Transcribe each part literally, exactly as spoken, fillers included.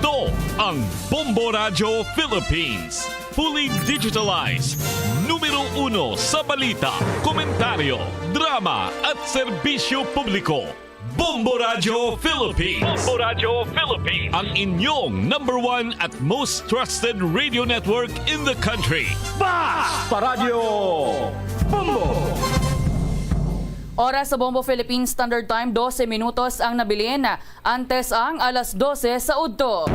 Ito ang Bombo Radyo Philippines. Fully digitalized. Numero uno sa balita, komentaryo, drama at serbisyo publiko. Bombo Radyo Philippines. Bombo Radyo Philippines. Ang inyong number one at most trusted radio network in the country. Basta Radyo Bombo! Oras sa Bombo Philippine Standard Time, dose minutos ang nabilin antes ang alas dose sa udto.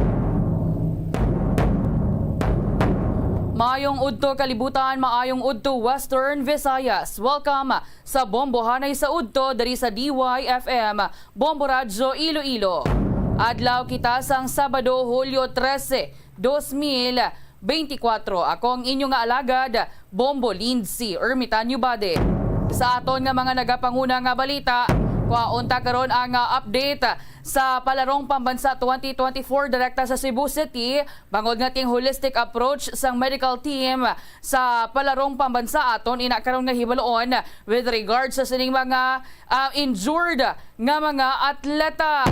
Maayong udto kalibutan, maayong udto Western Visayas. Welcome sa Bombohanay sa Udto diri sa D Y F M, Bombo Radyo Iloilo. Adlaw kita sang Sabado, Hulyo trese, dos mil beintikwatro. Ako ang inyo nga alagad, Bombo Lindsay Ermitanyo Bade. Sa aton nga mga nagapanguna nga balita, kuhaon ta karon ang, ah, update sa Palarong Pambansa twenty twenty-four direkta sa Cebu City, bangod nga ting holistic approach sang medical team sa Palarong Pambansa. Aton ina karon nga hibaluon with regard sa sining mga, ah, injured nga mga atleta.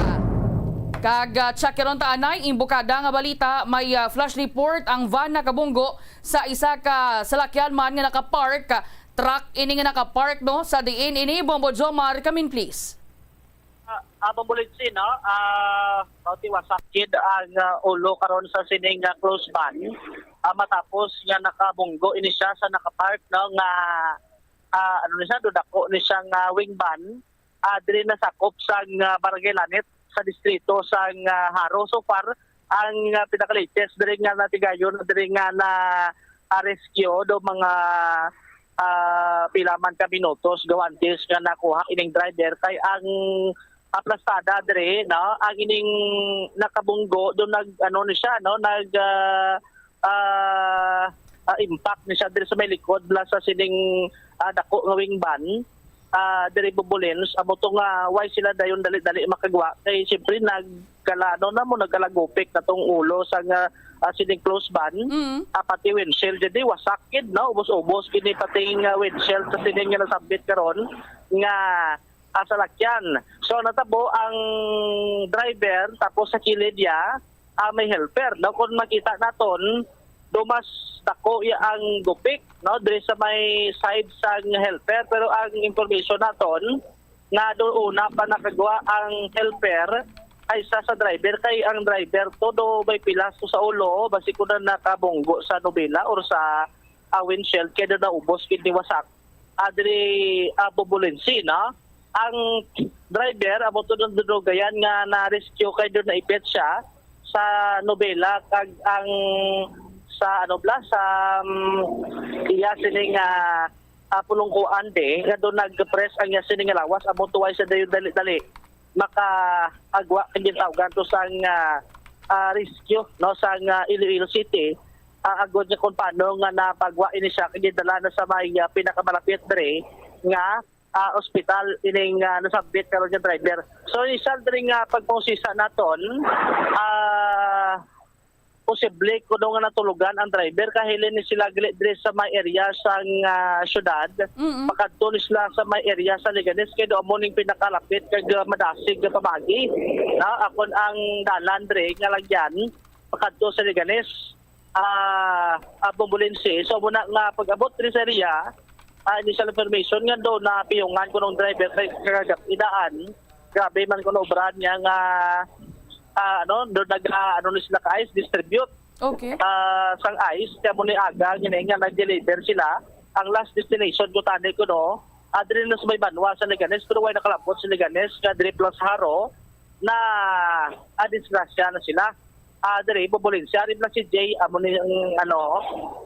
Kag, ah, check karon ta anay imbukada nga balita, may, ah, flash report ang van nakabunggo sa isa ka salakyan man nga nakapark. Truck ini nga nakapark, no? Sa diin ini, Bombo Jomar, come in, please. Ah, ah, Bombo Lindsay, no? Ah, kaunti wasakid ang, ah, ulo karon sa sining, ah, close van. Ah, matapos nga nakabunggo ini siya sa nakapark, no, nga, ah, ano ni siya, dudako ni siya nga wing van. Ah, diri nasakop sang, ah, Barangay Lanit sa distrito sang, ah, Jaro. So far, ang, ah, pinaka-latest diri nga natigayon, diri nga na, ah, rescue do mga, ah, pila man ka minutos gaw antes nga nakuha ining driver kay ang aplastada diri, no, ang ining nakabunggo do nag, ano ni siya, no, nag, ah, ah, ah, impact ni siya diri sa may likod bala sa sining, ah, dako nga wing van, ah, diri Bombo Lindsay, amo to nga why sila dayon dali-dali makagwa kay siyempre nagkala, ano na mo, nagkalagupik na tong ulo sa nga, ah, sining close van. Mm. Ah, pati windshield diri wasak gid, no, ubos-ubos gid ni pati nga windshield sa sining nga nasabit karon nga, ah, salakyan. So natabo ang driver tapos sa kilid niya, ah, may helper, no? Kung makita naton, do mas dako ya ang gupik, no, diri sa may side sang helper, pero ang information naton nga do una pa nakagwa ang helper kaysa sa driver, kay ang driver to do may pilas to sa ulo, basi ko na nakabunggo sa nobela or sa, ah, windshield, kay do naubos gid ni wasak, ah, diri, ah, Bombo Lindsay, no? Ang driver, amo to ng dudugayan nga na-rescue kay doon naipit siya sa nobela kag ang sa, ano bala, sa, um, iya sining, ah, ah, pulungkuan di nga doon nag-press ang iya sining nga lawas, amo tuway siya dayon dali-dali makaagwa kag gintawgan to sang, ah, ah, rescue, no, sang, ah, Iloilo City, ah, agod nga kung paano nga napagwa ini siya kag gidala na sa may, ah, pinakamalapit diri nga, ah, ospital ining, ah, nasabit karon nga driver. So, initial diri nga pagpangusisa naton, ah, posible kuno nga natulugan ang driver kay halin ni sila gali diri sa may area sang, ah, syudad. Mm-mm. Pakadto ni sila sa may area sa Leganes kay do amo ning pinakalapit kag, ah, madasig nga pamaagi. Na, akon ang dalan diri nga lagyan pakadto sa Leganes, ah, ah, Bombo Lindsay. So, muna nga pag-abot diri sa area, ah, initial information nga do na piyungan kuno ang driver kay kagap-, idaan. Grabe man kuno obra niya nga, ah, ano, do nag, ah, ano ni sila ka ice distribute. Okay. Ah, sang ice, kaya mo ni aga, gini nga nag-deliver sila. Ang last destination ko tani kuno, ah, diri na sa may banwa sa Leganes, pero way nakalabot sa Leganes, nga diri plus Jaro, na, ah, disgrasya na sila. Ah, diri, Bombo Lindsay, ari na si Jay, amo ni ang, ano,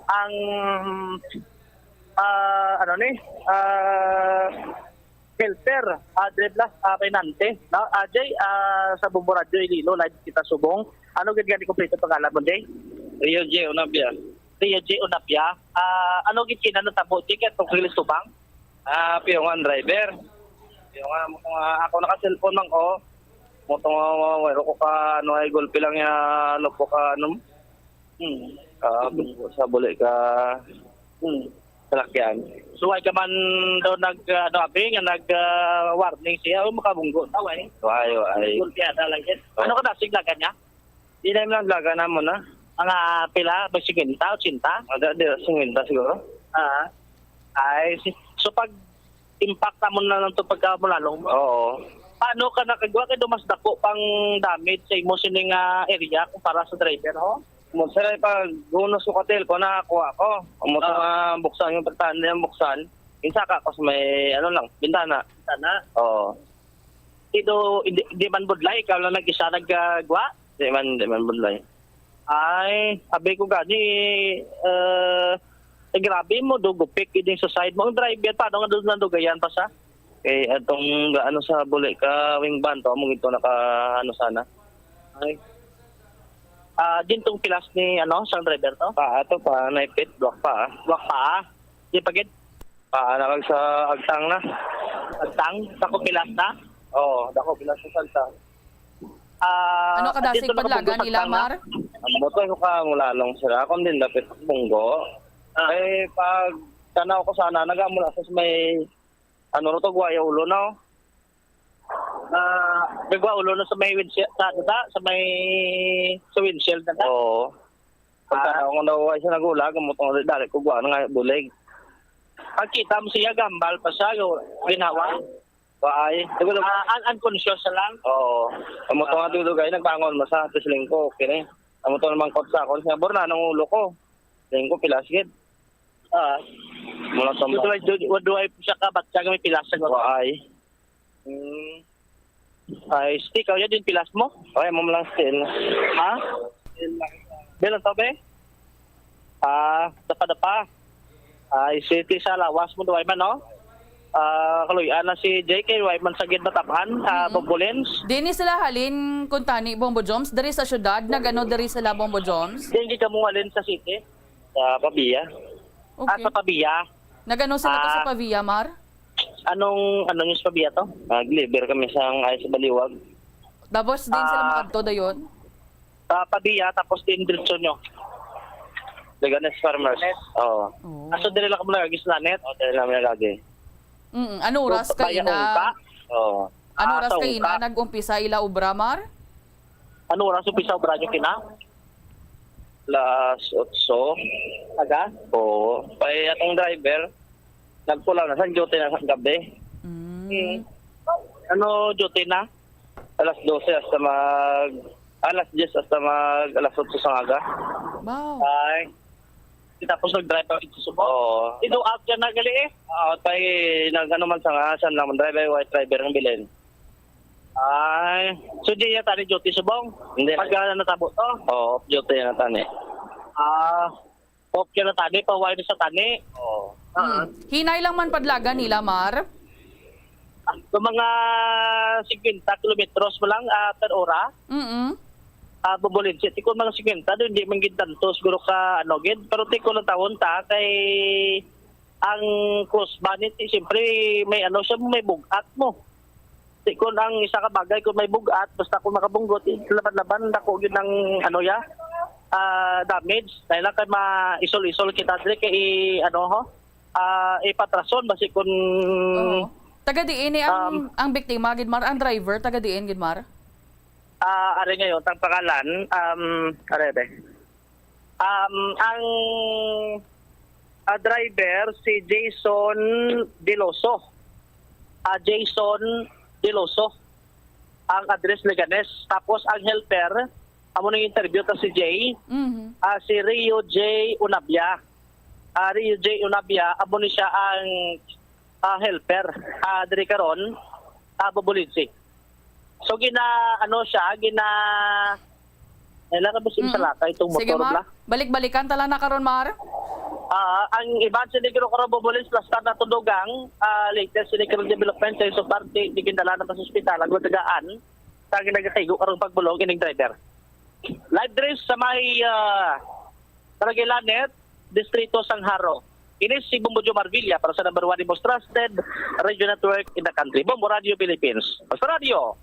ang, ah, ano ni, ah, helper, ah, diri bala, ah, kay Nante, no? Ah, Jay, ah, sa Bombo Radyo Iloilo, live kita subong. Ano gid gani kompleto pangalan mo, Jay? Rio J Onabia. Rio J Onabia. Ah, ano gid kina natabo, Jay, kay atong Rilis Tubang? Ah, piyongan driver. Piyongan mo kung, ah, ako naka-cellphone man ko. Mo to nga, wala ko ka, ano, ay gulpi lang ya, ano po ka, ano? Hmm. Ah, sa buli ka, hmm, salakyan. So, ay ka man daw nag, ah, ano, abi, nga nag, ah, warning siya, o makabunggo daw, eh. Why, why? Gulpi ata lang, yes. Oh. Ano ka dasig lagan niya? Di na yung naglaga na mo na. Mga pila? May singkwenta, otsinta? Ada, di, singkwenta siguro. Ah. Ay, si-, so pag impact na mo na lang to pagka mo lalong. Oo. Paano ka nakagwa kay do mas dako pang damage sa imo sining, ah, area kumpara sa driver, ho? Mo sila pag gunos ko katil ko nakakuha ko. Amo to Ah. nga buksan yung pagtahan niya buksan. Insaka ko sa may ano lang, bintana. Sana. Oo. Di do, di, di man budlay, ikaw lang nag-isa nagagwa? Di man, di man budlay. Ay, abi ko gani, eh, eh, grabe mo, do gupik gid sa side mo. Ang driver, paano nga doon nandugayan pa sa? Eh, atong ano sa buli ka wing van to, amo gid to naka, ano sana. Ay. Ah, gintong pilas ni, ano, sang driver to? Pa, ato pa, naipit, block pa, ah. Block pa, ah. Di pa gid? Pa, nakag sa agtang na. Agtang? Sa kupilas na? Oo, dako pilas sa agtang. Ah, Ano kadasig dito padlagan nila, nakabugbog sa Mar? Ang motor ko ka mula long sira, kung din dapit bunggo. Ah. Eh, pag tanaw ko sana, nagamula sa may, ano ro to, guwaya ulo, no? Ah, nagwa ulo na sa may windshield, sa, sa, sa may, sa windshield na ta? Oo. Pag Ah. tanaw ko na, ay, sa nagulag, ang motor, dali ko, guwa na nga, bulig. Pagkita mo siya, gambal pa siya, ginhawa? Waay. Di ko na Ah, un-, unconscious na lang? Oo. Ang motor nga Ah. dudugay, nagbangon mo sa, tapos lingko, okay na eh. Ang motor naman kot sa akon, siya, bor na, nung ulo ko. Lingko, pilas gid. Ah. Mula sa Duduay, du-, duduay po siya ka, ba't siya may pilas sa gwa? Waay. Hmm. Ay, stick, kaya din pilas mo? Okay, mo lang still. Ha? Bilang to, be? Ah, dapa-dapa. Ay, city sa lawas mo, duway man, no? Ah, kaluy-an na si J K, duway man sa gid matabhan, ah, Mm-mm. Bobulins. Di ni sila halin, kung tani, Bombo Joms, diri sa syudad, nagano diri sila, Bombo Joms? Di, hindi ka mo halin sa city. Sa Pavia. Ah, Okay. sa Pavia. Nagano sila to sa Ah. Pavia, Mar? Anong, ano yung sa Pavia to? Nag-deliver kami sa ay sa Baliwag. Tapos din sila Ah. makadto dayon? Sa Pavia, tapos din diretso nyo. Leganes Farmers. Leganes. Oo. Oh. Aso dili lang kamo nagagis na net? O, dili lang kami nagagi. Mm, ano oras So, kayo Pavia na? Ungka? Oo. Ano Ah, oras sa kayo na Ungka. nag-umpisa ila obra, Mar? Ano oras umpisa obra nyo kina? Alas otso. Aga? Oo. Kay atong driver, nagpulaw na sa duty na sa gabi. Mm. Mm. Ano duty na? Alas dose hasta mag, alas diyes hasta mag alas otso sa aga. Wow. Ay. Tapos nag-drive pa dito sa Subong? Oo. Ido out ka na gali eh. Ah, tay, nag-ano man sa nga, saan lang, driver, white driver ng bilin. Ay. So, di niya tani duty subong? Hindi. Pag, ah, natabo to? Oo, off duty na tani. Ah, off ka na tani, paway na sa tani. Oo. Ah. Mm. Hinay lang man padlagan nila, Mar? Ah, so, mga singkwenta kilometros mo lang, ah, per ora. Mm-mm. Ah, Bobolense, ti kon mga singkwenta, do, hindi man gid tanto, siguro ka, ano, gid. Pero ti kon lang tawon ta, kay ang cross bonnet, eh, siyempre, may ano siya, may bug-at mo. Ti kon ang isa ka bagay, kung may bug-at, basta kung makabunggot, eh, laban-laban, dako yun ang, ano, ya, ah, damage. Dahil lang kay ma-isol-isol kita, dre, kay, i-, ano, ho, ah, ipatrason, basi kung Oo. Taga diin ni ang, Um, ang biktima, gid, Mar? Ang driver, taga diin, gid, Mar? Ah, are ngayon, ang pangalan, um, are, be. Um, ang, ah, driver, si Jason Deloso. Ah, Jason Deloso. Ang address, Leganes. Tapos, ang helper, amo nang interview ta si Jay. Mhm. Ah, si Rio J Unabia. Ah, Rio J Unabia, amo ni siya ang, ah, helper. Ah, diri karon, ah, Bobolense. So, gina, ano siya, gina, ay, lang, Mm. sa lakay itong Sige, motor, Mar. bla. Balik-balikan ta lang na karon, Mar. Ah, ang iban sa Negro Corobo Bulis, plus ta natundugang, ah, latest sa Negro Development sa isang parte, di gindala na pa sa ospital, ang gutagaan, sa ginagatigo karong pagbulong, ining driver. Live diri sa may, ah, Barangay Lanet, Distrito Sanjaro. Ini si Bombo Joe Marvilla para sa number one, the most trusted radio network in the country, Bombo Radio Philippines. Basta Radio,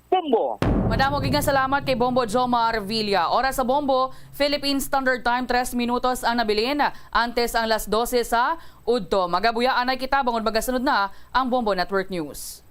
Bombo! Madamo gid nga salamat kay Bombo Jomar Villa. Oras sa Bombo, Philippine Standard Time, tres minutos ang nabilin. Antes ang las dose sa udto. Magabuya anay kita bangod magasunod na ang Bombo Network News.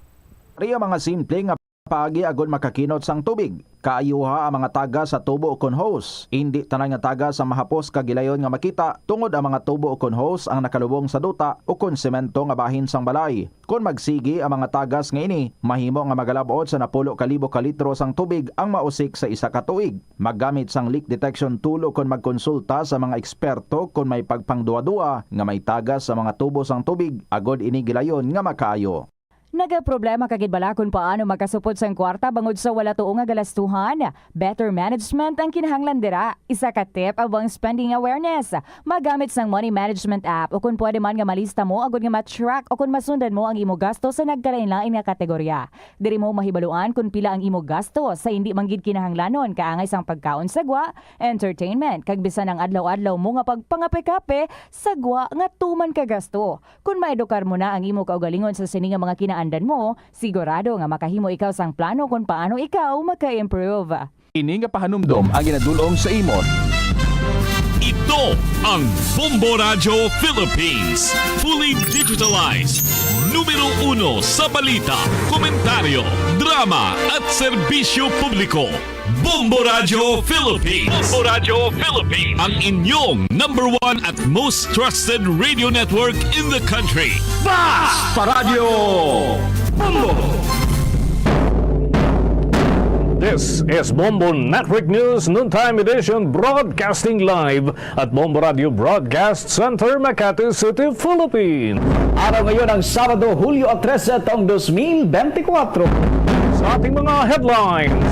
Ari ang mga simple nga paagi agod makakinot sang tubig. Kaayuha ang mga tagas sa tubo ukon hose. Indi tanan nga tagas ang mahapos kag gilayon nga makita, tungod ang mga tubo ukon hose ang nakalubong sa duta ukon semento nga bahin sang balay. Kon magsigi ang mga tagas nga ini, mahimo nga magalab-ot sa napulo ka libo ka litro sang tubig ang mausik sa isa ka tuig. Maggamit sang leak detection tool ukon magkonsulta sa mga eksperto kon may pagpangduwa-duwa nga may tagas sa mga tubo sang tubig, agod ini gilayon nga makaayo. Nagaproblema ka gid bala kon paano makasupod sang kwarta bangod sa wala tuo nga galastuhan? Better management ang kinahanglan dira. Isa ka tip amo ang spending awareness. Magamit sang money management app, o kon pwede man nga malista mo agud nga ma-track o kon masundan mo ang imo gasto sa nagkalain-lain nga kategorya. Diri mo mahibaluan kon pila ang imo gasto sa indi man gid kinahanglanon, kaangay sang pagkaon sa gwa, entertainment, kag bisan ang adlaw-adlaw mo nga pagpangape-kape sa gwa nga tuman ka gasto. Kon maedukar mo na ang imo kaugalingon sa sini nga mga kinaandan mo, sigurado nga makahimo ikaw sang plano kon paano ikaw maka-improve. Ini nga pahanumdom ang ginadul-ong sa imo. Ito ang Bombo Radyo Philippines, fully digitalized. Numero uno sa balita, komentaryo, drama, at serbisyo publiko. Bombo Radyo Philippines. Bombo Radyo Philippines. Ang inyong number one at most trusted radio network in the country. Basta Radyo Bombo! This is Bombo Network News Noontime Edition, broadcasting live at Bombo Radio Broadcast Center, Makati City, Philippines. Araw ngayon ang Sabado, Hulyo trese, taong dos mil bente kuwatro. Sa ating mga headlines,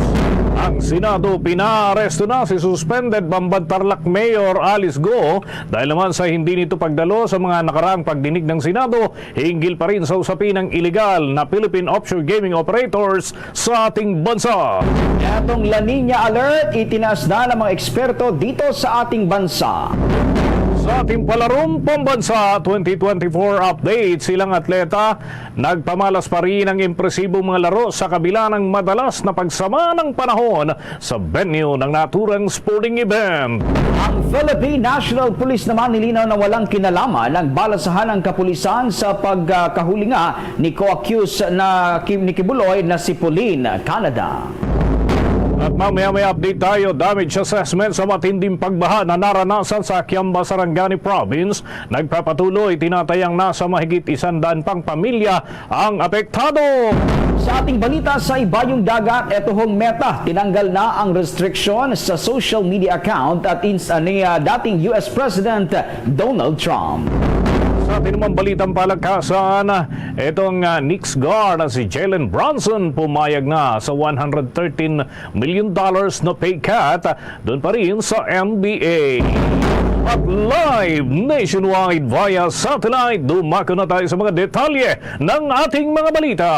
ang Senado, pinaaresto na si suspended Bamban Tarlac Mayor Alice Go dahil naman sa hindi nito pagdalo sa mga nakaraang pagdinig ng Senado hinggil pa rin sa usapin ng iligal na Philippine offshore gaming operators sa ating bansa. Etong La Niña alert, itinaas na ng mga eksperto dito sa ating bansa. Sa ating palarum pambansa twenty twenty-four update, silang atleta nagpamalas pa rin ang impresibong mga laro sa kabila ng madalas na pagsama ng panahon sa venue ng naturang sporting event. Ang Philippine National Police naman nilinaw na walang kinalaman ang balasahan ng kapulisan sa pagkahuli nga ni co-accused na ki-, ni Quiboloy na si Pauline Canada. At mamaya may update tayo, damage assessment sa matinding pagbaha na naranasan sa Kiamba, Sarangani Province. Nagpapatuloy, tinatayang nasa mahigit isandaan pang pamilya ang apektado. Sa ating balita sa ibayong dagat, eto hong Meta, tinanggal na ang restriction sa social media account at ins-, ni, ah, dating U S President Donald Trump. Sa atin namang balitang palakasan, itong, ah, Knicks guard na si Jalen Brunson pumayag na sa one hundred thirteen million dollars na pay cut doon pa rin sa N B A. At live nationwide via satellite, dumako na tayo sa mga detalye ng ating mga balita.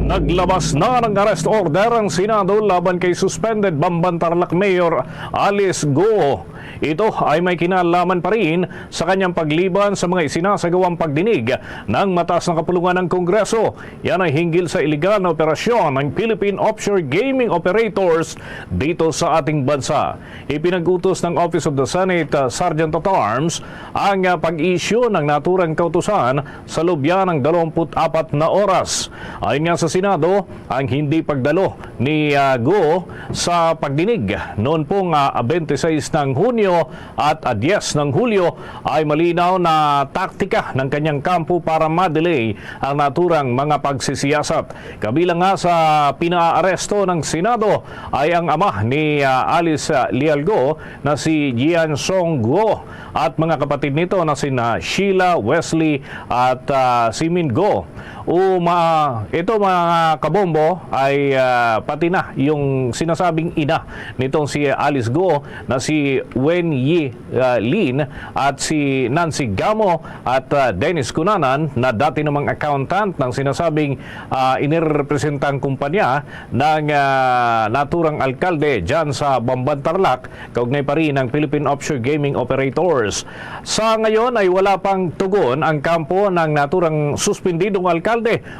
Naglabas na ng arrest order ang Senado laban kay suspended Bamban Tarlac Mayor Alice Go. Ito ay may kinalaman pa rin sa kanyang pagliban sa mga isinasagawang pagdinig ng mataas na kapulungan ng Kongreso. Yan ay hinggil sa iligal na operasyon ng Philippine offshore gaming operators dito sa ating bansa. Ipinag-utos ng Office of the Senate, uh, Sergeant at Arms ang, uh, pag-issue ng naturang kautusan sa loob yan ng dalawampu't apat na oras. Ayon nga sa Senado, ang hindi pagdalo ni, uh, Go sa pagdinig noon pong, uh, twenty-six ng Hunyo at, uh, diyes ng Hulyo ay malinaw na taktika ng kanyang kampo para ma-delay ang naturang mga pagsisiyasat. Kabilang nga sa pinaaresto ng Senado ay ang ama ni, ah, Alice, ah, Lialgo na si Jian Song Guo at mga kapatid nito na sina Sheila, Wesley at, ah, Simin Guo. Uma, ito, mga kabombo, ay, ah, pati na yung sinasabing ina nitong si Alice Guo na si Wen Yi, ah, Lin at si Nancy Gamo at, ah, Dennis Cunanan na dati namang accountant ng sinasabing, ah, inirepresentang kumpanya ng, ah, naturang alkalde dyan sa Bamban Tarlac, kaugnay pa rin ng Philippine Offshore Gaming Operators. Sa ngayon ay wala pang tugon ang kampo ng naturang suspendidong alkalde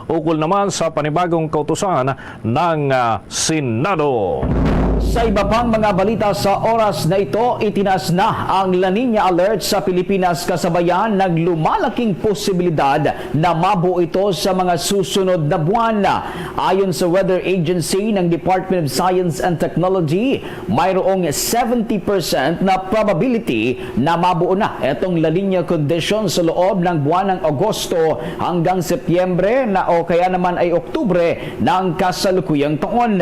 ukol naman sa panibagong kautusan ng, ah, Senado. Sa iba pang mga balita sa oras na ito, itinaas na ang La Niña alert sa Pilipinas, kasabayan ng lumalaking posibilidad na mabuo ito sa mga susunod na buwan. Ayon sa Weather Agency ng Department of Science and Technology, mayroong seventy percent na probability na mabuo na itong La Niña condition sa loob ng buwan ng Agosto hanggang Setyembre na o kaya naman ay Oktubre ng kasalukuyang taon.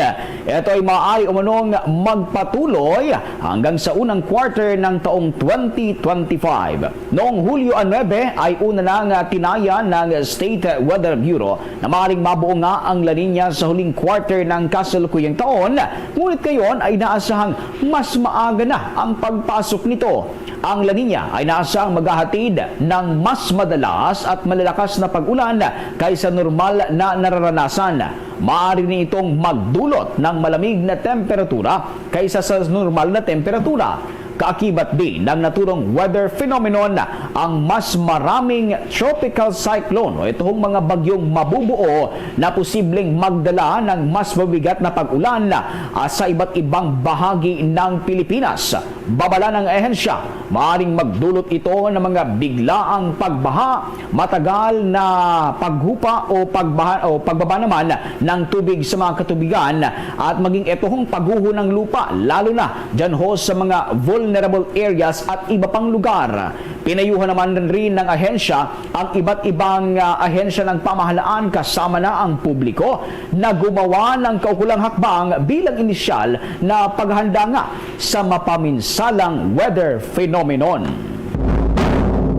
Ito ay maaari umanong magpatuloy hanggang sa unang quarter ng taong twenty twenty-five. Noong Hulyo nuebe ay una nang tinayan ng State Weather Bureau na maaaring mabuo nga ang La Niña sa huling quarter ng kasalukuyang taon, ngunit ngayon ay inaasahang mas maaga na ang pagpasok nito. Ang La Niña ay inaasahang maghahatid ng mas madalas at malalakas na pag-ulan kaysa normal na nararanasan. Maaari rin itong magdulot ng malamig na temperatura kaysa sa normal na temperatura. Kaakibat din ng naturang weather phenomenon ang mas maraming tropical cyclone o itong mga bagyong mabubuo na posibleng magdala ng mas mabigat na pag-ulan, ah, sa iba't ibang bahagi ng Pilipinas. Babala ng ahensya, maaring magdulot ito ng mga biglaang pagbaha, matagal na paghupa o pagbaha, o pagbaba naman ng tubig sa mga katubigan at maging itohong pagguho ng lupa, lalo na dyan ho sa mga vulnerable areas at iba pang lugar. Pinayuhan naman rin ng ahensya ang iba't ibang, ah, ahensya ng pamahalaan, kasama na ang publiko, na gumawa ng kaukulang hakbang bilang inisyal na paghanda nga sa mapaminsalang weather phenomenon.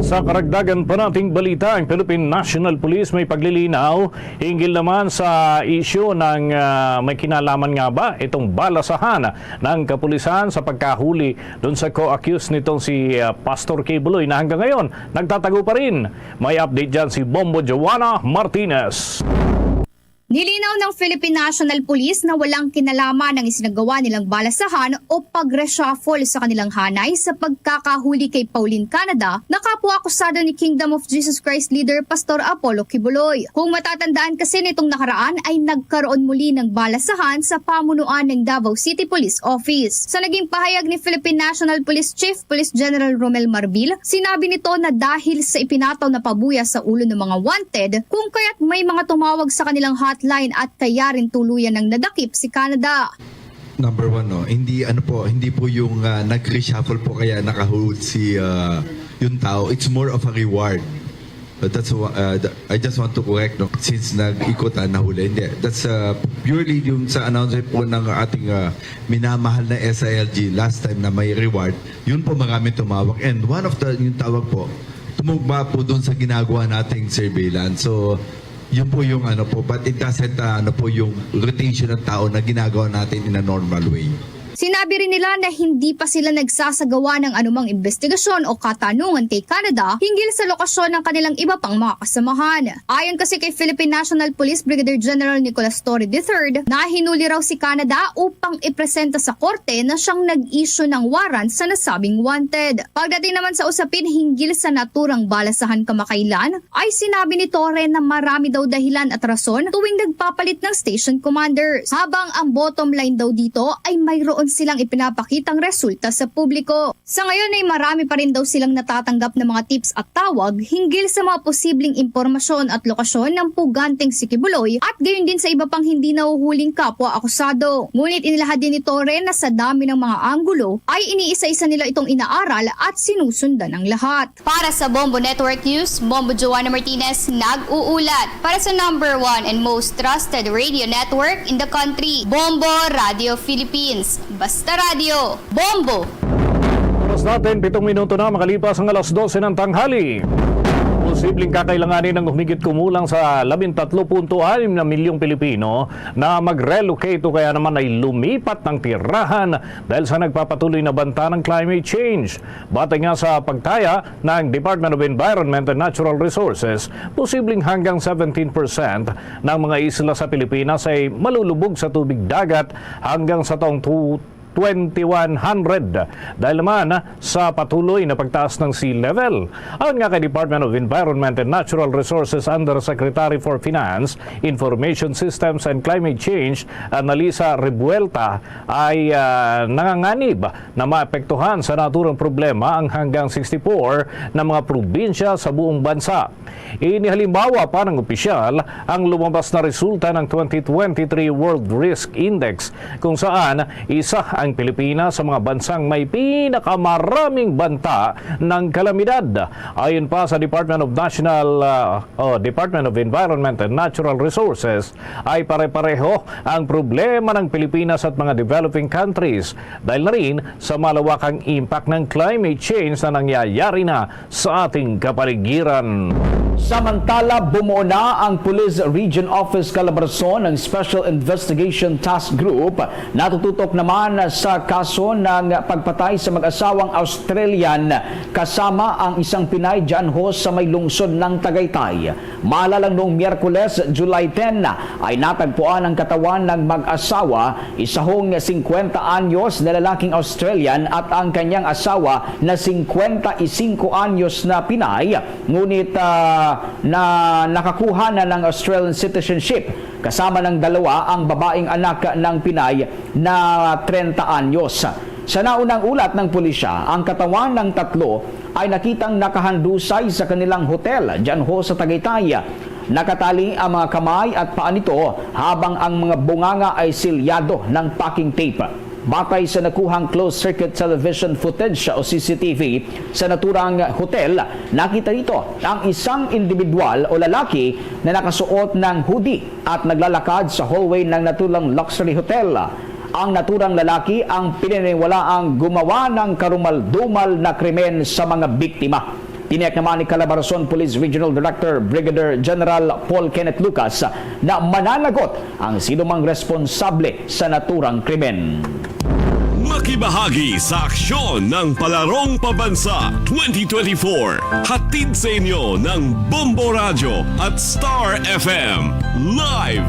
Sa karagdagan pa nating balita, ang Philippine National Police may paglilinaw hinggil naman sa isyu ng, ah, may kinalaman nga ba itong balasahan ng kapulisan sa pagkahuli dun sa co-accused nitong si, ah, Pastor Kibuloy na hanggang ngayon nagtatago pa rin. May update dyan si Bombo Joanna Martinez. Nilinaw ng Philippine National Police na walang kinalaman ang isinagawa nilang balasahan o pag-reshuffle sa kanilang hanay sa pagkakahuli kay Pauline Canada na kapwa akusado ni Kingdom of Jesus Christ leader Pastor Apollo Kibuloy. Kung matatandaan kasi, nitong nakaraan ay nagkaroon muli ng balasahan sa pamunuan ng Davao City Police Office. Sa naging pahayag ni Philippine National Police Chief Police General Romel Marbil, sinabi nito na dahil sa ipinataw na pabuya sa ulo ng mga wanted, kung kaya't may mga tumawag sa kanilang hotline at kaya rin tuluyan ng nadakip si Canada. Number one, no, hindi, ano po, hindi po yung, ah, nag-reshuffle po kaya naka-hold si, ah, yung tao. It's more of a reward. But that's wha- uh, th- I just want to correct, no, since nag-ikot na nahuli. Hindi, that's, uh, purely yung sa announcement po ng ating, uh, minamahal na S I L G last time na may reward. Yun po, marami tumawag. And one of the, yung tawag po, tumugma po doon sa ginagawa nating surveillance. So, yun po yung ano po, but it doesn't, uh, ano po, yung rotation ng tao na ginagawa natin in a normal way. Sinabi rin nila na hindi pa sila nagsasagawa ng anumang imbestigasyon o katanungan kay Canada hinggil sa lokasyon ng kanilang iba pang mga kasamahan. Ayon kasi kay Philippine National Police Brigadier General Nicolas Torre the third, na hinuli raw si Canada upang ipresenta sa korte na siyang nag-issue ng warrant sa nasabing wanted. Pagdating naman sa usapin hinggil sa naturang balasahan kamakailan, ay sinabi ni Torre na marami daw dahilan at rason tuwing nagpapalit ng station commanders, habang ang bottom line daw dito ay mayroon silang ipinapakitang resulta sa publiko. Sa ngayon ay marami pa rin daw silang natatanggap na mga tips at tawag hinggil sa mga posibleng impormasyon at lokasyon ng puganteng si Kibuloy at gayon din sa iba pang hindi nahuhuling kapwa akusado. Ngunit inilahad din ni Torre na sa dami ng mga anggulo ay iniisa-isa nila itong inaaral at sinusundan ang lahat. Para sa Bombo Network News, Bombo Joanna Martinez nag-uulat. Para sa number one and most trusted radio network in the country, Bombo Radio Philippines. Basta Radio, Bombo! Oras natin, pitong minuto na makalipas ang alas dose ng tanghali. Posibleng kakailanganin ng humigit kumulang sa labing tatlo punto anim na milyong Pilipino na mag-relocate o kaya naman ay lumipat ng tirahan dahil sa nagpapatuloy na banta ng climate change. Batay nga sa pagtaya ng Department of Environment and Natural Resources, posibleng hanggang seventeen percent ng mga isla sa Pilipinas ay malulubog sa tubig dagat hanggang sa taong two- twenty-one hundred dahil naman sa patuloy na pagtaas ng sea level. Ayon nga kay Department of Environment and Natural Resources Undersecretary for Finance, Information Systems and Climate Change, Annalisa Revuelta, ay, ah, nanganganib na maapektuhan sa naturang problema ang hanggang sixty-four na mga probinsya sa buong bansa. Inihalimbawa pa ng opisyal ang lumabas na resulta ng twenty twenty-three World Risk Index, kung saan isa ang Pilipinas sa mga bansang may pinakamaraming banta ng kalamidad. Ayon pa sa Department of National, ah, o Department of Environment and Natural Resources, ay pare-pareho ang problema ng Pilipinas at mga developing countries dahil na rin sa malawakang impact ng climate change na nangyayari na sa ating kapaligiran. Samantala, bumuo na ang Police Region Office Calabarzon ng Special Investigation Task Group. Natututok naman sa kaso ng pagpatay sa mag-asawang Australian kasama ang isang Pinay dyan ho sa may lungsod ng Tagaytay. Mahala lang noong Miyerkules, July ten, ay natagpuan ang katawan ng mag-asawa, isa hong singkwenta anyos na lalaking Australian at ang kanyang asawa na singkwenta y singko anyos na Pinay, ngunit, ah, na nakakuha na ng Australian citizenship. Kasama ng dalawa ang babaeng anak ng Pinay na trenta anyos. Sa naunang ulat ng pulisya, ang katawan ng tatlo ay nakitang nakahandusay sa kanilang hotel dyan ho sa Tagaytay. Nakatali ang mga kamay at paa nito, habang ang mga bunganga ay silyado ng packing tape. Batay sa nakuhang closed-circuit television footage o C C T V sa naturang hotel, nakita dito ang isang individual o lalaki na nakasuot ng hoodie at naglalakad sa hallway ng naturang luxury hotel. Ang naturang lalaki ang pinaniniwalaang gumawa ng karumal-dumal na krimen sa mga biktima. Tiniyak naman ni Calabarzon Police Regional Director Brigadier General Paul Kenneth Lucas na mananagot ang sinumang responsable sa naturang krimen. Makibahagi sa aksyon ng Palarong Pambansa twenty twenty-four. Hatid sa inyo ng Bombo Radyo at Star F M. Live!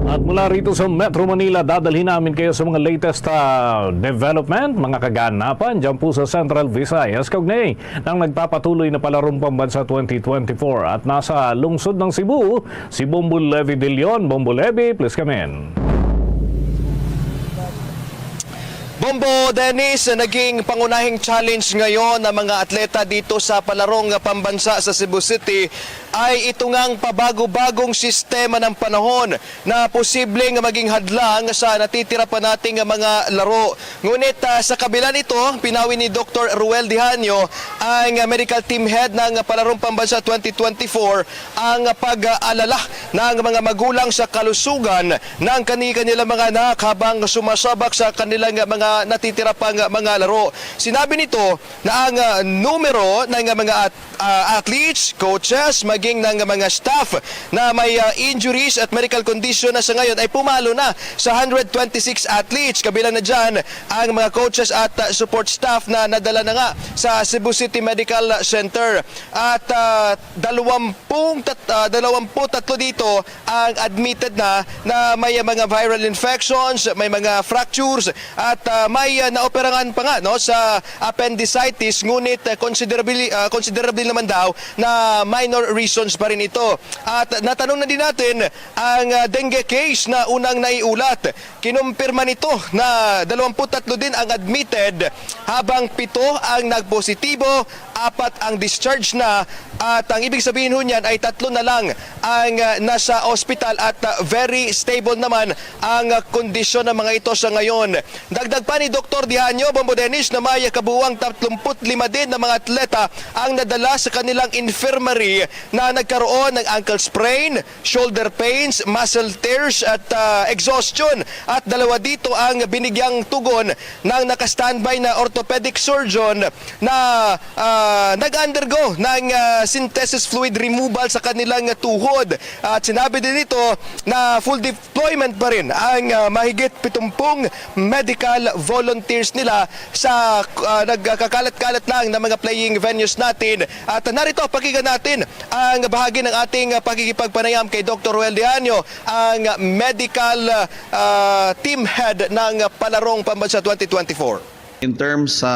At mula rito sa Metro Manila, dadalhin namin kayo sa mga latest, ah, development, mga kaganapan dyan po sa Central Visayas, kaugnay ng nagpapatuloy na Palarong Pambansa twenty twenty-four. At nasa lungsod ng Cebu, si Bombo Levy De Leon. Bombo Levy, please come in. Bombo Dennis, naging pangunahing challenge ngayon ng mga atleta dito sa Palarong Pambansa sa Cebu City ay ito ngang pabago-bagong sistema ng panahon na posibleng maging hadlang sa natitira pa nating mga laro. Ngunit, ah, sa kabila nito, pinawi ni Doktor Ruel Dihanyo, ang, ah, medical team head ng Palarong Pambansa twenty twenty-four, ang pag-aalala ng mga magulang sa kalusugan ng kani-, kanilang mga anak habang sumasabak sa kanilang mga natitira pang mga laro. Sinabi nito na ang, ah, numero ng mga at-, ah, athletes, coaches, maging ng mga staff na may, ah, injuries at medical condition na sa ngayon ay pumalo na sa hundred twenty-six athletes. Kabilang na dyan ang mga coaches at, ah, support staff na nadala na nga sa Cebu City Medical Center. At, ah, dalawampung tat-, ah, dalawampu't tatlo dito ang admitted na, na may mga viral infections, may mga fractures, at, ah, may, ah, naoperahan pa nga, no, sa appendicitis, ngunit, ah, considerably, ah, considerably naman daw na minor reasons pa rin ito. At natanong na din natin ang, ah, dengue case na unang naiulat. Kinumpirma nito na dalawampu't tatlo din ang admitted, habang pito ang nagpositibo, apat ang discharge na, at ang ibig sabihin ho niyan ay tatlo na lang ang, ah, nasa ospital at, ah, very stable naman ang, ah, kondisyon ng mga ito sa ngayon. Dagdag pa ni Doktor Dihanyo, Bombo Dennis, na may kabuuang tatlumpu't lima din na mga atleta ang nadala sa kanilang infirmary na nagkaroon ng ankle sprain, shoulder pains, muscle tears at, ah, exhaustion. At dalawa dito ang binigyang tugon ng naka-standby na orthopedic surgeon na, ah, ah, nag-undergo ng, ah, synthesis fluid removal sa kanilang tuhod. At sinabi din nito na full deployment pa rin ang, ah, mahigit pitong medical volunteers nila sa, ah, nagkakalat-kalat lang ng mga playing venues natin. At narito, pakinggan natin ang bahagi ng ating, ah, pakikipagpanayam kay Doktor Roel Deaño, ang medical, ah, team head ng Palarong Pambansa twenty twenty-four. In terms sa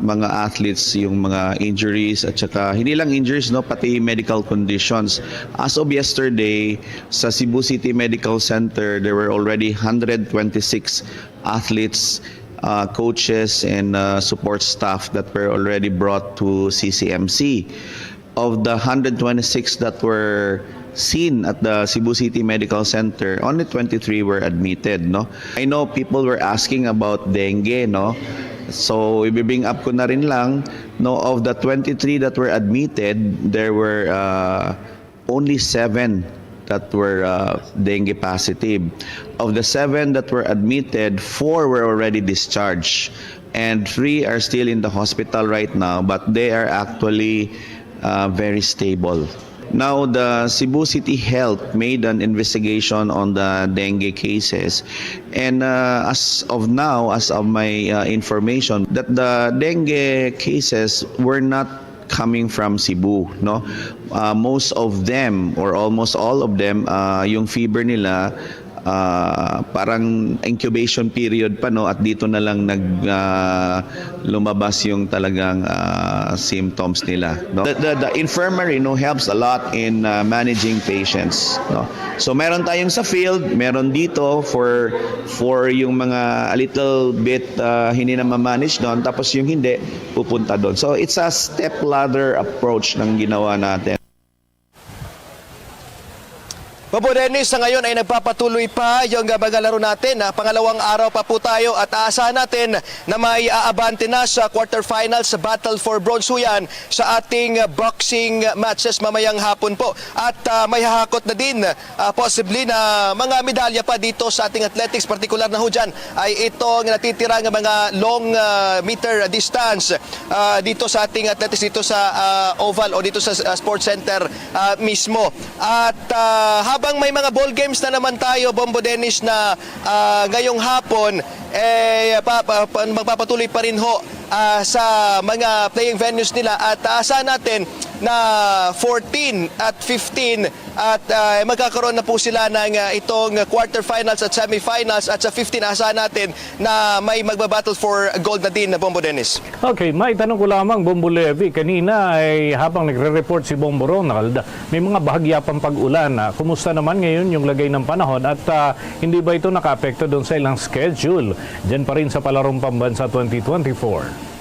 mga athletes, yung mga injuries at saka hindi lang injuries, no, pati medical conditions. As of yesterday, sa Cebu City Medical Center, there were already hundred twenty-six athletes, uh, coaches, and, uh, support staff that were already brought to C C M C. Of the hundred twenty-six that were seen at the Cebu City Medical Center, only twenty-three were admitted, no? I know people were asking about dengue, no? So, ibibring up ko na rin lang, no, of the twenty-three that were admitted, there were, uh, only seven that were, uh, dengue positive. Of the seven that were admitted, four were already discharged, and three are still in the hospital right now, but they are actually, uh, very stable. Now, the Cebu City Health made an investigation on the dengue cases, and, uh, as of now, as of my, uh, information, that the dengue cases were not coming from Cebu, no? Uh, most of them, or almost all of them, uh, yung fever nila, ah, parang incubation period pa, no, at dito na lang nag, ah, lumabas yung talagang, ah, symptoms nila, no? The, the, the infirmary, no, helps a lot in, ah, managing patients, no? So, meron tayong sa field, meron dito for, for yung mga a little bit, ah, hindi na ma-manage doon, tapos yung hindi, pupunta doon. So, it's a step ladder approach ng ginawa natin. Bobo Dennis, sa ngayon ay nagpapatuloy pa yung, ah, mga laro natin. Ah, pangalawang araw pa po tayo at aasahan natin na may aabante na sa quarterfinals battle for bronze ho yan sa ating, ah, boxing matches mamayang hapon po. At, ah, may hahakot na din, ah, possibly na mga medalya pa dito sa ating athletics, partikular na ho dyan ay itong natitirang mga long, ah, meter distance, ah, dito sa ating athletics dito sa, ah, oval o dito sa, ah, sports center ah, mismo. At, ah, habang may mga ball games na naman tayo, Bombo Dennis, na, ah, ngayong hapon, eh, pa, pa, pa, magpapatuloy pa rin ho, ah, sa mga playing venues nila. At aasahan natin na fourteen at fifteen at, ah, magkakaroon na po sila ng, ah, itong quarterfinals at semifinals. At sa fifteen, aasahan natin na may magbabattle for gold na din, Bombo Dennis. Okay, may tanong ko lamang, Bombo Levi. Kanina ay habang nagre-report si Bombo Ronald, may mga bahagya pang pag-ulan. Ah, kumusta naman ngayon yung lagay ng panahon at, ah, hindi ba ito nakaapekto doon sa ilang schedule? Diyan pa rin sa Palarong Pambansa twenty twenty-four.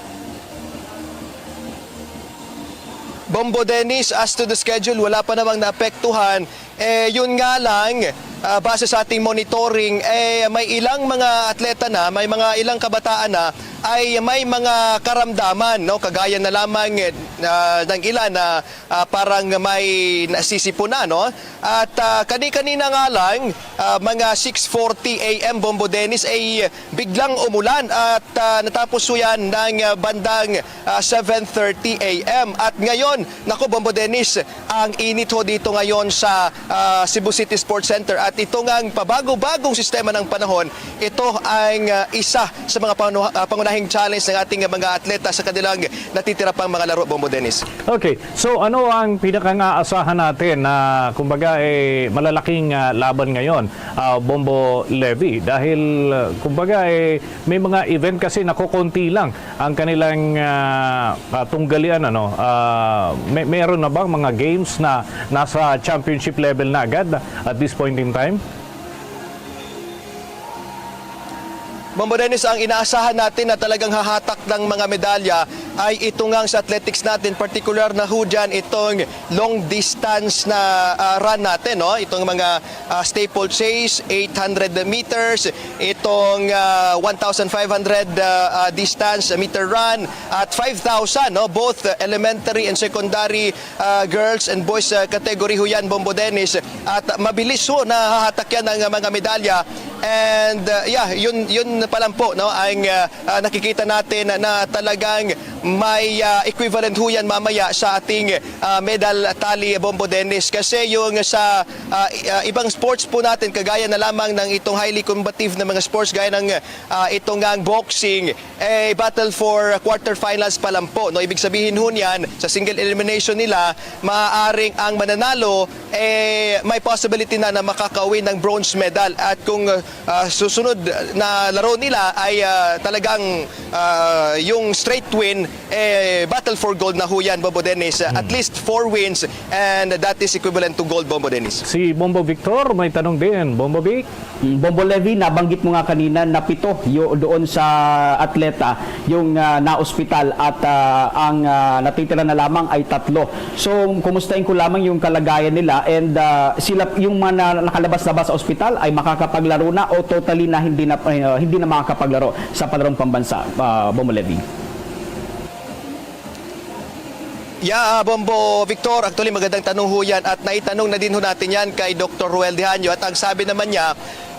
Bombo Dennis, as to the schedule, wala pa namang naapektuhan. Eh, yun nga lang, ah, base sa ating monitoring, eh, may ilang mga atleta na, may mga ilang kabataan na ay may mga karamdaman, no? Kagaya na lamang, eh, ah, ng ilan na, ah, parang may nasisipo na, no? At, ah, kani-kanina nga lang, ah, mga six forty A M, Bombo Dennis, ay biglang umulan at, ah, natapos ho yan ng, ah, bandang, ah, seven thirty A M. At ngayon, naku, Bombo Dennis, ang init ho dito ngayon sa, ah, Cebu City Sports Center. At ito nga ang pabago-bagong sistema ng panahon, ito ang, ah, isa sa mga pangunu-, ah, pangunahing challenge ng ating mga atleta sa kanilang natitira pang mga laro, Bombo Dennis. Okay, so ano ang pinakangaasahan natin na, kumbaga, eh, malalaking, ah, laban ngayon, ah, Bombo Levi? Dahil, ah, kumbaga, eh, may mga event kasi nakukunti lang ang kanilang, ah, ah, tunggalian, ano? Ah, may, meron na bang mga games na nasa championship level na agad at this point in time? Bombo Dennis, ang inaasahan natin na talagang hahatak ng mga medalya ay ito nga sa athletics natin, partikular na ho dyan itong long distance na, ah, run natin, no? Itong mga, ah, steeplechase, eight hundred meters, itong, ah, one thousand five hundred, ah, ah, distance meter run at five thousand, no? Both elementary and secondary, ah, girls and boys, ah, category ho yan, Bombo Dennis. At mabilis ho nahahatak yan ng mga medalya. And, ah, yeah, yun, yun pa lang po, no, ang, ah, ah, nakikita natin na talagang may, ah, equivalent ho yan mamaya sa ating, ah, medal tally, Bombo Dennis. Kasi yung sa, ah, i-, ah, ibang sports po natin, kagaya na lamang ng itong highly combative na mga sports, gaya ng, ah, itong ngang boxing, eh, battle for quarterfinals pa lang po, no? Ibig sabihin ho niyan, sa single elimination nila, maaaring ang mananalo, eh, may possibility na na makakauwi ng bronze medal. At kung, ah, susunod na laro nila ay, ah, talagang, ah, yung straight win, eh, battle for gold na ho yan, Bombo Dennis. At least four wins, and that is equivalent to gold, Bombo Dennis. Si Bombo Victor, may tanong din. Bombo Vic? Mm, Bombo Levy, nabanggit mo nga kanina na pito yo-, doon sa atleta yung, ah, naospital at, ah, ang, ah, natitira na lamang ay tatlo. So, kumustahin ko lamang yung kalagayan nila and, ah, sila, yung mga na-, nakalabas-labas sa ospital ay makakapaglaro na o totally na hindi na, eh, hindi na makakapaglaro sa palarong pambansa, ah, Bombo Levy? Yeah, ah, Bombo Victor, actually magandang tanong ho yan at naitanong na din ho natin yan kay Doktor Ruel Dehanyo at ang sabi naman niya,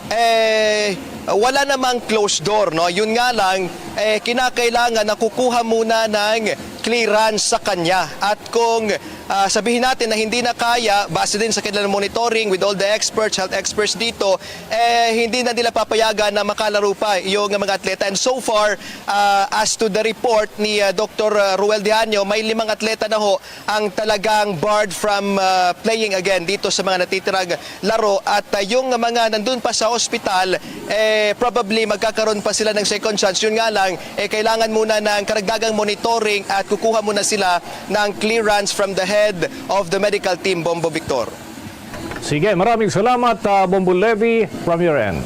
eh, wala namang closed door, no? Yun nga lang, eh, kinakailangan na kukuha muna ng clearance sa kanya. At kung, ah, sabihin natin na hindi na kaya, base din sa kanilang monitoring with all the experts, health experts dito, eh, hindi na nila papayagan na makalaro pa yung mga atleta. And so far, ah, as to the report ni, ah, Doktor Ruel Dehanyo, may limang atleta na ho ang talagang barred from, ah, playing again dito sa mga natitirang laro. At, ah, yung mga nandun pa sa ospital, eh, probably magkakaroon pa sila ng second chance. Yun nga lang, eh, kailangan muna ng karagdagang monitoring at kukuha muna sila ng clearance from the head of the medical team, Bombo Victor. Sige, maraming salamat, ah, Bombo Levy, from your end.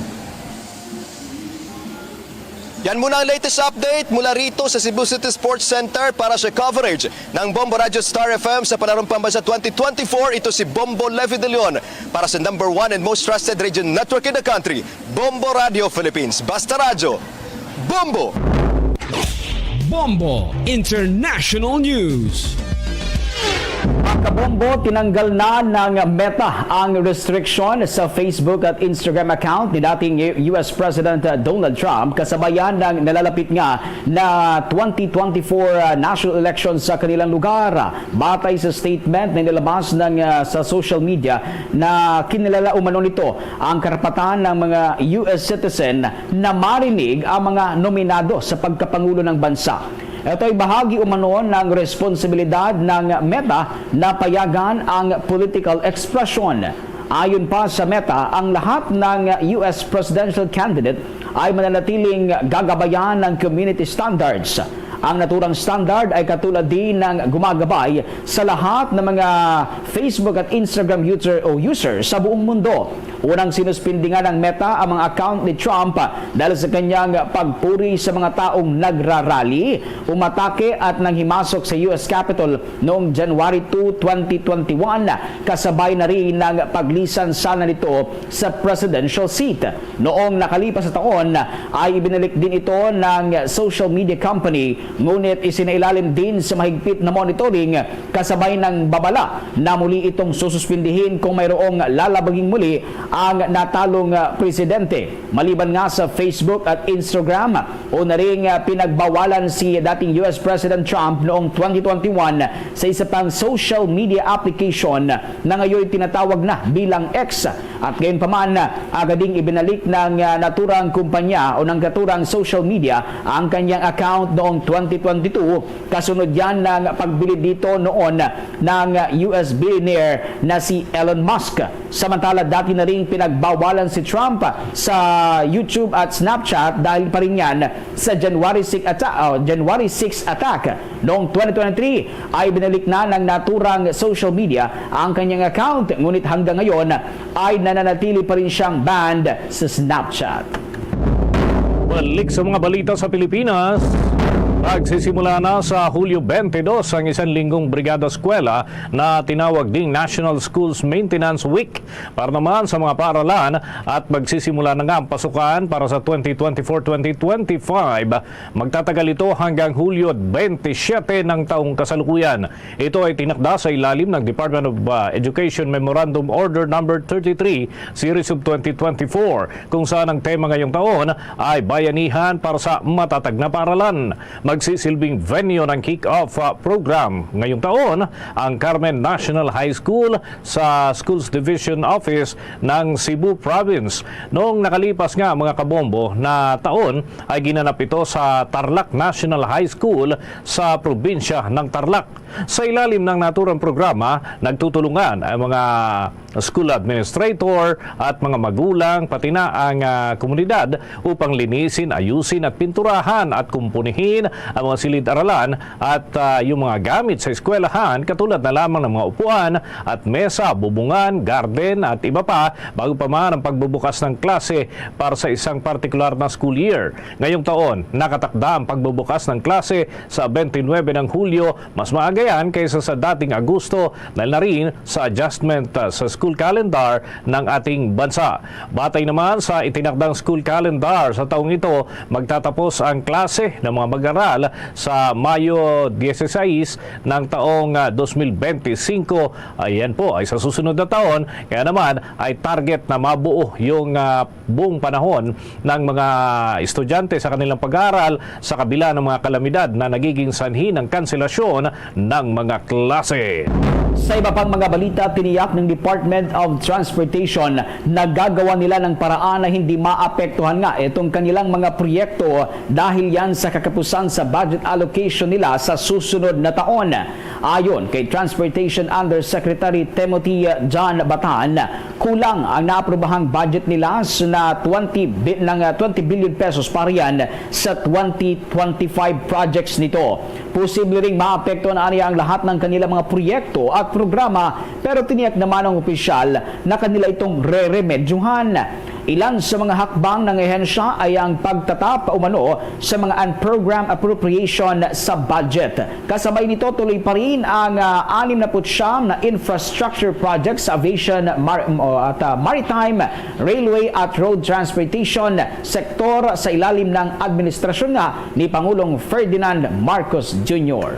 Yan muna ang latest update mula rito sa Cebu City Sports Center. Para sa coverage ng Bombo Radyo Star F M sa Palarong Pambansa twenty twenty-four, ito si Bombo Levy De Leon para sa number one and most trusted radio network in the country, Bombo Radio Philippines. Basta Radyo, Bombo! Bombo International News. Mga kabombo, tinanggal na ng Meta ang restriction sa Facebook at Instagram account ni dating U S President Donald Trump, kasabayan ng nalalapit nga na twenty twenty-four, ah, national election sa kanilang lugar. Batay sa statement na nilabas ng, ah, sa social media, na kinilala umano nito ang karapatan ng mga U S citizen na marinig ang mga nominado sa pagkapangulo ng bansa. Ito ay bahagi umano ng responsibilidad ng Meta na payagan ang political expression. Ayon pa sa Meta, ang lahat ng U S presidential candidate ay mananatiling gagabayan ng community standards. Ang naturang standard ay katulad din ng gumagabay sa lahat ng mga Facebook at Instagram user o user sa buong mundo. Unang sinuspindi nga ng Meta ang mga account ni Trump dahil sa kanyang pagpuri sa mga taong nagrarally, umatake at nanghimasok sa U S Capitol noong January two, twenty twenty-one, kasabay na rin ng paglisan sana nito sa presidential seat. Noong nakalipas na taon ay ibinalik din ito ng social media company, ngunit isinailalim din sa mahigpit na monitoring kasabay ng babala na muli itong sususpindihin kung mayroong lalabaging muli ang natalong, ah, presidente. Maliban nga sa Facebook at Instagram, una ring, ah, pinagbawalan si dating U S President Trump noong twenty twenty-one sa isa pang social media application na ngayon tinatawag na bilang X. At gayon pa man, agad ding ibinalik ng, ah, naturang kumpanya o ng naturang social media ang kanyang account noong twenty twenty-two, kasunod yan ng pagbilid dito noon ng U S billionaire na si Elon Musk. Samantala, dati na ring pinagbawalan si Trump sa YouTube at Snapchat dahil pa rin yan sa January six atta-, oh, January six attack. Noong twenty twenty-three ay binalik na ng naturang social media ang kanyang account, ngunit hanggang ngayon ay nananatili pa rin siyang banned sa Snapchat. Balik sa mga balita sa Pilipinas. Magsisimula na sa Hulyo twenty-two ang isang linggong brigada eskwela na tinawag ding National Schools Maintenance Week para naman sa mga paaralan at magsisimula na nga ang pasukan para sa twenty twenty-four, twenty twenty-five. Magtatagal ito hanggang Hulyo twenty-seven ng taong kasalukuyan. Ito ay tinakda sa ilalim ng Department of, ah, Education Memorandum Order Number thirty-three, Series of twenty twenty-four, kung saan ang tema ngayong taon ay Bayanihan para sa Matatag na Paaralan. Nagsisilbing venue ng kick-off, ah, program ngayong taon ang Carmen National High School sa Schools Division Office ng Cebu Province. Noong nakalipas nga, mga kabombo, na taon ay ginanap ito sa Tarlac National High School sa probinsya ng Tarlac. Sa ilalim ng naturang programa, nagtutulungan ang mga school administrator at mga magulang, pati na ang, ah, komunidad upang linisin, ayusin at pinturahan at kumpunihin ang mga silid-aralan at, ah, yung mga gamit sa eskwelahan, katulad na lamang ng mga upuan at mesa, bubungan, garden at iba pa, bago pa man ang pagbubukas ng klase para sa isang partikular na school year. Ngayong taon, nakatakda ang pagbubukas ng klase sa twenty-nine ng Hulyo, mas maaga yan kaysa sa dating Agosto, dahil na rin sa adjustment, ah, sa school calendar ng ating bansa. Batay naman sa itinakdang school calendar sa taong ito, magtatapos ang klase ng mga mag-aral sa Mayo dieciséis ng taong, ah, dos mil bente singko. Ayan po, ay sa susunod na taon, kaya naman ay target na mabuo yung, ah, buong panahon ng mga estudyante sa kanilang pag-aaral sa kabila ng mga kalamidad na nagiging sanhi ng kanselasyon ng mga klase. Sa iba pang mga balita, tiniyak ng Department of Transportation na gagawa nila ng paraan na hindi maapektuhan nga itong kanilang mga proyekto dahil yan sa kakapusan sa budget allocation nila sa susunod na taon. Ayon kay Transportation Undersecretary Timothy John Batan, kulang ang naaprobahang budget nila s-, na twenty bi-, ng, ah, twenty billion pesos para yan sa twenty twenty-five projects nito. Posible ring maapektuhan aniya ang lahat ng kanilang mga proyekto at programa, pero tiniyak naman ng opisyal na kanila itong re-remedyohan. Ilan sa mga hakbang ng ahensya ay ang pagtatap umano sa mga unprogrammed appropriation sa budget. Kasabay nito, tuloy pa rin ang, ah, anim na putsyam na infrastructure projects sa aviation, mar-, o, at, ah, maritime, railway at road transportation sektor sa ilalim ng administrasyon nga ni Pangulong Ferdinand Marcos Junior.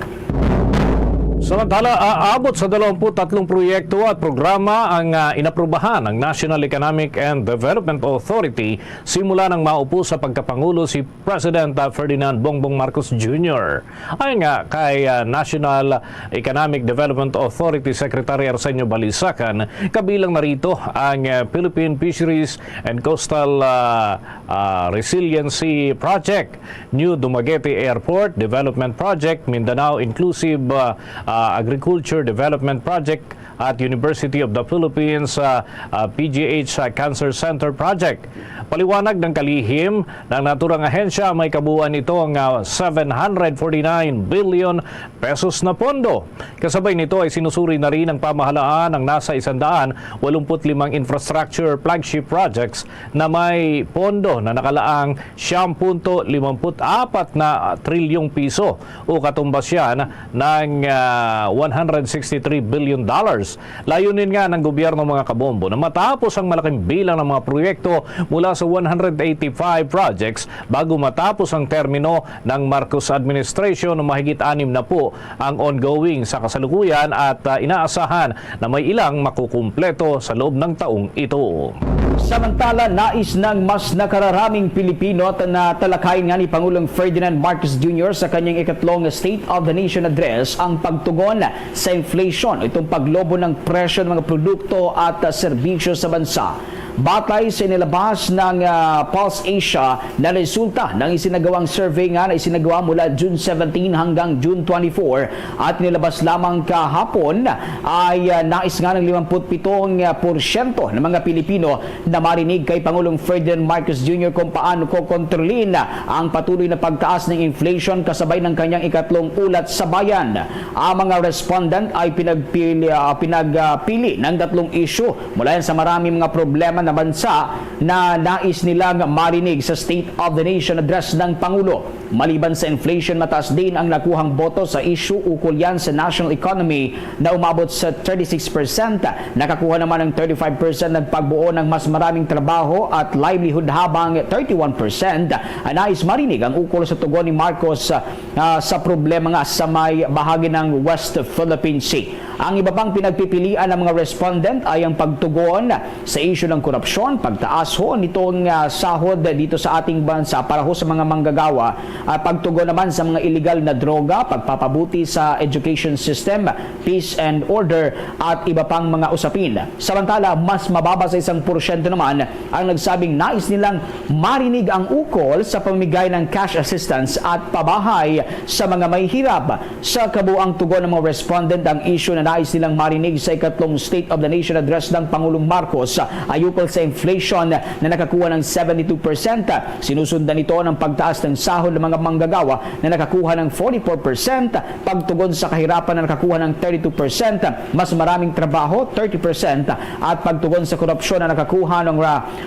Samantala, aabot sa dalawampu't tatlong proyekto at programa ang, ah, inaprubahan ng National Economic and Development Authority simula nang maupo sa pagkapangulo si President, ah, Ferdinand Bongbong Marcos Junior. Ayon nga kay, ah, National Economic Development Authority Secretary Arsenio Balisacan, kabilang na rito ang, ah, Philippine Fisheries and Coastal, ah, ah, Resiliency Project, New Dumaguete Airport Development Project, Mindanao Inclusive, ah, ah, Agriculture Development Project, at University of the Philippines, ah, ah, P G H Cancer Center Project. Paliwanag ng kalihim, ng naturang ahensya, may kabuuan ito nga seven hundred forty-nine billion pesos na pondo. Kasabay nito ay sinusuri na rin ng pamahalaan ang nasa isang daan walumput limang infrastructure flagship projects na may pondo na nakalaang siyam punto limampu't apat na trilyong piso o katumbas yan ng, ah, one hundred sixty-three billion dollars. Layunin nga ng gobyerno, mga kabombo, na matapos ang malaking bilang ng mga proyekto mula sa one hundred eighty-five projects bago matapos ang termino ng Marcos administration. Mahigit anim na po ang ongoing sa kasalukuyan at, ah, inaasahan na may ilang makukumpleto sa loob ng taong ito. Samantala, nais ng mas nakararaming Pilipino at na talakayin nga ni Pangulong Ferdinand Marcos Junior sa kanyang ikatlong State of the Nation Address ang pagtugon sa inflation, itong paglobo ng presyo ng mga produkto at, ah, serbisyo sa bansa. Batay sa inilabas ng, ah, Pulse Asia na resulta ng isinagawang survey nga na isinagawa mula June seventeen hanggang June twenty-four at nilabas lamang kahapon, ay, ah, nais nga ng limampu't pitong porsyento ng mga Pilipino na marinig kay Pangulong Ferdinand Marcos Junior kung paano kokontrolin ang patuloy na pagtaas ng inflation kasabay ng kanyang ikatlong ulat sa bayan. Ang mga respondent ay pinagpili, ah, pinagpili ng tatlong issue mula yan sa maraming mga problema ng bansa na nais nilang marinig sa State of the Nation Address ng Pangulo. Maliban sa inflation, mataas din ang nakuhang boto sa issue ukol yan sa national economy na umabot sa thirty-six percent. Nakakuha naman ng thirty-five percent ng pagbuo ng mas maraming trabaho at livelihood, habang thirty-one percent ang nais marinig ang ukol sa tugon ni Marcos, ah, sa problema nga sa may bahagi ng West Philippine Sea. Ang iba pang pinagpipilian ng mga respondent ay ang pagtugon sa isyu ng korupsyon, pagtaas ho nitong, ah, sahod dito sa ating bansa para ho sa mga manggagawa, at pagtugon naman sa mga illegal na droga, pagpapabuti sa education system, peace and order, at iba pang mga usapin. Samantala, mas mababa sa isang porsyento naman ang nagsabing nais nilang marinig ang ukol sa pamigay ng cash assistance at pabahay sa mga mahihirap. Sa kabuang tugon ng mga respondent, ang isyu na nais nilang marinig sa ikatlong State of the Nation Address ng Pangulong Marcos ay ukol sa inflation na nakakuha ng seventy-two percent. Sinusundan nito ng pagtaas ng sahod ng mga manggagawa na nakakuha ng forty-four percent, pagtugon sa kahirapan na nakakuha ng thirty-two percent, mas maraming trabaho, thirty percent, at pagtugon sa korupsyon na nakakuha ng,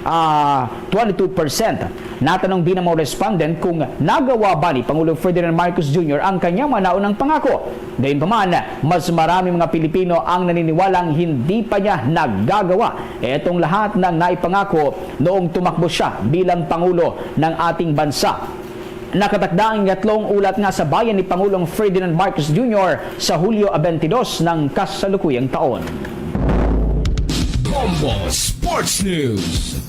ah, twenty-two percent. Natanong din ang mga respondent kung nagawa ba ni Pangulong Ferdinand Marcos Junior ang kanyang mga naunang pangako. Gayunpaman, mas marami mga Pilipino ang naniniwalang hindi pa niya nagagawa itong lahat ng naipangako noong tumakbo siya bilang Pangulo ng ating bansa. Nakatakda ang ikatlong Ulat nga sa Bayan ni Pangulong Ferdinand Marcos Junior sa Hulyo twenty-two ng kasalukuyang taon. Bombo Sports News.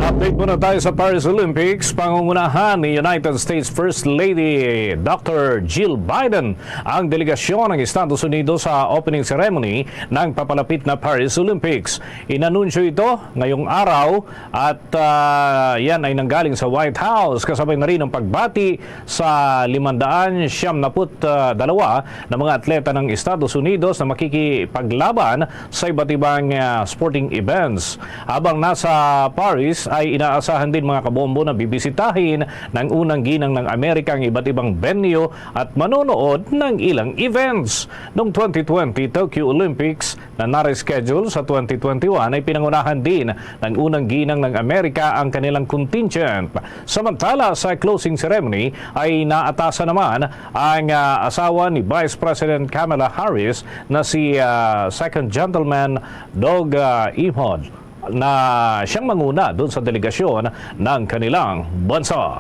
Update muna tayo sa Paris Olympics. Pangungunahan ni United States First Lady Doctor Jill Biden ang delegasyon ng Estados Unidos sa opening ceremony ng papalapit na Paris Olympics. Inanunsyo ito ngayong araw at, ah, yan ay nanggaling sa White House, kasabay na rin ang pagbati sa limandaan siyam na put dalawa na mga atleta ng Estados Unidos na makikipaglaban sa iba't ibang, ah, sporting events. Habang nasa Paris, ay inaasahan din, mga kabombo, na bibisitahin ng unang ginang ng Amerika ang iba't ibang venue at manonood ng ilang events. Noong twenty twenty Tokyo Olympics na na-reschedule sa twenty twenty-one, ay pinangunahan din ng unang ginang ng Amerika ang kanilang contingent. Samantala, sa closing ceremony ay naatasan naman ang, ah, asawa ni Vice President Kamala Harris na si, ah, Second Gentleman Doug, ah, Emhoff na siyang manguna doon sa delegasyon ng kanilang bansa.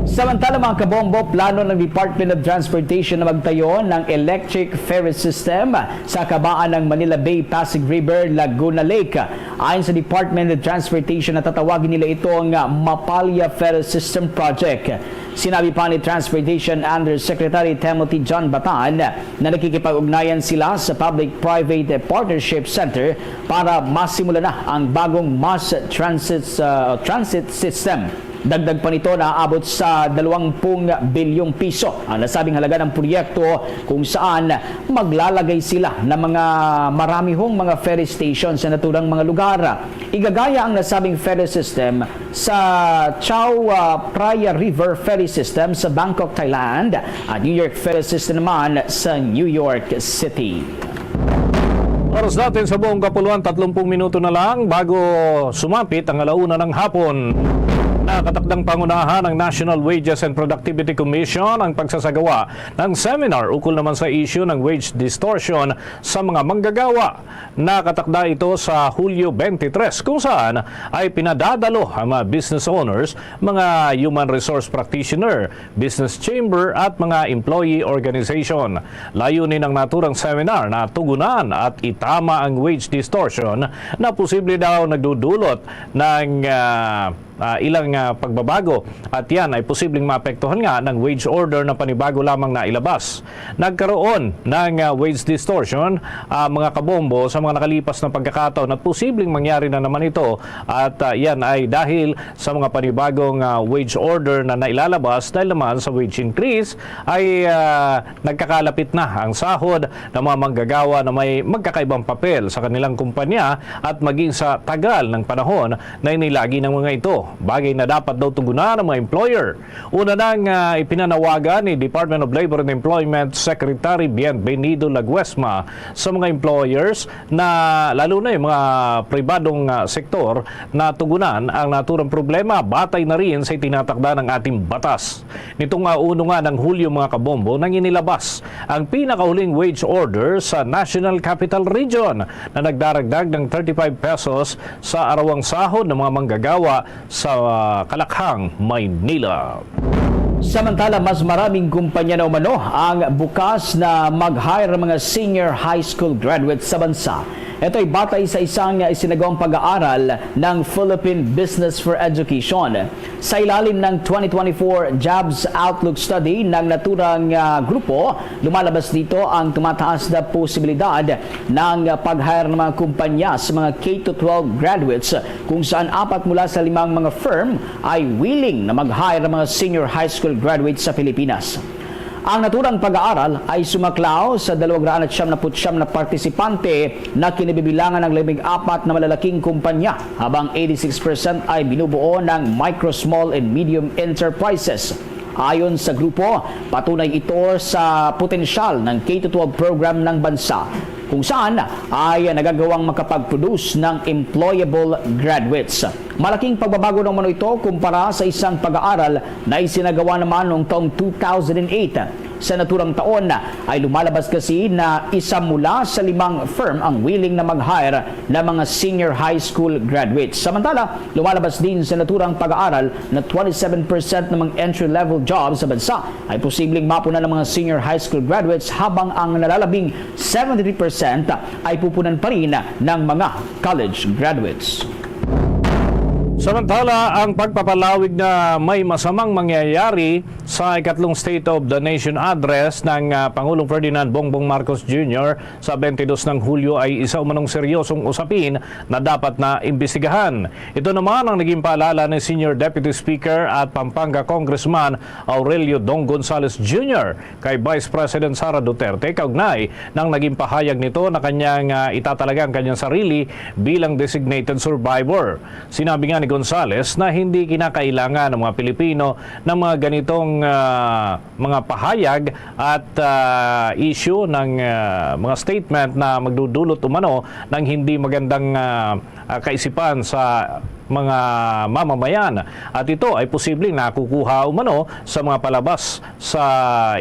Samantala, mga kabombo, plano ng Department of Transportation na magtayo ng electric ferry system sa kabaan ng Manila Bay, Pasig River, Laguna Lake. Ayon sa Department of Transportation, natatawagin nila itong Mapalya Ferry System Project. Sinabi pa ni Transportation Undersecretary Timothy John Batan na nakikipag-ugnayan sila sa Public-Private Partnership Center para masimulan na ang bagong mass transit, uh, transit system. Dagdag pa nito, naaabot sa dalawang bilyong piso ang nasabing halaga ng proyekto, kung saan maglalagay sila ng mga maramihong mga ferry station sa naturang mga lugar. Igagaya ang nasabing ferry system sa Chao, ah, Phraya River Ferry System sa Bangkok, Thailand, at New York Ferry System naman sa New York City. Oras natin sa buong kapuluan, tatlong minuto na lang bago sumapit ang alauna ng hapon. Nakatakdang pangunahan ng National Wages and Productivity Commission ang pagsasagawa ng seminar ukol naman sa issue ng wage distortion sa mga manggagawa. Nakatakda ito sa Hulyo twenty-three, kung saan ay pinadadalo ang mga business owners, mga human resource practitioner, business chamber, at mga employee organization. Layunin ng naturang seminar na tugunan at itama ang wage distortion na posible daw nagdudulot ng, ah, ah, ilang, ah, pagbabago, at yan ay posibleng maapektuhan nga ng wage order na panibago lamang na ilabas. Nagkaroon ng, ah, wage distortion, ah, mga kabombo, sa mga nakalipas na pagkakataon at posibleng mangyari na naman ito, at, ah, yan ay dahil sa mga panibagong, ah, wage order na nailalabas dahil naman sa wage increase ay, ah, nagkakalapit na ang sahod ng mga manggagawa na may magkakaibang papel sa kanilang kumpanya at maging sa tagal ng panahon na inilagi ng mga ito, bagay na dapat daw tugunan ng mga employer. Una nang, ah, ipinanawagan ni Department of Labor and Employment Secretary Bienvenido Laguesma sa mga employers na, lalo na yung mga pribadong, ah, sektor, na tugunan ang naturang problema batay na rin sa itinatakda ng ating batas. Nitong, ah, uno nga ng Hulyo, mga kabombo, nang inilabas ang pinakahuling wage order sa National Capital Region na nagdaragdag ng thirty-five pesos sa arawang sahod ng mga manggagawa sa, ah, Kalakhang, Maynila. Samantala, mas maraming kumpanya na umano ang bukas na mag-hire ng mga senior high school graduates sa bansa. Ito ay batay sa isang isinagawang pag-aaral ng Philippine Business for Education. Sa ilalim ng twenty twenty-four Jobs Outlook Study ng naturang, ah, grupo, lumalabas dito ang tumataas na posibilidad ng pag-hire ng mga kumpanya sa mga K to twelve graduates, kung saan apat mula sa limang mga firm ay willing na mag-hire ng mga senior high school graduates sa Pilipinas. Ang naturang pag-aaral ay sumaklaw sa dalawang raan at siyam na put siyam na partisipante na kinabibilangan ng labing apat na malalaking kumpanya, habang eighty-six percent ay binubuo ng micro, small, and medium enterprises. Ayon sa grupo, patunay ito sa potensyal ng K to twelve program ng bansa, kung saan ay nagagawang makapag-produce ng employable graduates. Malaking pagbabago naman ito kumpara sa isang pag-aaral na isinagawa naman noong taong two thousand and eight. Sa naturang taon ay lumalabas kasi na isa mula sa limang firm ang willing na mag-hire ng mga senior high school graduates. Samantala, lumalabas din sa naturang pag-aaral na twenty-seven percent ng mga entry-level jobs sa bansa ay posibleng mapunan ng mga senior high school graduates, habang ang nalalabing seventy-three percent ay pupunan pa rin ng mga college graduates. Samantala, ang pagpapalawig na may masamang mangyayari sa ikatlong State of the Nation Address ng, ah, Pangulong Ferdinand Bongbong Marcos Junior sa twenty-two ng Hulyo ay isa umanong seryosong usapin na dapat na imbestigahan. Ito naman ang naging paalala ni Senior Deputy Speaker at Pampanga Congressman Aurelio Dong Gonzales Junior kay Vice President Sara Duterte kaugnay nang naging pahayag nito na kanyang, ah, itatalaga ang kanyang sarili bilang designated survivor. Sinabi nga ni Gonzales na hindi kinakailangan ng mga Pilipino ng mga ganitong, ah, mga pahayag at, ah, issue ng, ah, mga statement na magdudulot umano ng hindi magandang, ah, ah, kaisipan sa mga mamamayan. At ito ay posibleng nakukuha umano sa mga palabas sa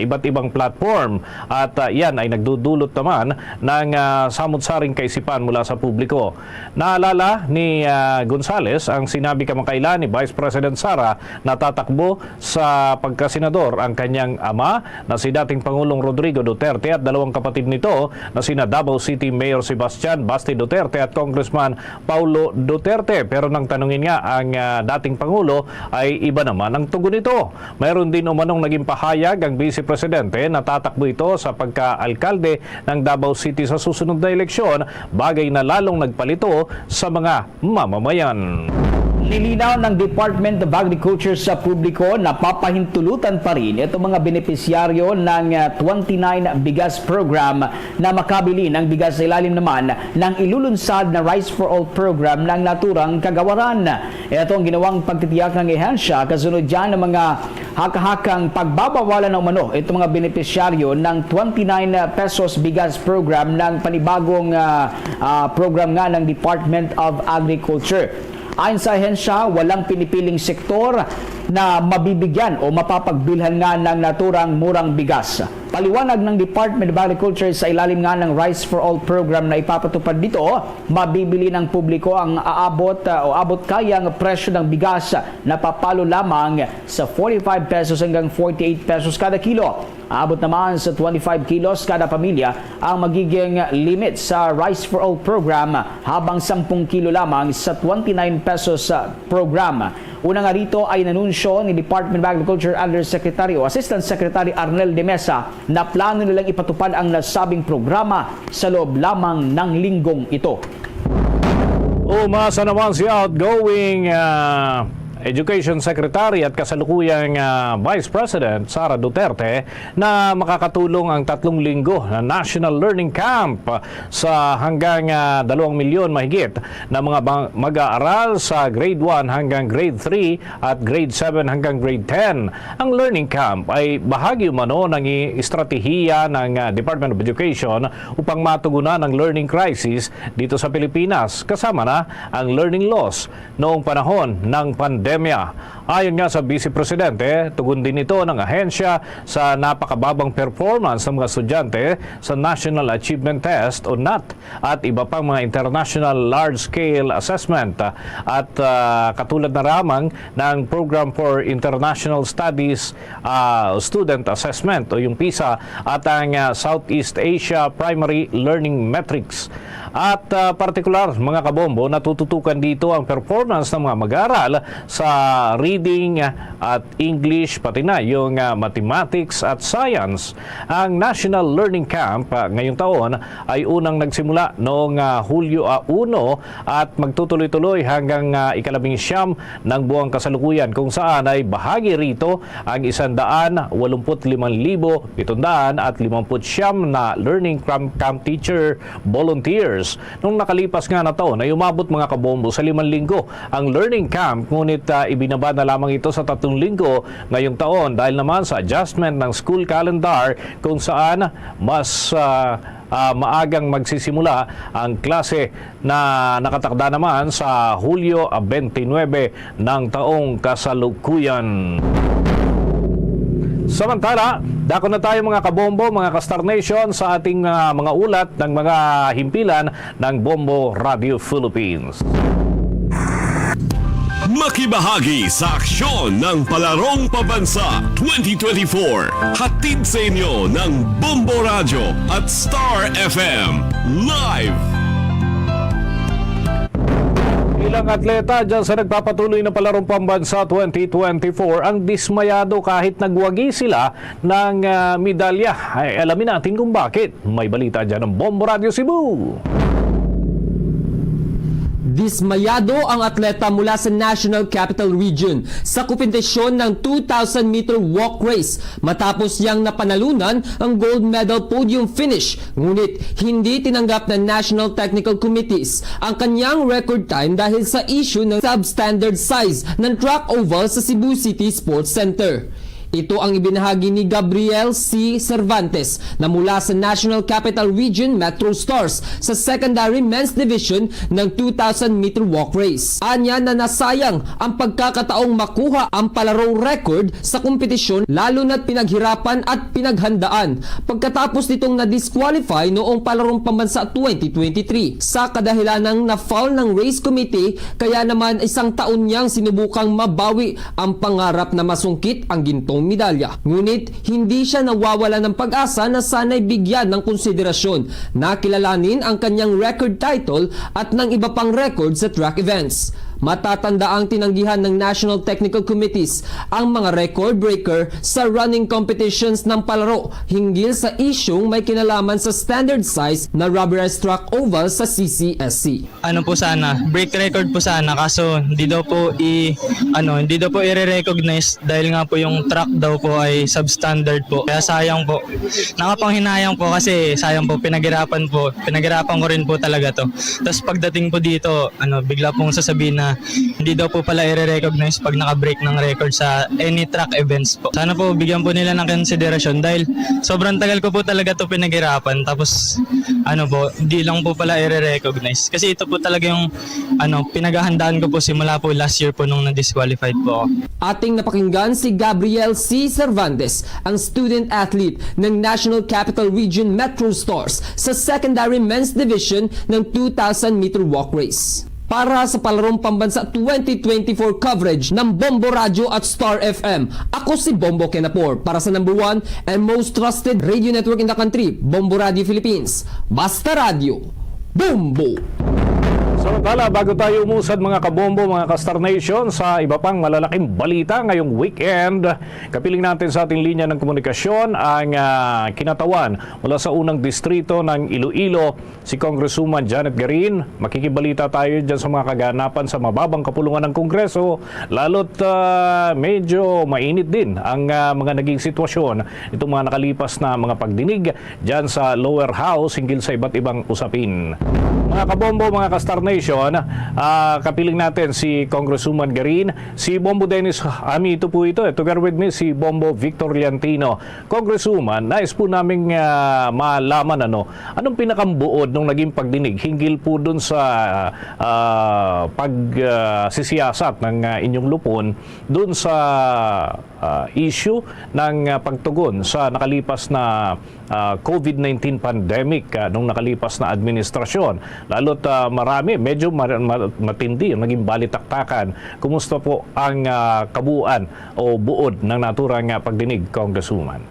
iba't ibang platform. At, ah, yan ay nagdudulot naman ng, ah, samot-saring kaisipan mula sa publiko. Naalala ni, ah, Gonzales ang sinabi kamakailan ni Vice President Sara na tatakbo sa pagkasenador ang kanyang ama na si dating Pangulong Rodrigo Duterte at dalawang kapatid nito na sina Davao City Mayor Sebastian Basti Duterte at Congressman Paulo Duterte. Pero nang tanungin nga ang, ah, dating Pangulo, ay iba naman ang tugon nito. Mayroon din umanong naging pahayag ang Vice Presidente na tatakbo ito sa pagka-alkalde ng Davao City sa susunod na eleksyon, bagay na lalong nagpalito sa mga mamamayan. Nilinaw ng Department of Agriculture sa publiko na papahintulutan pa rin itong mga benepisyaryo ng, ah, twenty-nine Bigas Program na makabili ng bigas sa ilalim naman ng ilulunsad na Rice for All Program ng naturang kagawaran. Ito ang ginawang pagtitiyak ng ehensya kasunod dyan ng mga hakahakang pagbabawalan na umano itong mga benepisyaryo ng twenty-nine pesos bigas program ng panibagong, ah, ah, program nga ng Department of Agriculture. Ayon sa ahensya, walang pinipiling sektor na mabibigyan o mapapagbilhan nga ng naturang murang bigas. Paliwanag ng Department of Agriculture, sa ilalim nga ng Rice for All program na ipapatupad dito, mabibili ng publiko ang aabot, ah, o abot kayang presyo ng bigas na papalo lamang sa forty-five pesos hanggang forty-eight pesos kada kilo. Aabot naman sa twenty-five kilos kada pamilya ang magiging limit sa Rice for All program, habang sampung kilo lamang sa twenty-nine pesos, ah, program. Una nga rito ay inanunsyo ni Department of Agriculture Undersecretary o Assistant Secretary Arnel de Mesa na plano nilang ipatupad ang nasabing programa sa loob lamang ng linggong ito. Umasa naman si outgoing, ah, Education Secretary at kasalukuyang, ah, Vice President Sara Duterte na makakatulong ang tatlong linggo na National Learning Camp sa hanggang, ah, dalawang milyon mahigit na mga bang-, mag-aaral sa grade one hanggang grade three at grade seven hanggang grade ten. Ang learning camp ay bahagi umano ng i-, estratehiya ng, ah, Department of Education upang matugunan ang learning crisis dito sa Pilipinas, kasama na ang learning loss noong panahon ng pandemya. Ayon nga sa Vice Presidente, tugon din ito ng ahensya sa napakababang performance ng mga estudyante sa National Achievement Test o NAT at iba pang mga international large-scale assessment at, ah, katulad na lamang ng Program for International Studies, ah, Student Assessment o yung PISA at ang, ah, Southeast Asia Primary Learning Metrics. At, ah, partikular, mga kabombo, natututukan dito ang performance ng mga mag-aaral sa reading at English, pati na yung, ah, mathematics at science. Ang National Learning Camp, ah, ngayong taon ay unang nagsimula noong, ah, Hulyo, ah, uno at magtutuloy-tuloy hanggang, ah, ikalabing siyam ng buwang kasalukuyan, kung saan ay bahagi rito ang isang daan walumput limang libo pitong daan at limamput siyam na Learning Camp, Camp Teacher volunteers. Nung nakalipas nga na taon ay umabot, mga kabombo, sa limang linggo ang learning camp, ngunit, ah, ibinaba na lamang ito sa tatlong linggo ngayong taon dahil naman sa adjustment ng school calendar, kung saan mas, ah, ah, maagang magsisimula ang klase na nakatakda naman sa Hulyo, ah, twenty-nine ng taong kasalukuyan. Samantala, dako na tayo, mga kabombo, mga ka-Star Nation, sa ating, ah, mga ulat ng mga himpilan ng Bombo Radio Philippines. Makibahagi sa aksyon ng Palarong Pambansa twenty twenty-four. Hatid sa inyo ng Bombo Radyo at Star F M. Live! Ilang atleta dyan sa nagpapatuloy na Palarong Pambansa twenty twenty-four ang dismayado kahit nagwagi sila ng, ah, medalya. Ay, alamin natin kung bakit. May balita dyan ang Bombo Radio Cebu. Dismayado ang atleta mula sa National Capital Region sa kompetisyon ng two thousand meter walk race matapos niyang napanalunan ang gold medal podium finish. Ngunit hindi tinanggap ng National Technical Committees ang kanyang record time dahil sa issue ng substandard size ng track oval sa Cebu City Sports Center. Ito ang ibinahagi ni Gabriel C. Cervantes na mula sa National Capital Region Metro Stars sa Secondary Men's Division ng two thousand meter walk race. Anya na nasayang ang pagkakataong makuha ang palarong record sa kompetisyon, lalo na't pinaghirapan at pinaghandaan pagkatapos nitong na-disqualify noong Palarong Pambansa twenty twenty-three sa kadahilanang na-foul ng race committee, kaya naman isang taon niyang sinubukang mabawi ang pangarap na masungkit ang gintong medalya. Ngunit hindi siya nawawala ng pag-asa na sana'y bigyan ng konsiderasyon na kilalanin ang kanyang record title at ng iba pang record sa track events. Matatandaang tinanggihan ng National Technical Committees ang mga record breaker sa running competitions ng palaro hinggil sa isyung may kinalaman sa standard size na rubberized track oval sa C C S C. Ano po sana, break record po sana, kaso hindi daw po i-, ano, hindi daw po i-recognize dahil nga po yung track daw po ay substandard po. Kaya sayang po. Nakapanghinayang po kasi sayang po, pinaghirapan po. Pinaghirapan ko rin po talaga 'to. Tas pagdating po dito, ano, bigla pong sasabihin na hindi daw po pala i-recognize pag naka-break ng record sa any track events po. Sana po bigyan po nila ng konsiderasyon dahil sobrang tagal ko po talaga 'to pinaghirapan. Tapos, ano po, hindi lang po pala i-recognize. Kasi ito po talaga yung, ano, pinaghahandaan ko po simula po last year po nung na-disqualified po ako. Ating napakinggan si Gabriel C. Cervantes, ang student athlete ng National Capital Region Metro Stars sa Secondary Men's Division ng two thousand meter walk race. Para sa Palarong Pambansa twenty twenty-four coverage ng Bombo Radyo at Star F M, ako si Bombo Kenapor para sa number one and most trusted radio network in the country, Bombo Radyo Philippines. Basta Radyo, Bombo! Samantala, bago tayo umusad, mga kabombo, mga ka-Star Nation, sa iba pang malalaking balita ngayong weekend, kapiling natin sa ating linya ng komunikasyon ang, ah, kinatawan mula sa unang distrito ng Iloilo, si Congresswoman Janet Garin. Makikibalita tayo dyan sa mga kaganapan sa mababang kapulungan ng Kongreso, lalo't, ah, medyo mainit din ang, ah, mga naging sitwasyon itong mga nakalipas na mga pagdinig dyan sa lower house hinggil sa iba't ibang usapin. Mga kabombo, mga ka-Star Station, ah, kapiling natin si Congresswoman Garin, si Bombo Dennis Hamito po ito. Together with me, si Bombo Victor Liantino. Congresswoman, nais po naming, ah, malaman, ano, anong pinakambuod nung naging pagdinig hinggil po dun sa, ah, pag, ah, sisiyasat ng, ah, inyong lupon dun sa, ah, issue ng, ah, pagtugon sa nakalipas na, ah, COVID nineteen pandemic, ah, nung nakalipas na administrasyon. Lalo't, ah, marami, medyo mar-, mar-, matindi ang naging balitaktakan. Kumusta po ang, ah, kabuuan o buod ng naturang, ah, pagdinig, Congresswoman?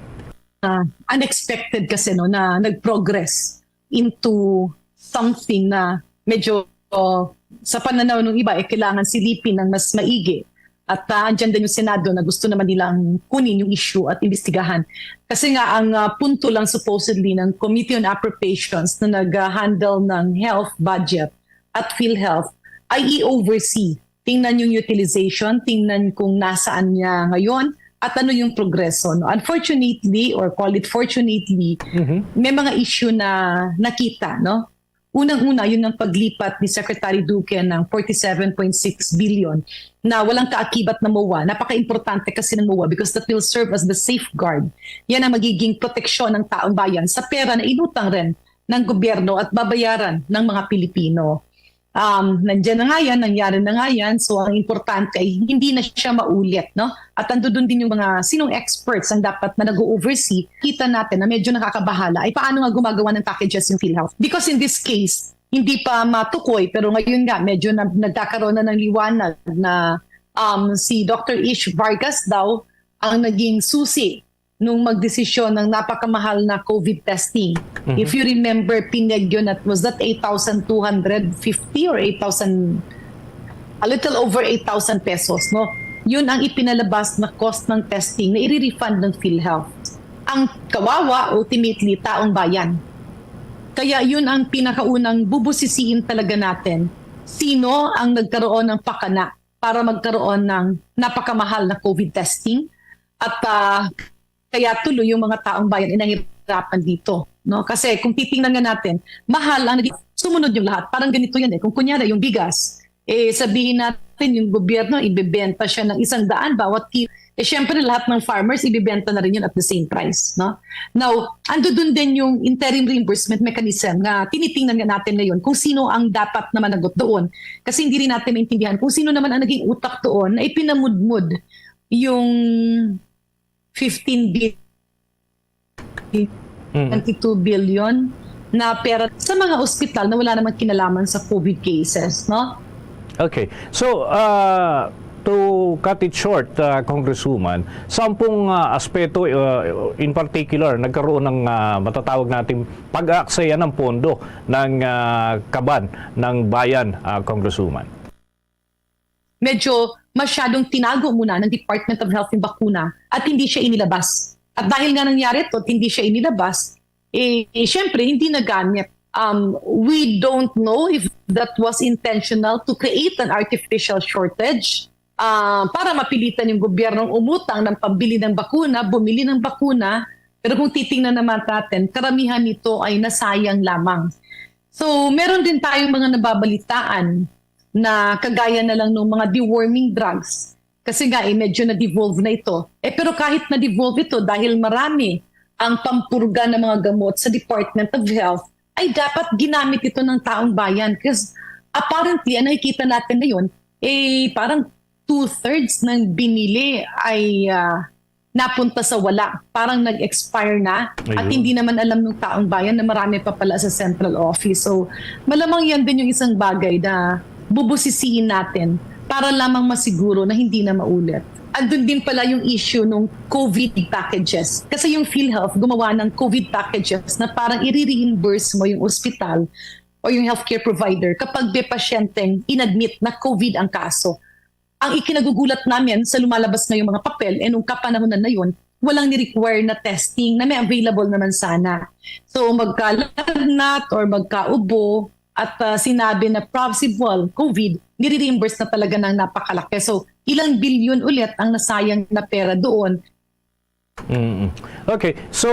Ah, unexpected kasi, no, na nag-progress into something na medyo, uh, sa pananaw ng iba, eh, kailangan silipin ng mas maigi. At, ah, andyan din yung Senado na gusto naman nilang kunin yung issue at imbestigahan. Kasi nga, ang, ah, punto lang supposedly ng Committee on Appropriations na nag-handle ng health budget at PhilHealth ay i-oversee. Tingnan yung utilization, tingnan kung nasaan niya ngayon, at ano yung progreso, no? Unfortunately, or call it fortunately, Mhm. may mga issue na nakita, no? Unang-una, yun ang paglipat ni Secretary Duque ng forty-seven point six billion na walang kaakibat na MOA. Napaka-importante kasi ng MOA because that will serve as the safeguard. Yan ang magiging proteksyon ng taong bayan sa pera na inutang rin ng gobyerno at babayaran ng mga Pilipino. Um, nandiyan na nga yan, nangyari na nga yan. So, ang importante ay hindi na siya maulit, no? At andun din yung mga sinong experts ang dapat na nag-oversee. Kita natin na medyo nakakabahala ay paano nga gumagawa ng packages yung PhilHealth. Because in this case, hindi pa matukoy, pero ngayon nga, medyo na, nagkakaroon na ng liwanag na, um, si Doctor Ish Vargas daw ang naging susi nung magdesisyon ng napakamahal na COVID testing. Mhm. If you remember, Pineg yun, at was that eight thousand two hundred fifty or eight thousand, a little over eight thousand pesos, no? Yun ang ipinalabas na cost ng testing na i-refund ng PhilHealth. Ang kawawa, ultimately, taong bayan. Kaya yun ang pinakaunang bubusisiin talaga natin. Sino ang nagkaroon ng pakana para magkaroon ng napakamahal na COVID testing? At, ah, kaya tuloy yung mga taong bayan ay nahirapan dito, no? Kasi kung titingnan nga natin, mahal ang naging sumunod yung lahat. Parang ganito yan eh. Kung kunyari, yung bigas, eh, sabihin natin yung gobyerno, ibebenta siya ng isang daan bawat kilo. Eh, syempre, lahat ng farmers, ibebenta na rin yun at the same price, no? Now, ando dun din yung interim reimbursement mechanism na tinitingnan nga natin ngayon kung sino ang dapat na managot doon. Kasi hindi rin natin maintindihan kung sino naman ang naging utak doon na ipinamudmud yung fifteen billion, Mm. twenty-two billion na pera sa mga ospital na wala namang kinalaman sa COVID cases, no? Okay. So, ah, to cut it short, ah, Congresswoman, sampung, ah, aspeto, ah, in particular, nagkaroon ng, ah, matatawag nating pag-aaksaya ng pondo ng, ah, kaban ng bayan, ah, Congresswoman? Medyo masyadong tinago muna ng Department of Health yung bakuna at hindi siya inilabas. At dahil nga nangyari to at hindi siya inilabas, eh, eh, syempre, hindi nagamit. Um, we don't know if that was intentional to create an artificial shortage, ah, para mapilitan yung gobyernong umutang ng pambili ng bakuna, bumili ng bakuna. Pero kung titingnan naman natin, karamihan nito ay nasayang lamang. So, meron din tayong mga nababalitaan na kagaya na lang ng mga deworming drugs. Kasi nga, eh, medyo na-devolve na ito. Eh, pero kahit na-devolve ito, dahil marami ang pampurga ng mga gamot sa Department of Health, ay dapat ginamit ito ng taong bayan. Because apparently, ang nakikita natin ngayon, eh, parang two-thirds ng binili ay, ah, napunta sa wala. Parang nag-expire na at Ayun. Hindi naman alam ng taong bayan na marami pa pala sa central office. So, malamang yan din yung isang bagay na bubusisiin natin para lamang masiguro na hindi na maulit. Andun din pala yung issue ng COVID packages. Kasi yung PhilHealth gumawa ng COVID packages na parang i-reimburse mo yung ospital o yung healthcare provider kapag may pasyenteng inadmit na COVID ang kaso. Ang ikinagugulat namin sa lumalabas ngayong mga papel, eh, nung kapanahunan na yun, walang ni-require na testing na may available naman sana. So, magkalagnat or magkaubo at, ah, sinabi na possible COVID, nire-reimburse na talaga ng napakalaki. So, ilang bilyon ulit ang nasayang na pera doon. Mm. Okay. So,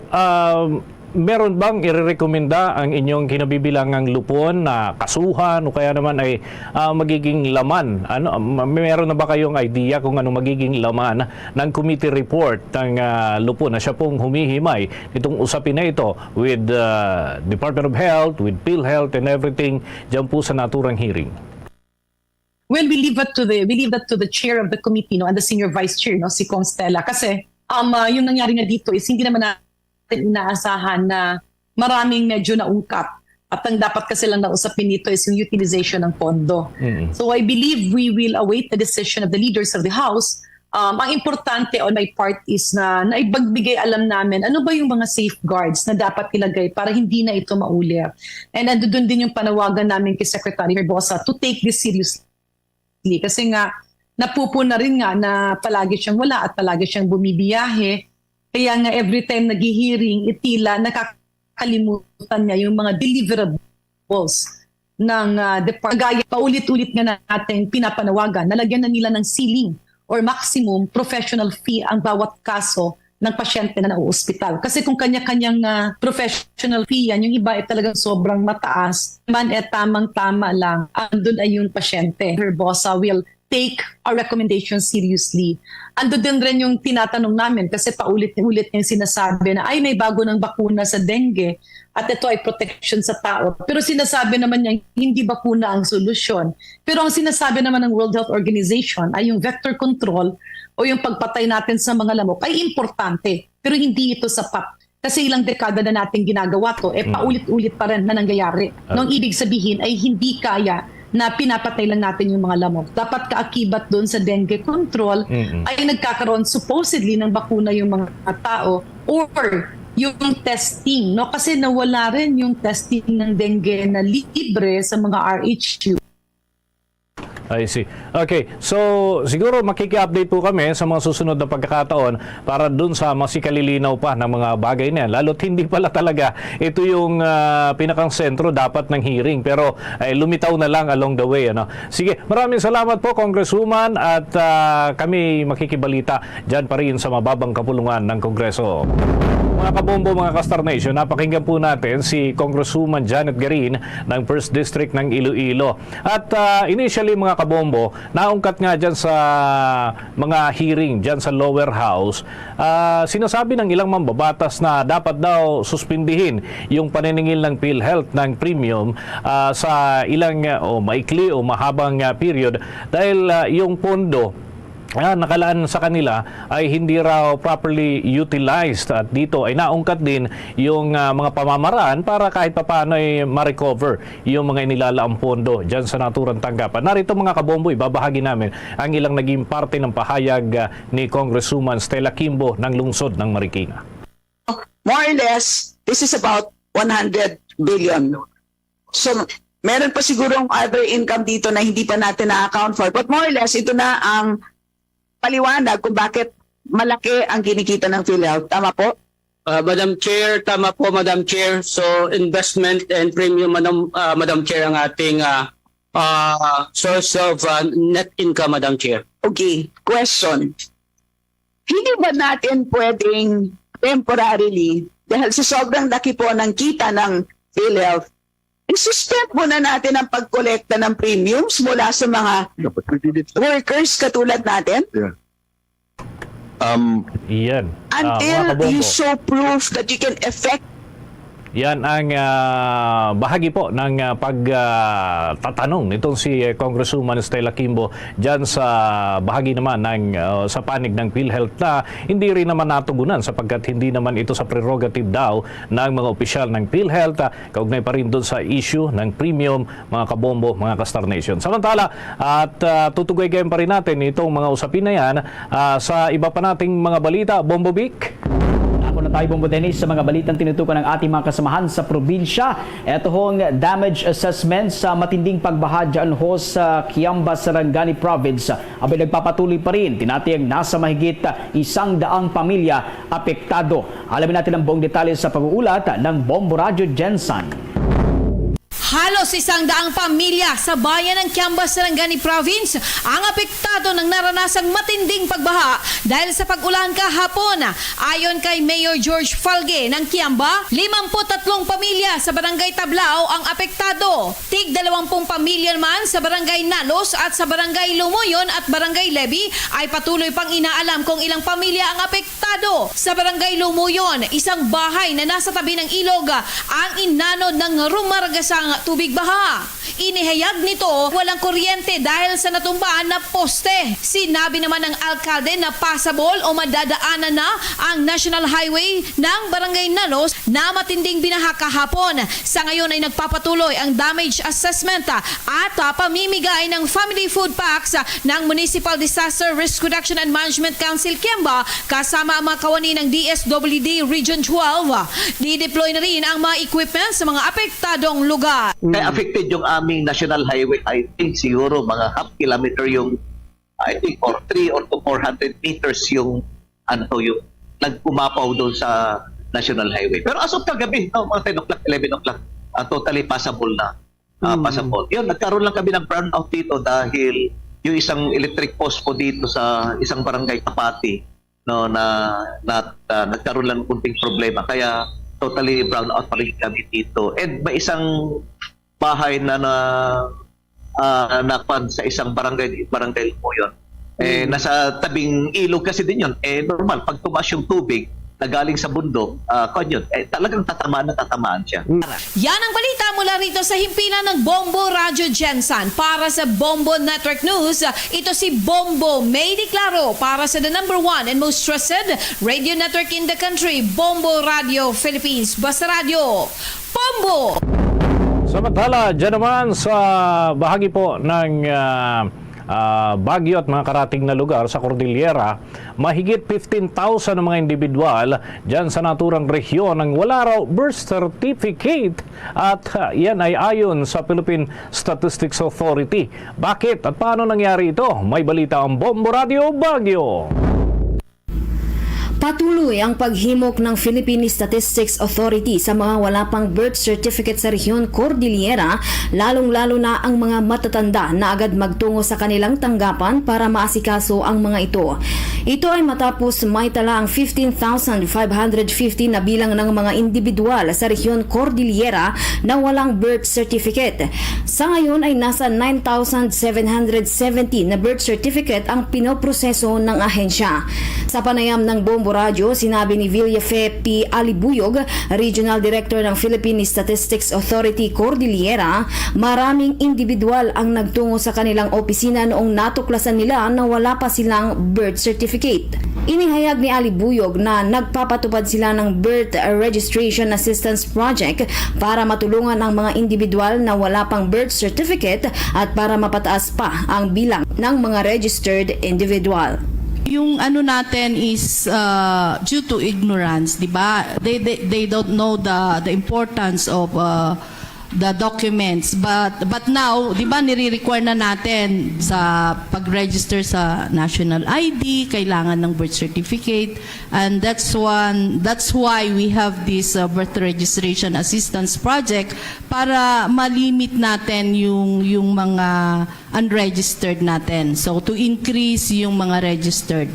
um, Meron bang irerekomenda ang inyong kinabibilangang lupon na kasuhan o kaya naman ay, ah, magiging laman? Ano, ma-, meron na ba kayong idea kung ano magiging laman ng committee report ng, ah, lupon na siya pong humihimay nitong usapin na ito with, ah, Department of Health, with PhilHealth and everything dyan po sa naturang hearing? Well, we leave it to the we leave that to the chair of the committee, no, and the senior vice chair, no, si Cong Stella. Kasi um, uh, yung nangyari nga dito is hindi naman natin inaasahan na maraming medyo naungkat. At ang dapat kasi lang na usapin dito is yung utilization ng pondo. Mm. So I believe we will await the decision of the leaders of the House. Um, ang importante on my part is na naibagbigay alam namin ano ba yung mga safeguards na dapat ilagay para hindi na ito maulit. And ando doon din yung panawagan namin kay Secretary Herbosa to take this seriously. Kasi nga, napupuna rin nga na palagi siyang wala at palagi siyang bumibiyahe. Kaya nga every time naghihiring, itila nakakalimutan niya yung mga deliverables ng ah, department. Gaya, paulit-ulit nga nating pinapanawagan, nalagyan na nila ng ceiling or maximum professional fee ang bawat kaso ng pasyente na nauospital. Kasi kung kanya-kanyang ah, professional fee yan, yung iba ay talagang sobrang mataas, man eh tamang-tama lang, andun ay yung pasyente. Herbosa will take our recommendation seriously. Ando din rin yung tinatanong namin kasi paulit-ulit yung sinasabi na, "Ay, may bago ng bakuna sa dengue at ito ay protection sa tao." Pero sinasabi naman niya, hindi bakuna ang solusyon. Pero ang sinasabi naman ng World Health Organization ay yung vector control o yung pagpatay natin sa mga lamok ay importante, pero hindi ito sapat. Kasi ilang dekada na natin ginagawa to, eh Mm. paulit-ulit pa rin na nangyayari. Ah. Nung ibig sabihin ay hindi kaya na pinapatay lang natin yung mga lamok. Dapat kaakibat doon sa dengue control Mm-mm. ay nagkakaroon supposedly ng bakuna yung mga tao or yung testing, no? Kasi nawala rin yung testing ng dengue na libre sa mga R H U. I see. Okay. So, siguro makiki-update po kami sa mga susunod na pagkakataon para dun sa mas ikalilinaw pa ng mga bagay na yan. Lalo't hindi pala talaga ito yung ah, pinakang sentro dapat ng hearing. Pero ay, lumitaw na lang along the way. Ano? Sige, maraming salamat po, Congresswoman. At ah, kami makikibalita dyan pa rin sa mababang kapulungan ng Kongreso. Mga kabombo, mga ka-Star Nation, napakinggan po natin si Congresswoman Janet Garin ng First District ng Iloilo. At ah, initially, mga kabombo, naungkat nga dyan sa mga hearing dyan sa lower house, ah, sinasabi ng ilang mambabatas na dapat daw suspindihin yung paniningil ng PhilHealth ng premium ah, sa ilang ah, o maikli o mahabang ah, period dahil ah, yung pondo ah, nakalaan sa kanila ay hindi raw properly utilized at dito ay naungkat din yung ah, mga pamamaraan para kahit papaano ay ma-recover yung mga inilalaang pondo dyan sa naturang tanggapan. Narito, mga kabombo, ibabahagi namin ang ilang naging parte ng pahayag ah, ni Congresswoman Stella Kimbo ng lungsod ng Marikina. More or less, this is about one hundred billion. So, meron pa sigurong other income dito na hindi pa natin na-account for. But more or less, ito na ang paliwanag kung bakit malaki ang kinikita ng PhilHealth. Tama po? Uh, Madam Chair, tama po, Madam Chair. So, investment and premium, Madam, uh, Madam Chair, ang ating uh, uh, source of uh, net income, Madam Chair. Okay. Question. Hindi ba natin pwedeng temporarily, dahil sa sobrang laki po ng kita ng PhilHealth, i-suspend muna natin ang pagkolekta ng premiums mula sa mga Yeah, but we did it. Workers katulad natin? Yeah. Um, Iyan. Ah, Until mga kabombo. You show proof that you can effect Yan ang ah, bahagi po ng ah, pag ah, tatanong nitong si eh, Congresswoman Stella Kimbo dyan sa bahagi naman ng ah, sa panig ng PhilHealth na hindi rin naman natugunan sapagkat hindi naman ito sa prerogative daw ng mga opisyal ng PhilHealth ah, kaugnay pa rin doon sa issue ng premium, mga kabombo, mga ka-Star Nation. Samantala, at ah, tutugoy pa rin natin itong mga usapin na yan ah, sa iba pa nating mga balita. Bombo Vic? Ako na tayo, Bombo Dennis, sa mga balitang tinutukan ng ating mga kasamahan sa probinsya. Eto hong damage assessment sa matinding pagbaha dyan ho sa Kiamba, Sarangani Province. Abay, nagpapatuloy pa rin. Tinatayang nasa mahigit isang daang pamilya apektado. Alamin natin ang buong detalye sa pag-uulat ng Bombo Radyo Jensen. Halos isang daang pamilya sa bayan ng Kiamba, Sarangani Province ang apektado ng naranasang matinding pagbaha dahil sa pag-ulan kahapon. Ayon kay Mayor George Falge ng Kiamba, limampu't tatlong pamilya sa Barangay Tablao ang apektado. Tig dalawampung pamilya naman sa Barangay Nalos at sa Barangay Lumuyon at Barangay Levy ay patuloy pang inaalam kung ilang pamilya ang apektado. Sa Barangay Lumuyon, isang bahay na nasa tabi ng ilog ang inanod ng rumaragasang tubig baha. Inihayag nito, walang kuryente dahil sa natumba na poste. Sinabi naman ng alkalde na pasable o madadaanan na ang National Highway ng Barangay Nalos na matinding binaha kahapon. Sa ngayon ay nagpapatuloy ang damage assessment at pamimigay ng family food packs ng Municipal Disaster Risk Reduction and Management Council Kiamba kasama ang mga kawani ng D S W D Region twelve. Dideploy na rin ang mga equipment sa mga apektadong lugar. Kaya affected yung aming National Highway, I think siguro mga half kilometer yung, I think, or three or to four hundred meters yung, ano to, yung nagkumapaw doon sa National Highway. Pero as of kagabi, no, mga ten o'clock, eleven o'clock, ah, totally passable na. Ah, Mm. Passable. Yun, nagkaroon lang kami ng brownout dito dahil yung isang electric post po dito sa isang barangay kapati, no, na, na, ah, nagkaroon lang ng kunting problema. Kaya totally brownout pa rin kami dito. And may isang bahay na, na, ah, nakuan sa isang barangay, barangay po yun. Eh, Mm. nasa tabing ilog kasi din yun. Eh, normal, pag tumaas yung tubig na galing sa bundok, ah, kuan yun, eh, talagang tatamaan na tatamaan siya. Mm. Yan ang balita mula rito sa himpilan ng Bombo Radyo Gensan. Para sa Bombo Network News, ito si Bombo May Di Claro para sa the number one and most trusted radio network in the country, Bombo Radio Philippines. Basta Radyo, Bombo! Samantala, dyan naman sa bahagi po ng, ah, ah, Baguio at mga karating na lugar sa Cordillera, mahigit fifteen thousand ang mga individual dyan sa naturang rehiyon ang wala raw birth certificate at, ah, yan ay ayon sa Philippine Statistics Authority. Bakit at paano nangyari ito? May balita ang Bombo Radio Baguio. Patuloy ang paghimok ng Philippine Statistics Authority sa mga wala pang birth certificate sa rehiyon Cordillera, lalong-lalo na ang mga matatanda na agad magtungo sa kanilang tanggapan para maasikaso ang mga ito. Ito ay matapos may tala ang fifteen thousand five hundred fifty na bilang ng mga individual sa rehiyon Cordillera na walang birth certificate. Sa ngayon ay nasa nine thousand seven hundred seventy na birth certificate ang pinoproseso ng ahensya. Sa panayam ng Bombo Radyo, sinabi ni Villafe P. Alibuyog, Regional Director ng Philippine Statistics Authority Cordillera, maraming individual ang nagtungo sa kanilang opisina noong natuklasan nila na wala pa silang birth certificate. Inihayag ni Alibuyog na nagpapatupad sila ng Birth Registration Assistance Project para matulungan ang mga individual na wala pang birth certificate at para mapataas pa ang bilang ng mga registered individual. Yung ano natin is, uh, due to ignorance, di ba? They, they, they don't know the, the importance of, uh, the documents. But, but now, di ba, nire-require na natin sa pag-register sa national I D, kailangan ng birth certificate. And that's one, that's why we have this, uh, birth registration assistance project para ma-limit natin yung, yung mga unregistered natin. So, to increase yung mga registered.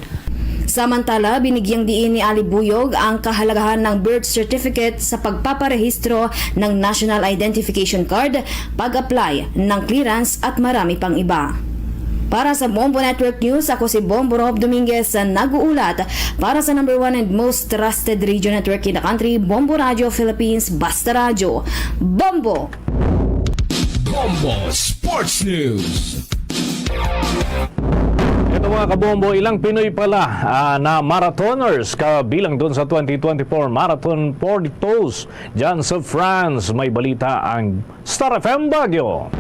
Samantala, binigyang diin ni Alibuyog ang kahalagahan ng birth certificate sa pagpaparehistro ng National Identification Card, pag-apply ng clearance at marami pang iba. Para sa Bombo Network News, ako si Bombo Rob Dominguez, nag-uulat para sa number one and most trusted radio network in the country, Bombo Radio Philippines, Basta Radyo. Bombo! Bombo Sports News. Ito, mga kabombo, ilang Pinoy pala, ah, na marathoners kabilang dun sa twenty twenty-four Marathon Portos dyan sa France. May balita ang Star F M Baguio.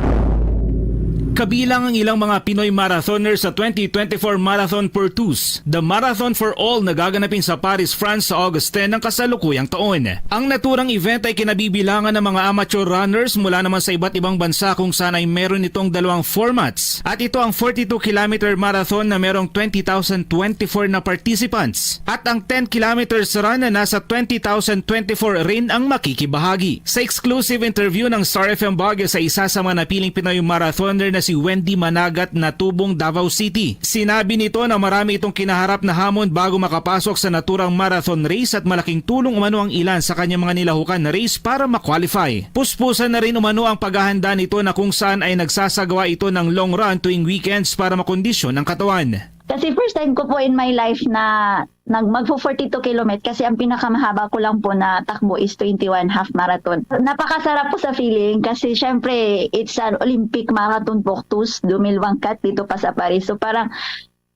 Kabilang ang ilang mga Pinoy marathoners sa twenty twenty-four Marathon pour Tous, the Marathon for All na gaganapin sa Paris, France sa August ten ng kasalukuyang taon. Ang naturang event ay kinabibilangan ng mga amateur runners mula naman sa iba't ibang bansa, kung saan ay meron itong dalawang formats. At ito ang forty-two kilometer marathon na merong twenty thousand twenty-four na participants. At ang ten kilometers run na nasa twenty thousand twenty-four rin ang makikibahagi. Sa exclusive interview ng Star F M Baguio sa isa sa mga napiling Pinoy marathoner na si Wendy Managat na tubong Davao City, sinabi nito na marami itong kinaharap na hamon bago makapasok sa naturang marathon race at malaking tulong umano ang ilan sa kanyang mga nilahukan na race para ma-qualify. Puspusan na rin umano ang paghahanda nito, na kung saan ay nagsasagawa ito ng long run tuwing weekends para makondisyon ang katawan. Kasi first time ko po in my life na nag magfo forty-two kilomet, kasi ang pinakamahaba ko lang po na takbo is twenty-one half marathon. Napakasarap po sa feeling kasi syempre it's an Olympic marathon po, Tous, dumilwangkat dito pa sa Paris. So parang,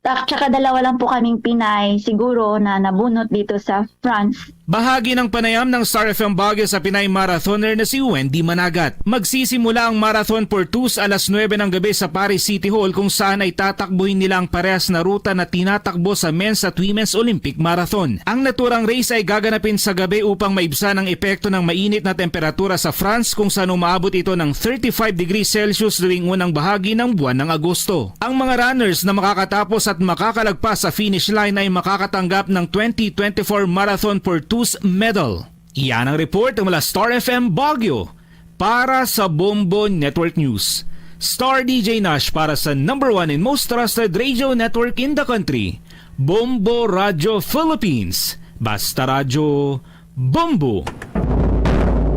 tak-, tsaka dalawa lang po kaming Pinay siguro na nabunot dito sa France. Bahagi ng panayam ng Star F M Baguio sa Pinay marathoner na si Wendy Managat. Magsisimula ang Marathon pour Tous alas nuebe ng gabi sa Paris City Hall, kung saan ay tatakbuhin nila ang parehas na ruta na tinatakbo sa men's at women's Olympic Marathon. Ang naturang race ay gaganapin sa gabi upang maibsan ang epekto ng mainit na temperatura sa France, kung saan umaabot ito ng thirty-five degrees Celsius tuwing unang bahagi ng buwan ng Agosto. Ang mga runners na makakatapos at makakalagpas sa finish line ay makakatanggap ng twenty twenty-four Marathon pour Tous medal. Iyan ang report mula Star F M Baguio. Para sa Bombo Network News, Star D J Nash para sa number one and most trusted radio network in the country, Bombo Radio Philippines. Basta Radyo, Bombo!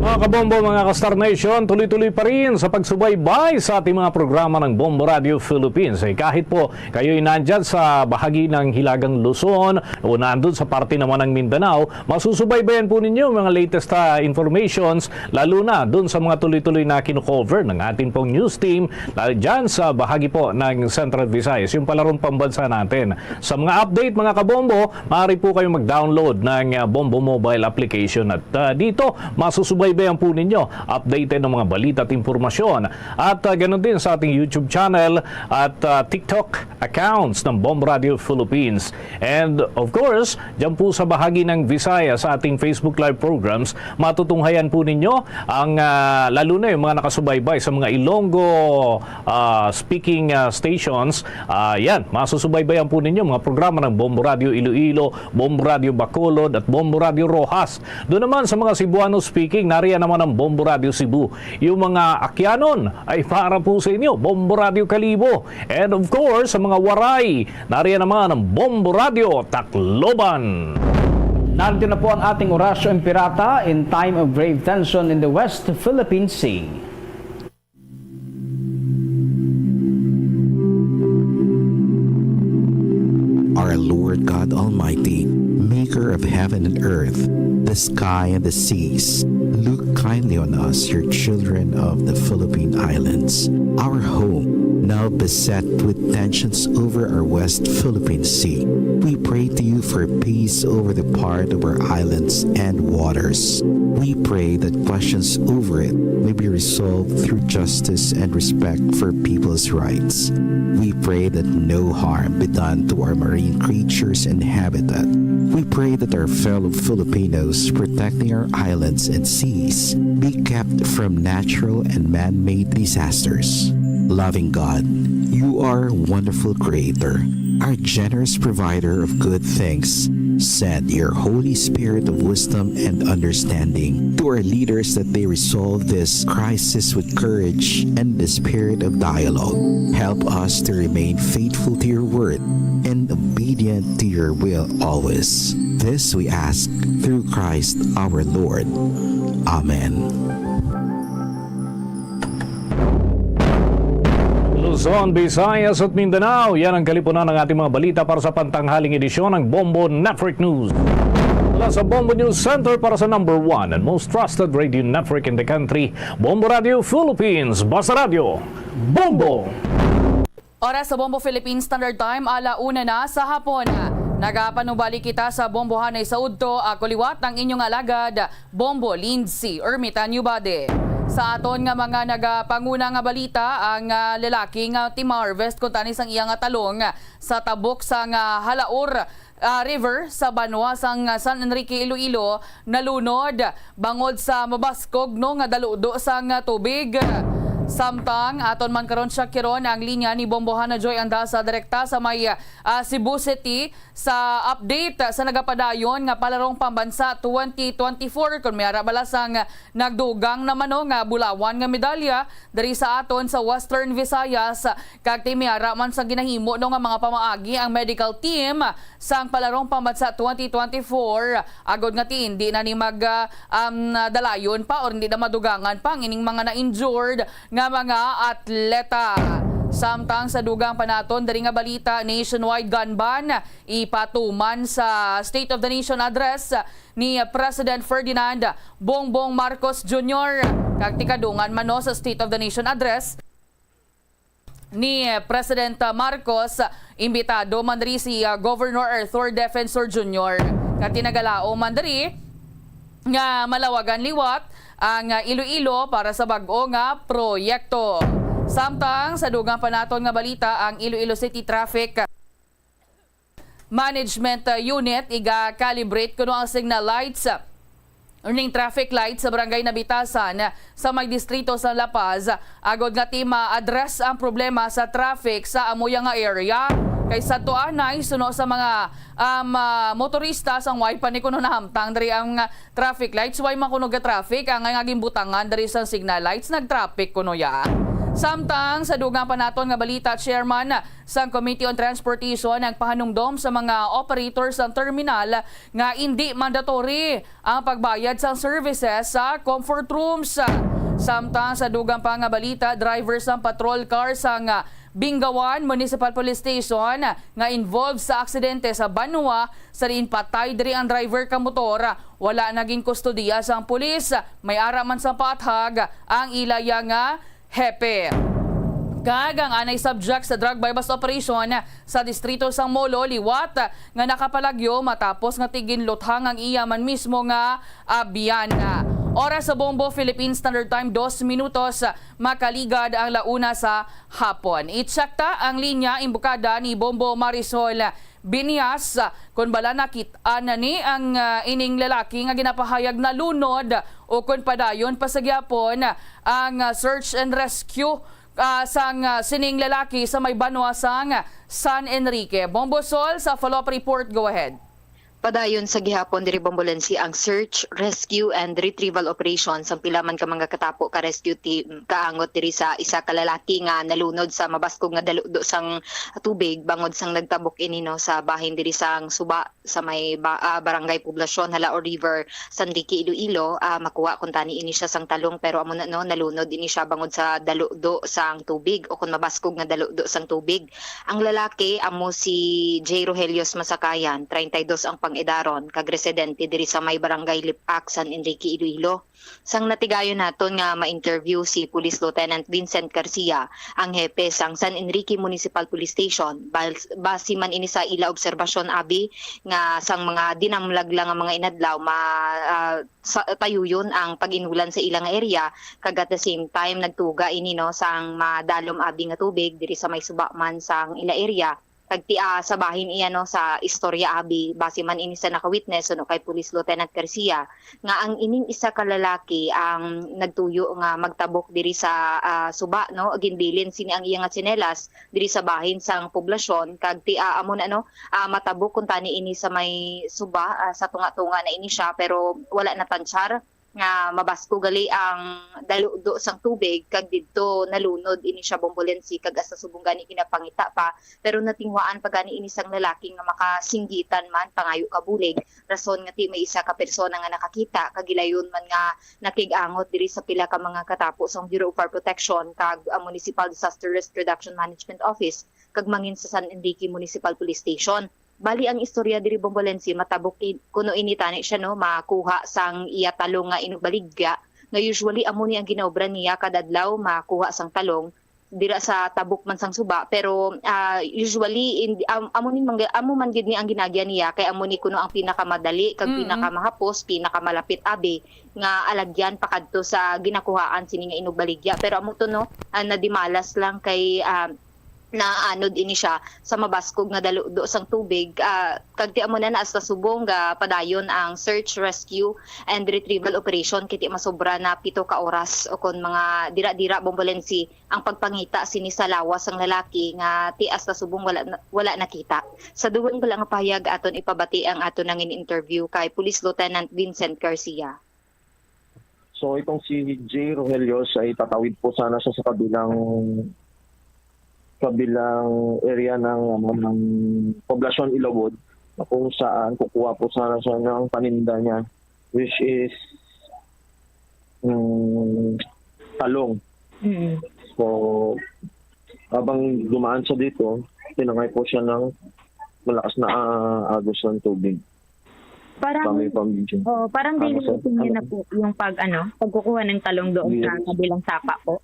Mga kabombo, mga ka-Star Nation, tuloy-tuloy pa rin sa pagsubaybay sa ating mga programa ng Bombo Radio Philippines. Eh, kahit po kayo'y nandyan sa bahagi ng Hilagang Luzon o nandun sa parte naman ng Mindanao, masusubaybayan po ninyo mga latest, ah, informations, lalo na dun sa mga tuloy-tuloy na kino-cover ng ating pong news team, lalo dyan sa bahagi po ng Central Visayas, yung palarong pambansa natin. Sa mga update, mga kabombo, maaari po kayo mag-download ng, ah, Bombo Mobile Application at, ah, dito masusubaybayan po ninyo updated ng mga balita at impormasyon. At, ah, ganun din sa ating YouTube channel at, ah, TikTok accounts ng Bombo Radio Philippines. And of course, dyan po sa bahagi ng Visayas sa ating Facebook Live programs, matutunghayan po ninyo ang, ah, lalo na yung mga nakasubaybay sa mga Ilonggo, ah, speaking, ah, stations. Ah, yan, masusubaybayan po ninyo mga programa ng Bombo Radio Iloilo, Bombo Radio Bacolod, at Bombo Radio Roxas. Doon naman sa mga Cebuano speaking, nariyan naman ang Bombo Radio Cebu. Yung mga Akyanon ay para po sa inyo, Bombo Radio Kalibo. And of course, sa mga Waray, nariyan naman ang Bombo Radio Tacloban. Narito na po ang ating Orasyo Imperata in time of grave tension in the West Philippine Sea. Our Lord God Almighty, maker of heaven and earth, the sky and the seas, look kindly on us, your children of the Philippine Islands. Our home, now beset with tensions over our West Philippine Sea. We pray to you for peace over the part of our islands and waters. We pray that questions over it may be resolved through justice and respect for people's rights. We pray that no harm be done to our marine creatures and habitat. We pray that our fellow Filipinos protecting our islands and seas be kept from natural and man-made disasters. Loving God, you are a wonderful creator, our generous provider of good things. Send your Holy Spirit of wisdom and understanding to our leaders that they resolve this crisis with courage and the spirit of dialogue. Help us to remain faithful to your word and obedient to your will always. This we ask through Christ our Lord. Amen. Luzon, Visayas at Mindanao, yan ang kalipunan ng ating mga balita para sa pantanghaling edisyon ng Bombo Network News. Mula sa Bombo News Center para sa number one and most trusted radio network in the country, Bombo Radio Philippines, Basta Radyo, Bombo! Oras sa Bombo Philippine Standard Time, ala una na sa hapon. Nagapanubali kita sa Bombohanay sa udto. Ako liwat ang inyong alagad, Bombo Lindsay Ermitanio Bade. Sa aton nga mga nagapanguna nga balita, ang, ah, lalaki nga team harvest kuntani sang iya nga talong sa tabok sang, ah, Halaor, ah, River sa banwa sang, ah, San Enrique, Iloilo, nalunod bangod sa mabaskog, no, nga daludo sang, ah, tubig. Samtang aton man karon siya kiron ang linya ni Bombo Hana Joy Andasa direkta sa may, ah, Cebu City. Sa update sa nagapadayon nga Palarong Pambansa twenty twenty-four, kun may ara bala sang nagdugang naman, no, nga bulawan nga medalya diri sa aton sa Western Visayas, kag ti may ara man sa ginahimo, no, nga mga pamaagi ang medical team sang Palarong Pambansa twenty twenty-four, agod nga ti hindi na ni mag, ah, um, dalayon pa or hindi na madugangan pa ang ining mga na-injured nga mga atleta. Samtang sa dugang pa naton diri nga balita, nationwide gun ban ipatuman sa State of the Nation Address ni President Ferdinand Bongbong Marcos Junior. Kag ti kadungan man, no, sa State of the Nation Address ni President Marcos, imbitado man diri si, ah, Governor Arthur Defensor Junior. Kag ti nagalaom man diri nga malawagan liwat ang, ah, Iloilo para sa bag-o nga proyekto. Samtang sa dugang pa naton nga balita, ang Iloilo City Traffic Management, uh, Unit iga-calibrate kuno ang signal lights, uh, ning traffic lights sa Barangay Nabitasan, uh, sa may distrito sa La Paz, uh, agod nga ti ma-address ang problema sa traffic sa amuya nga area. Kay sa tuanay, suno sa mga, um, uh, motorista sang way pa ni kuno nahamtang diri ang, uh, traffic lights, way man kuno ga-traffic ang nga ginbutangan diri sa signal lights, nag-traffic kuno ya. Samtang sa dugang pa naton nga balita, Chairman, sang Committee on Transportation ang pahanumdom sa mga operator sang terminal nga indi mandatory ang pagbayad sang services sa comfort rooms. Samtang sa dugang pa nga balita, driver sang patrol car sang Bingawan Municipal Police Station nga involved sa aksidente sa banwa sa diin patay diri ang driver ka motor, wala na ginkustodiya sang pulis. May ara man sang paathag ang ilaya nga hepe. Kag ang anay subject sa drug buy-bust operation sa distrito sang Molo liwat nga nakapalagyo matapos nga ti ginluthang ang iya man mismo nga abyan. Oras sa Bombo, Philippine Standard Time, dos minutos makaligad ang la una sa hapon. I-check ta ang linya imbukada ni Bombo Marisol Binyas, kun bala nakit-an na ni ang, ah, ining lalaki nga ginapahayag nalunod o kun padayon pa sa gihapon ang, ah, search and rescue, ah, sang, ah, sining lalaki sa may banwa sang San Enrique. Bombo Sol sa follow-up report, go ahead. Padayon sa gihapon diri, Bombolensi, ang search, rescue, and retrieval operation sang pila man ka mga katapo ka rescue team kaangot diri sa isa ka lalaki nga nalunod sa mabaskog nga daludo sang tubig bangod sang nagtabok ini, no, sa bahin diri sang suba sa may ba-, ah, Barangay Poblacion, Jalao River, San Enrique, Iloilo. Ah, makuha kuntani ini siya sang talong, pero amo na, no, nalunod ini siya bangod sa daludo sang tubig o kung mabaskog nga daludo sang tubig. Ang lalaki amo si Jay Rogelio Masakayan, treinta y dos ang pang-edaron, kag residente diri sa may Barangay Lipak, San Enrique, Iloilo. Sang natigayon naton nga ma-interview si Police Lieutenant Vincent Garcia, ang hepe sang San Enrique Municipal Police Station, bal-, base man ini sa ila obserbasyon, abi, nga sang mga dinamlag lang nga mga inadlaw, ma-, ah, sa, tayuyon ang pag-inulan sa ila nga area, kag at the same time nagtuga ini, no, sang madalom abi nga tubig diri sa may suba man sang ila area. Kag ti, ah, sa bahin iya, no, sa istorya abi, base man ini sa naka-witness, suno kay Police Lieutenant Garcia, nga ang ining isa ka lalaki ang nagtuyo nga magtabok diri sa, ah, suba, no, ginbilin sini ang iya nga tsinelas diri sa bahin sang poblasyon, kag ti, ah, amo na, no, ah, matabok kuntani ini sa may suba, ah, sa tunga-tunga na ini siya, pero wala natansyar nga mabasko gali ang daludo sang tubig, kag didto nalunod ini siya, Bombolensi, kag hasta subong gani ginapangita pa, pero natinguhaan pa gani ini sang lalaki nga makasinggitan man pangayo ka bulig, rason nga ti may isa ka persona nga nakakita, kag gilayon man nga nakig-angot diri sa pila ka mga katapo sang Bureau of Fire Protection kag ang Municipal Disaster Risk Reduction Management Office, kag mangin sa San Enrique Municipal Police Station. Bali, ang istorya diri, Bombolensi, matabok i-, kuno ini tani siya, no, makuha sang iya talong nga inubaligya, nga usually amo ni ang ginaobra niya kada adlaw, makuha sang talong. dira sa tabok man sang suba, pero, ah, usually in, am-, amo ni man, amo man gid ni ang ginagyan niya, kay amo ni kuno ang pinakamadali kag Mm-mm. pinakamahapos, pinakamalapit abi nga alagyan pakadto sa ginakuhaan sini nga inugbaligya. Pero amo to, no, ah, nadimalas lang kay, ah, naanod ini siya sa mabaskog nga daludo sang tubig, ah, kag ti amo na na hasta subong ga padayon ang search, rescue, and retrieval operation, kay ti masobra na pito ka oras o kon mga dira-dira, Bombolensi, ang pagpangita sini sa lawas sang lalaki nga ti hasta subong wala na, wala nakita. Sa dugang bala nga pahayag aton ipabati ang aton nangin interview kay Police Lieutenant Vincent Garcia. So, itong si Jay Rogelio ay tatawid po sana siya sa kabilang, kabilang area ng, ano, ng Poblacion Ilawod, na kung saan kukuha po sana siya ng paninda niya, which is, mm, talong. Mm. So, habang dumaan siya dito, tinangay po siya ng malakas na, ah, agos ng tubig. Parang, Kami pamilya. Oo, parang Ano, daily sir? routine niya Ano? na po yung pag, ano, pagkukuha ng talong doon sa Yes. kabilang sapa po.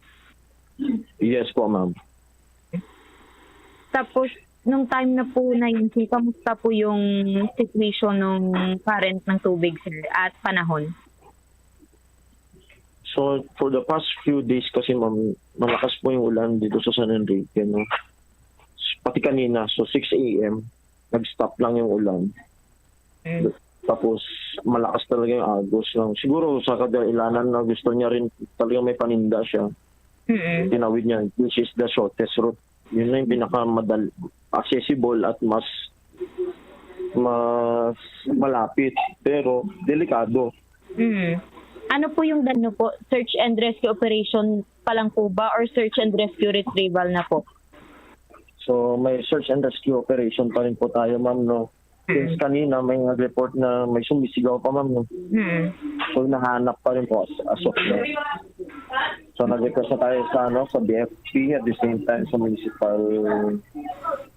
Yes po, ma'am. Tapos, nung time na po na yun, sir, kamusta po yung situation ng current ng tubig, sir, at panahon? So, for the past few days kasi, ma'am, malakas po yung ulan dito sa San Enrique, no? Pati kanina, so six a m, nag-stop lang yung ulan. Mm. Tapos, malakas talaga yung agos lang. Siguro sa kadailanan na gusto niya rin talaga may paninda siya. Mm-mm. Tinawid niya, which is the shortest route. Yun na yung pinakamadal-, accessible at mas, mas malapit, pero delikado. Mm. Ano po yung ano po, search and rescue operation pa lang po ba or search and rescue retrieval na po? So, may search and rescue operation pa rin po tayo, ma'am, no? Since Mm. kanina, may nag-report na may sumisigaw pa, ma'am, no? Mm. So, nahanap pa rin po as, as of now. So, nag-request na tayo sa, ano, sa B F P, at the same time sa Municipal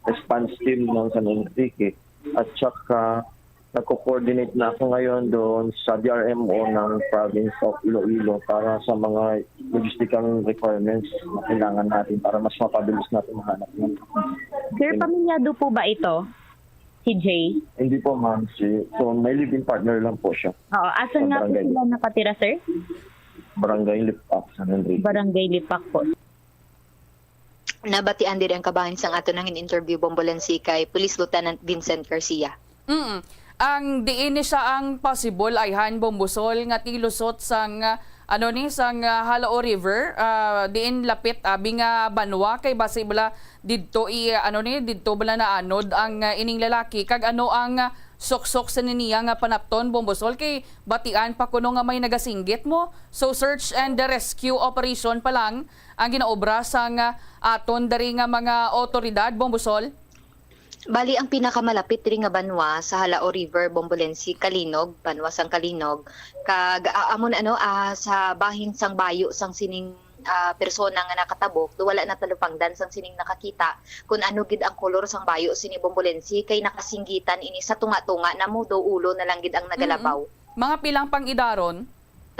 Response Team ng San Enrique. At saka, nagko-coordinate na ako ngayon doon sa D R M O ng Province of Iloilo para sa mga logistical requirements na kailangan natin para mas mapabilis natin mahanap ng Sir, pamilyado po ba ito? Si Jay? Hindi po, ma'am. Si, so, may live-in partner lang po siya. Oo. Asan Sa nga po barangay. sila nakatira, sir? Barangay Lipak, San Enrique. Barangay Lipak po. Nabatian diri ang kabahin sang ato nangin interview, Bombolensi, kay Police Lieutenant Vincent Garcia. Mm. Ang diin ni siya ang possible ayhan, Bombosol, nga tilusot sang, ah, ano ni, sang, ah, Jalao River, ah, diin lapit abi nga banwa, kay basi bala didto i, ano ni, didto bala naanod ang, ah, ining lalaki, kag ano ang, ah, suksok sa niya nga panapton, Bombosol, kay batian pa kuno nga may nagasinggit mo. So, search and rescue operation pa lang ang ginaobra sang, ah, aton diri nga mga awtoridad, Bombosol? Bali, ang pinakamalapit diri nga banwa sa Jalao River, Bombolensi, Calinog, banwa sang Calinog, kag, ah, amo na, ano, ah, sa bahin sang bayo sang sining, ah, persona nga nakatabok, do wala natalupangdan sang sining nakakita kun ano gid ang kolor sang bayo sini, Bombolensi, kay nakasinggitan ini sa tunga-tunga na mo, do ulo na lang gid ang nagalabaw. Mm-mm. Mga pilang pang-idaron?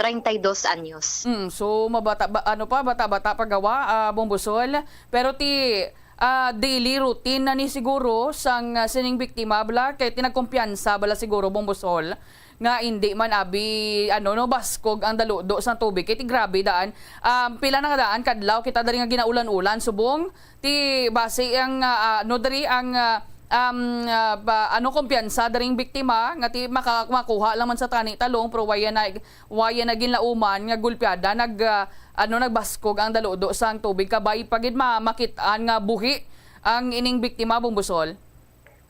Treinta y dos anyos. Mm, so mabata ba, ano pa, bata-bata pa gawa, ah, Bombosol. Pero ti, ah, daily routine na ni siguro sang, ah, sining biktima bala, kay ti nagkumpiyansa bala siguro, Bombosol, nga indi man abi, ano, no, baskog ang daludo sang tubig. Kay ti grabe daan. Um, pila na nga daan kadlaw kita diri nga ginaulan-ulan subong ti basi ang, ah, ah, no, diri ang, ah, um, ah, ba, ano, kumpiyansa diri ang biktima nga ti maka-, makuha lang man sa tani talong, pero waya na, waya na ginlauman nga gulpiada, nag, ah, ano, nagbaskog ang daludo sang tubig, kabay pa gid ma-, makit-an nga buhi ang ining biktima, Bombosol.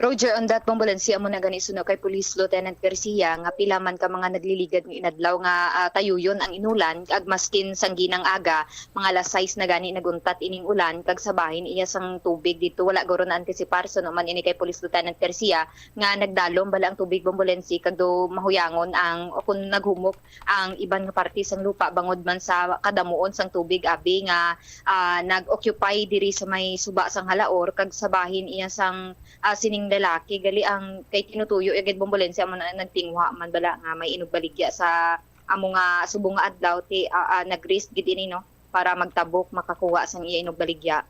Roger, on that, Bombolensi, amo na gani suno kay Police Lieutenant Garcia nga pila man ka mga nagliligad nga inadlaw nga, ah, tayuyon ang inulan, ag maskin sang ginang aga, mga alas sais na gani naguntat ining ulan, kag sa bahin iya sang tubig didto, wala guro naantisipar, suno man ini kay Police Lieutenant Garcia nga nagdalom bala ang tubig, Bombolensi, kag do mahuyangon ang, o kun naghumok ang iban nga parte sang lupa bangod man sa kadamuon sang tubig, abi nga, ah, nag-occupy diri sa may suba sang Jalaor, kag sa bahin iya sang, ah, sining lalaki. Gali ang kay tinutuyo ya gid, Bombolensi, amo na nagtinguha man bala nga may inugbaligya sa amo nga subong nga adlaw ti, ah, ah, nag-risk gid ini, no? para magtabok, makakuha sang iya inugbaligya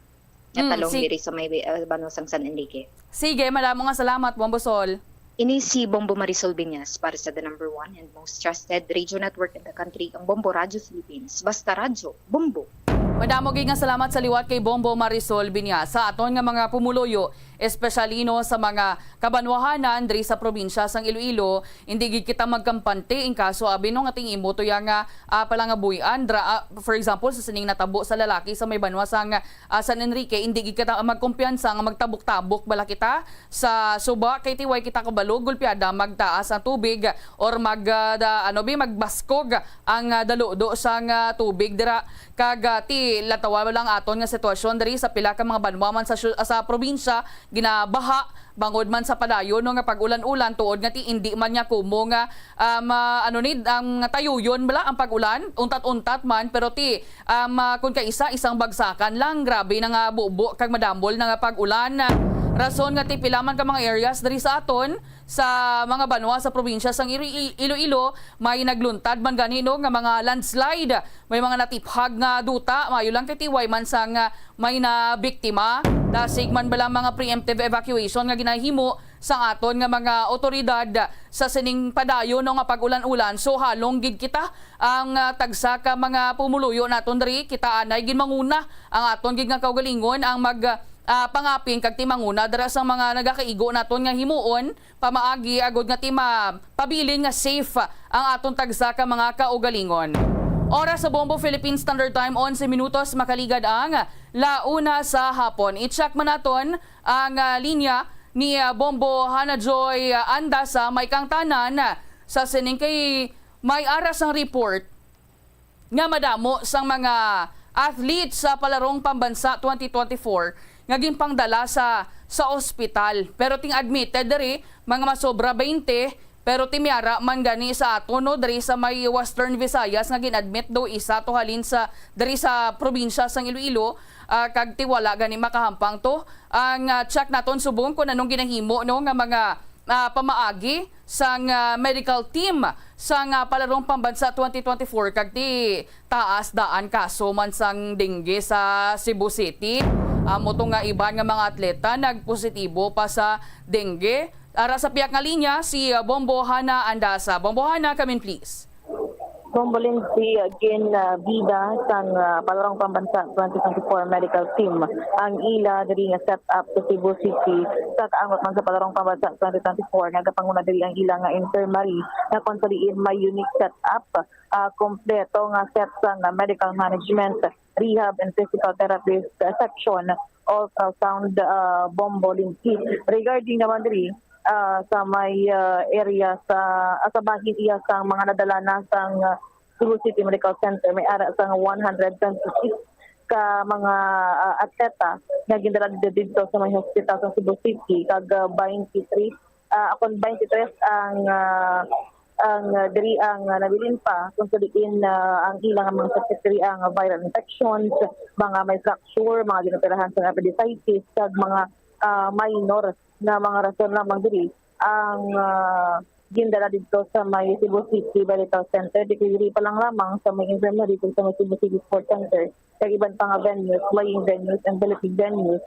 nga Mm, talong si- diri sa may, ah, banwa sang San Enrique. Sige, madamo nga salamat, Bombo Sol. Ini si Bombo Marisol Binyas para sa the number one and most trusted radio network in the country, ang Bombo Radyo Philippines. Basta radyo, Bombo. Madamo gid nga salamat sa liwat kay Bombo Marisol Binyas. Sa aton nga mga pumuluyo, especially, no, sa mga kabanwahanan diri sa probinsya sang Iloilo, hindi gid kita magkampante in kaso abi, no, nga ting-imo to ya nga, ah, palangabuy-an dra-, ah, for example, sa sining natabo sa lalaki sa may banwa sang, ah, San Enrique, hindi gid kita magkumpiyansa nga magtabok-tabok bala kita sa suba kay ti way kita kabalo, gulpiada magtaas ang tubig or mag, ah, da-, ano bi, magbaskog ang, ah, daludo sang, ah, tubig dira. Kag, ah, ti latawa lang aton nga sitwasyon diri sa pila ka mga banwa man sa syu-, sa probinsya ginabaha bangod man sa padayon, no, nga pag-ulan-ulan, tuod nga ti indi man niya kumo nga, um, ah, ano ni, ang tayuyon bala ang pag-ulan, untat-untat man, pero ti, um, ah, kun kaisa, isang bagsakan lang, grabe na nga bubo kag madambol na nga pag-ulan. Rason nga ti pila man ka mga areas diri sa aton, sa mga banwa sa probinsya sang Iri-, Iloilo, may nagluntad man gani, no, nga mga landslide, may mga natiphag nga duta, maayo lang kay ti way man sang, ah, may nabiktima. Dasig man bala mga preemptive evacuation nga ginahimo sang aton nga mga awtoridad sa sining padayon, no, nga pag-ulan-ulan. So, halong gid kita ang, ah, tagsa ka mga pumuluyo naton diri. Kita anay gid manguna ang aton gid nga kaugalingon ang mag, ah, pangapin kag ti manguna dira sa mga nagakaigo naton nga himuon pamaagi agud nga ti mapabilin nga safe ang aton tagsa ka mga kaugalingon. Oras sa Bombo Philippine Standard Time, onse minutos makaligad ang la una sa hapon. I-check man naton ang, ah, linya ni, ah, Bombo Hana Joy, ah, Andasa, may kangtanan sa sining kay may ara sang report nga madamo sang mga athletes sa Palarong Pambansa twenty twenty-four nga ginpangdala sa, sa ospital. Pero ting admitted diri, mga masobra twenty, pero ti miara man gani sa aton, no, diri sa may Western Visayas nga gin-admit daw isa to halin sa diri sa probinsya sang Iloilo, ah, kag ti wala gani makahampang to. Ang, ah, check naton subong kung anong ginahimo, no, nga mga, ah, pamaagi sang, ah, medical team sang, ah, Palarong Pambansa twenty twenty-four kag ti taas daan kaso man sang dengue sa Cebu City. Amo to nga iban nga mga atleta nagpositibo pa sa dengue. Ara sa piyak nga linya, si, ah, Bombo Hana Andasa. Bombo Hana, come in, please. Bombo Lindsay, gin, ah, bida sang, ah, Palarong Pambansa twenty twenty-four Medical Team ang ila diri nga set up sa Cebu City. Sa kaangot man sa Palarong Pambansa twenty twenty-four, nagapanguna diri ang ila nga infirmary nga kung sa diin may unique set up, ah, kompleto nga set sang, ah, medical management, rehab and physical therapist, ah, section, ultrasound, ah, Bombo Lindsay. Regarding naman diri, ah, sa may, ah, area sa, ah, sa bahin iya sang mga nadala na sang, ah, Cebu City Medical Center, may ara sang one hundred twenty-six ka mga, ah, atleta nga gindala didto, didto sa may hospital sa Cebu City, kag, ah, twenty-three, ah, akon twenty-three ang, ah, ang, ah, diri ang, ah, nabilin pa kung sa diin, ah, ang ilang mga sakit diri ang viral infections, mga may fracture, mga ginoperahan sa appendicitis, kag mga, ah, minor nga mga rason lamang diri ang, ah, gindala didto sa may Cebu City Medical Center. Di diri pa lang lamang sa may infirmary kag sa may Cebu City Sports Center, kag iban pa nga venues, playing venues, and developing venues.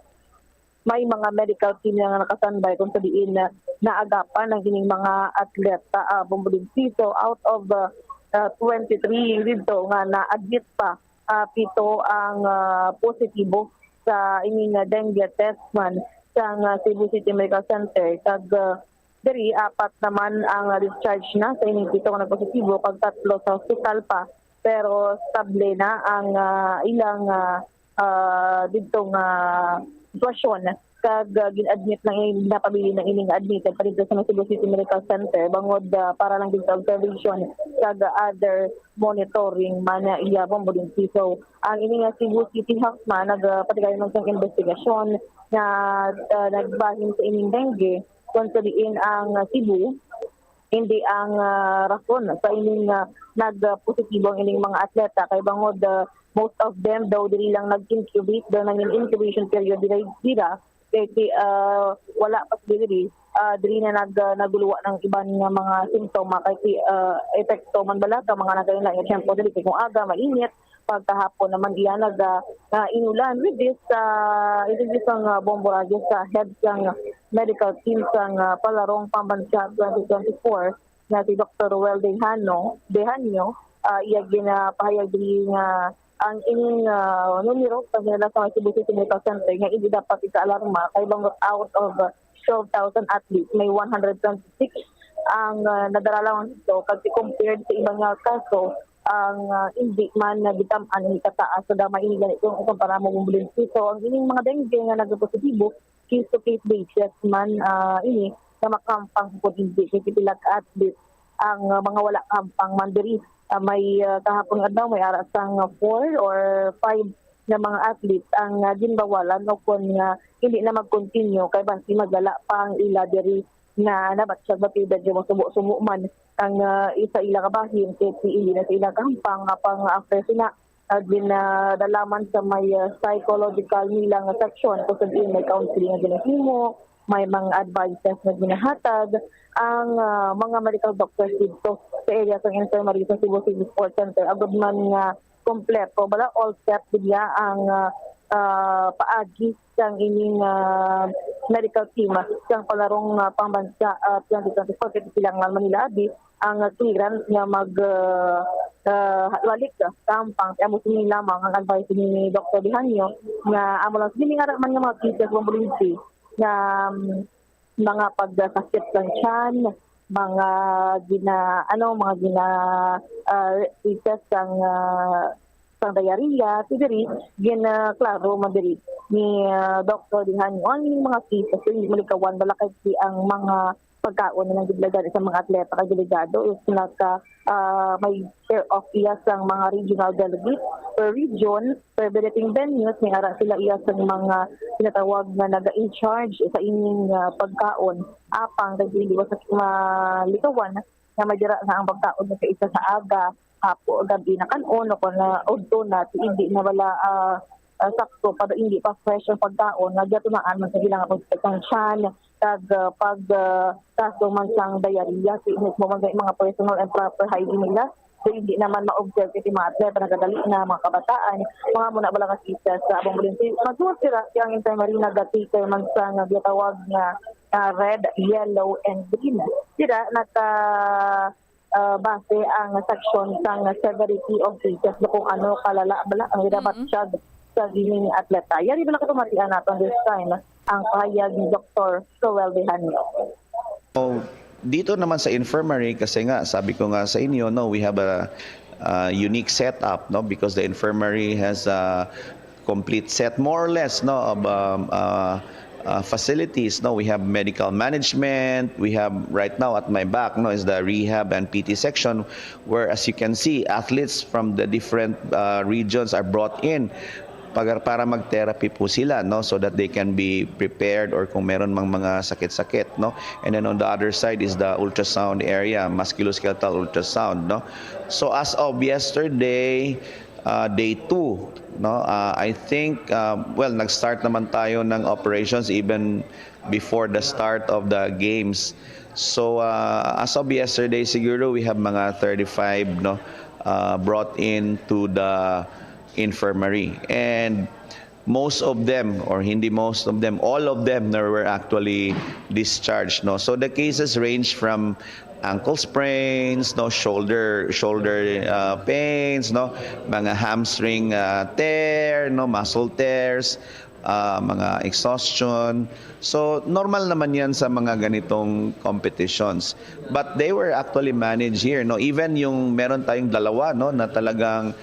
May mga medical team nga nakasandbay kung sa diin na naagapan ang ining mga atleta, ah, Bombo Lindsay. So, out of, ah, ah, twenty-three didto nga na-admit pa, ah, pito ang, ah, positibo sa ining, ah, dengue test man sang, ah, Cebu City Medical Center. Kag, ah, diri, apat naman ang, ah, discharge na sa ining pito nga nagpositibo, kag tatlo sa hospital pa. Pero stable na ang, ah, ilang, ah, ah, didto nga sitwasyon. Kag, ah, gin-admit lang, eh, napabilin lang ining admitted pa didto sa Cebu City Medical Center bangod, ah, para lang didto observation kag other monitoring man na iya Bombo Lindsay. So, ang ini nga Cebu City Health man nagpatigay man sang investigasyon nga, ah, nagbahin sa ining dengue kung sa diin ang Cebu, hindi ang, ah, rason sa ining, ah, nagpositibo ang ining mga atleta, kay bangod, ah, most of them daw diri lang nag-incubate, daw nangin incubation period dira, dira. Kay ti, ah, wala pa sila diri, ah, diri na nag-, ah, naguluwa ng iban nga mga simptoma, kay ti, ah, epekto man bala sa mga nagkailang tiyempo diri, kay kung aga mainit, Pagkahapon naman iya naga, ah, inulan with this, ah, it is isang, ah, bomborage sa head sang medical team sang, ah, Palarong Pambansa twenty twenty-four nga si Doktor Roel Dejano, Dejanio, ah, iya ginapahayag diri nga ang ining, ah, numero sa nila sa Cebu City Medical Center nga hindi dapat ikaalarma kay bangod out of, ah, twelve thousand athletes, may one hundred twenty-six ang, ah, nadala lamang dito. Kasi compared sa iba nga kaso, ang, ah, hindi man nagitam-an ang ikataas sa gamay ini gani kung ikumpara mo mong bulinti. So, ang ining mga dengue nga nagpositibo, case-to-case basis man, ah, ini nga makampang kung hindi kay pila ka athlete ang, ah, mga wala kampang man diri. Ah, may, ah, kahapon adlaw may ara sang four or five nga mga athlete ang, ah, ginbawalan o kon nga hindi na mag-continue kay basi magdala pa ang ila diri nga nabatyag ba pwede nga masubo-subo man ang, ah, isa ila ka bahin kay hindi na sa ila kahampang nga pang after sina, ah, ginadalaman sa may, ah, psychological nila nga section kung sa diin may counseling nga ginahimo, may mga advices nga ginahatag ang, ah, mga medical doctors dito sa area sa infirmary sa Cebu City Sports Center agud man nga kompleto bala all set diya ang, ah, ah, paagi sang ining, ah, medical team, ah, sang Palarong, ah, Pambansa, ah, twenty twenty-four, kay kinahanglan man nila abi ang, ah, clearance nga mag, ah, ah, balik, ah, kampang. Kaya amo sini lamang ang advice ni Doktor Dihanyo nga amo lang sini nga man nga mga cases nga bulinti nga, um, mga pagsakit sang tiyan, mga gina-, ano, mga gina-, ah, cases sang, ah, sang diarrhea, ti diri, gina-, klaro man diri ni, ah, Doktor Dihanyo. Ang mga cases, hindi malikawan, wala kay ang mga pagkaon nilang gidalagan sa mga atleta kay delegado is naka, ah, may share of iya sang mga regional delegate per region, per visiting venues, may ara sila iya sang mga ginatawag nga naga-in-charge sa ining, ah, pagkaon. Apang kay hindi ba sa malikawan nga may dira na ang pagkaon nga sa isa sa aga, hapo, gabi na kan-on o kon na udto na, ti hindi na wala, ah, ah, sakto, para hindi pa fresh ang pagkaon, nagyatunaan man sa ilang pagkakang tiyan, kag, ah, pag, ah, kaso man sang diarrhea, ti mismo man sa mga personal and proper hygiene nila. So, hindi naman ma-observe kasi mga atleta, nagadali na, mga kabataan, mga muna bala nga cases sa abang bulinti. Magsuot sila, ang infirmary nagati kay man sa nga gitawag nga, ah, red, yellow, and green. Sila naka, ah, base ang section sang severity of cases, kung ano kalala bala ang Mm-mm. ginabatyag sa gining atleta. Yari bala katumatian naton this time ang pahayag ni Doktor Joel Dehanyo. Oh, dito naman sa infirmary, kasi nga, sabi ko nga sa inyo, no, we have a, uh, unique setup, no, because the infirmary has a complete set, more or less, no, of, um, uh, uh, facilities, no. We have medical management. We have right now at my back, no, is the rehab and P T section, where, as you can see, athletes from the different, uh, regions are brought in para, para mag-therapy po sila, no, so that they can be prepared or kung meron mang mga sakit-sakit, no. And then on the other side is the ultrasound area, musculoskeletal ultrasound, no. So as of yesterday, uh, day two, no, uh, I think, uh, well, nag-start naman tayo ng operations even before the start of the games. So, uh, as of yesterday, siguro we have mga thirty-five, no, uh, brought in to the infirmary. And most of them, or hindi most of them, all of them na were actually discharged, no? So the cases range from ankle sprains, no, shoulder, shoulder, uh, pains, no, mga hamstring, uh, tear, no, muscle tears, uh, mga exhaustion. So normal naman yan sa mga ganitong competitions. But they were actually managed here, no? Even yung meron tayong dalawa, no, na talagang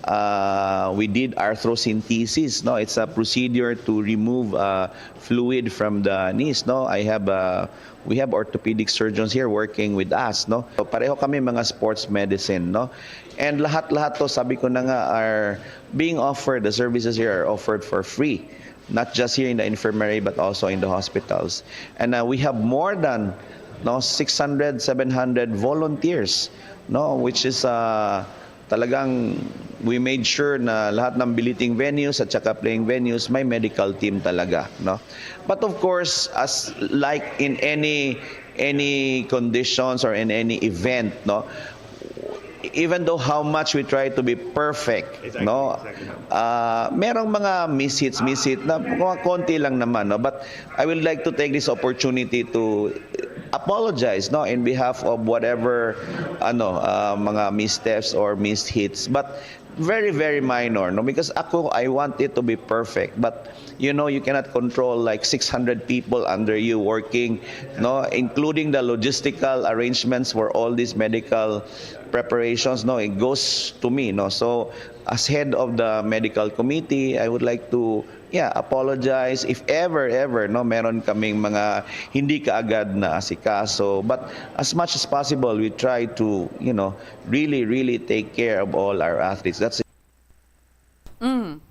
uh, we did arthrocentesis, no? It's a procedure to remove, uh, fluid from the knees, no? I have, uh, we have orthopedic surgeons here working with us, no? So, pareho kami mga sports medicine, no? And lahat-lahat to, sabi ko na nga, are being offered, the services here are offered for free, not just here in the infirmary, but also in the hospitals. And, uh, we have more than, no, six hundred, seven hundred volunteers, no, which is, uh, talagang we made sure na lahat ng billeting venues at saka playing venues may medical team talaga, no? But of course, as like in any, any conditions or in any event, no, Even though how much we try to be perfect, Exactly, no? Exactly. Ah, merong mga mishits, mishit na mga konti lang naman, no? But I would like to take this opportunity to apologize, no, in behalf of whatever, ano, ah, mga missteps or mishits, but very, very minor, no? Because ako, I want it to be perfect, but you know, you cannot control like six hundred people under you working, no, including the logistical arrangements for all these medical preparations, no, it goes to me, no. So as head of the medical committee, I would like to, yeah, apologize if ever, ever, no, meron kaming mga hindi kaagad na asikaso. But as much as possible, we try to, you know, really, really take care of all our athletes. That's Mm.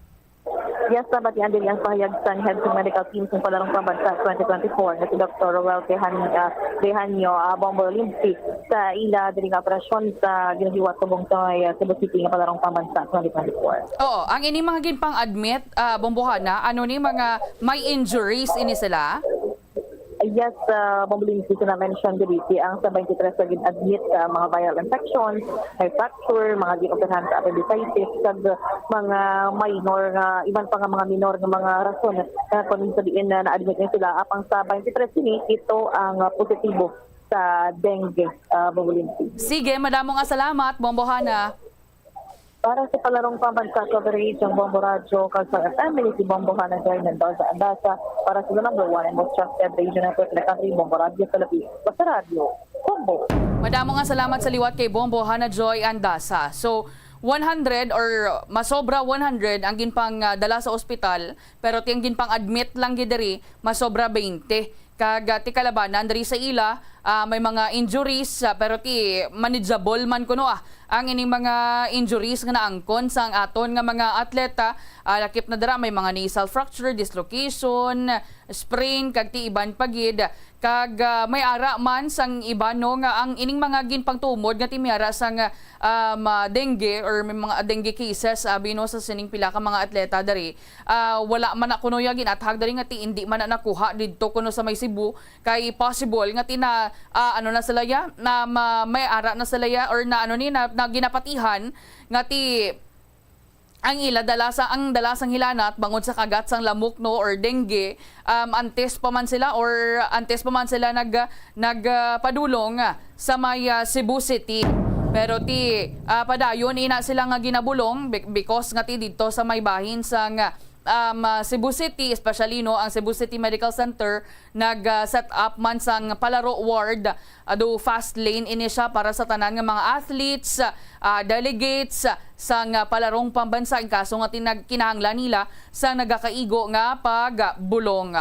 Yes, dapat yan din ang pahayag sang head sa medical team sa Palarong Pambansa twenty twenty-four na si Doktor Roel Tehan, uh, Tehanio uh, Bombo Lindsay sa ila diri nga operasyon sa ginahiwat subong sa may uh, Cebu City nga Palarong Pambansa twenty twenty-four. Oo, ang ining mga ginpang-admit, uh, Bombohana, ano ni mga may injuries ini sila? Yes, uh, Bombo Lindsay, na mention diri si ang sa twenty-three sa gin-admit uh, mga viral infections, may fracture, mga gin-operahan sa appendicitis, kag mga minor nga iban pa nga mga minor nga mga rason nga kung sa diin na na-admit na sila apang sa twenty-three sini ito ang uh, positibo sa dengue, uh, Bombo Lindsay. Sige, madamo nga salamat, Bombohana. Para sa Palarong Pambansa Coverage ang Bombo Radyo kag sa F M, ini si Bombo Hana Joy Mendoza Andasa para sa number one and most trusted radio network in the country, Bombo Radyo Philippines. Basta Radyo, Bombo! Madamo nga salamat sa liwat kay Bombo Hana Joy Andasa. So, one hundred or masobra one hundred ang ginpangdala sa ospital, pero ti ang ginpang-admit lang gid diri masobra twenty. Kag ah, ti kalabanan diri sa ila, ah, may mga injuries, ah, pero ti manageable man kuno ah ang ining mga injuries nga naangkon sang aton nga mga atleta. Ah, lakip na dira may mga nasal fracture, dislocation, sprain, kag ti iban pa gid. Kag ah, may ara man sang iban, no, nga ang ining mga ginpangtumod nga ti may ara sang um, ah, dengue or may mga dengue cases, abi, no, sa sining pila ka mga atleta diri. Ah, wala man na kuno ya ginathag diri nga ti indi man na nakuha didto kuno sa may Cebu, kay possible nga ti na, ah, ano na sila ya, na ma, may ara na sila ya, or na ano ni, na, na ginapatihan nga ti ang ila dala sa, ang dala sang hilanat bangod sa kagat sang lamok, no, or dengue, um, antes pa man sila or antes pa man sila nag nagpadulong sa may ah, Cebu City. Pero ti ah, padayon ina sila nga ginabulong be- because nga ti didto sa may bahin sang um, ah, Cebu City, especially, no, ang Cebu City Medical Center nag ah, set up man sang palaro ward. Ah, do fast lane ini siya para sa tanan nga mga athletes, ah, delegates sang ah, palarong pambansa in kaso nga tinag kinahanglan nila sa nagakaigo nga pagbulong.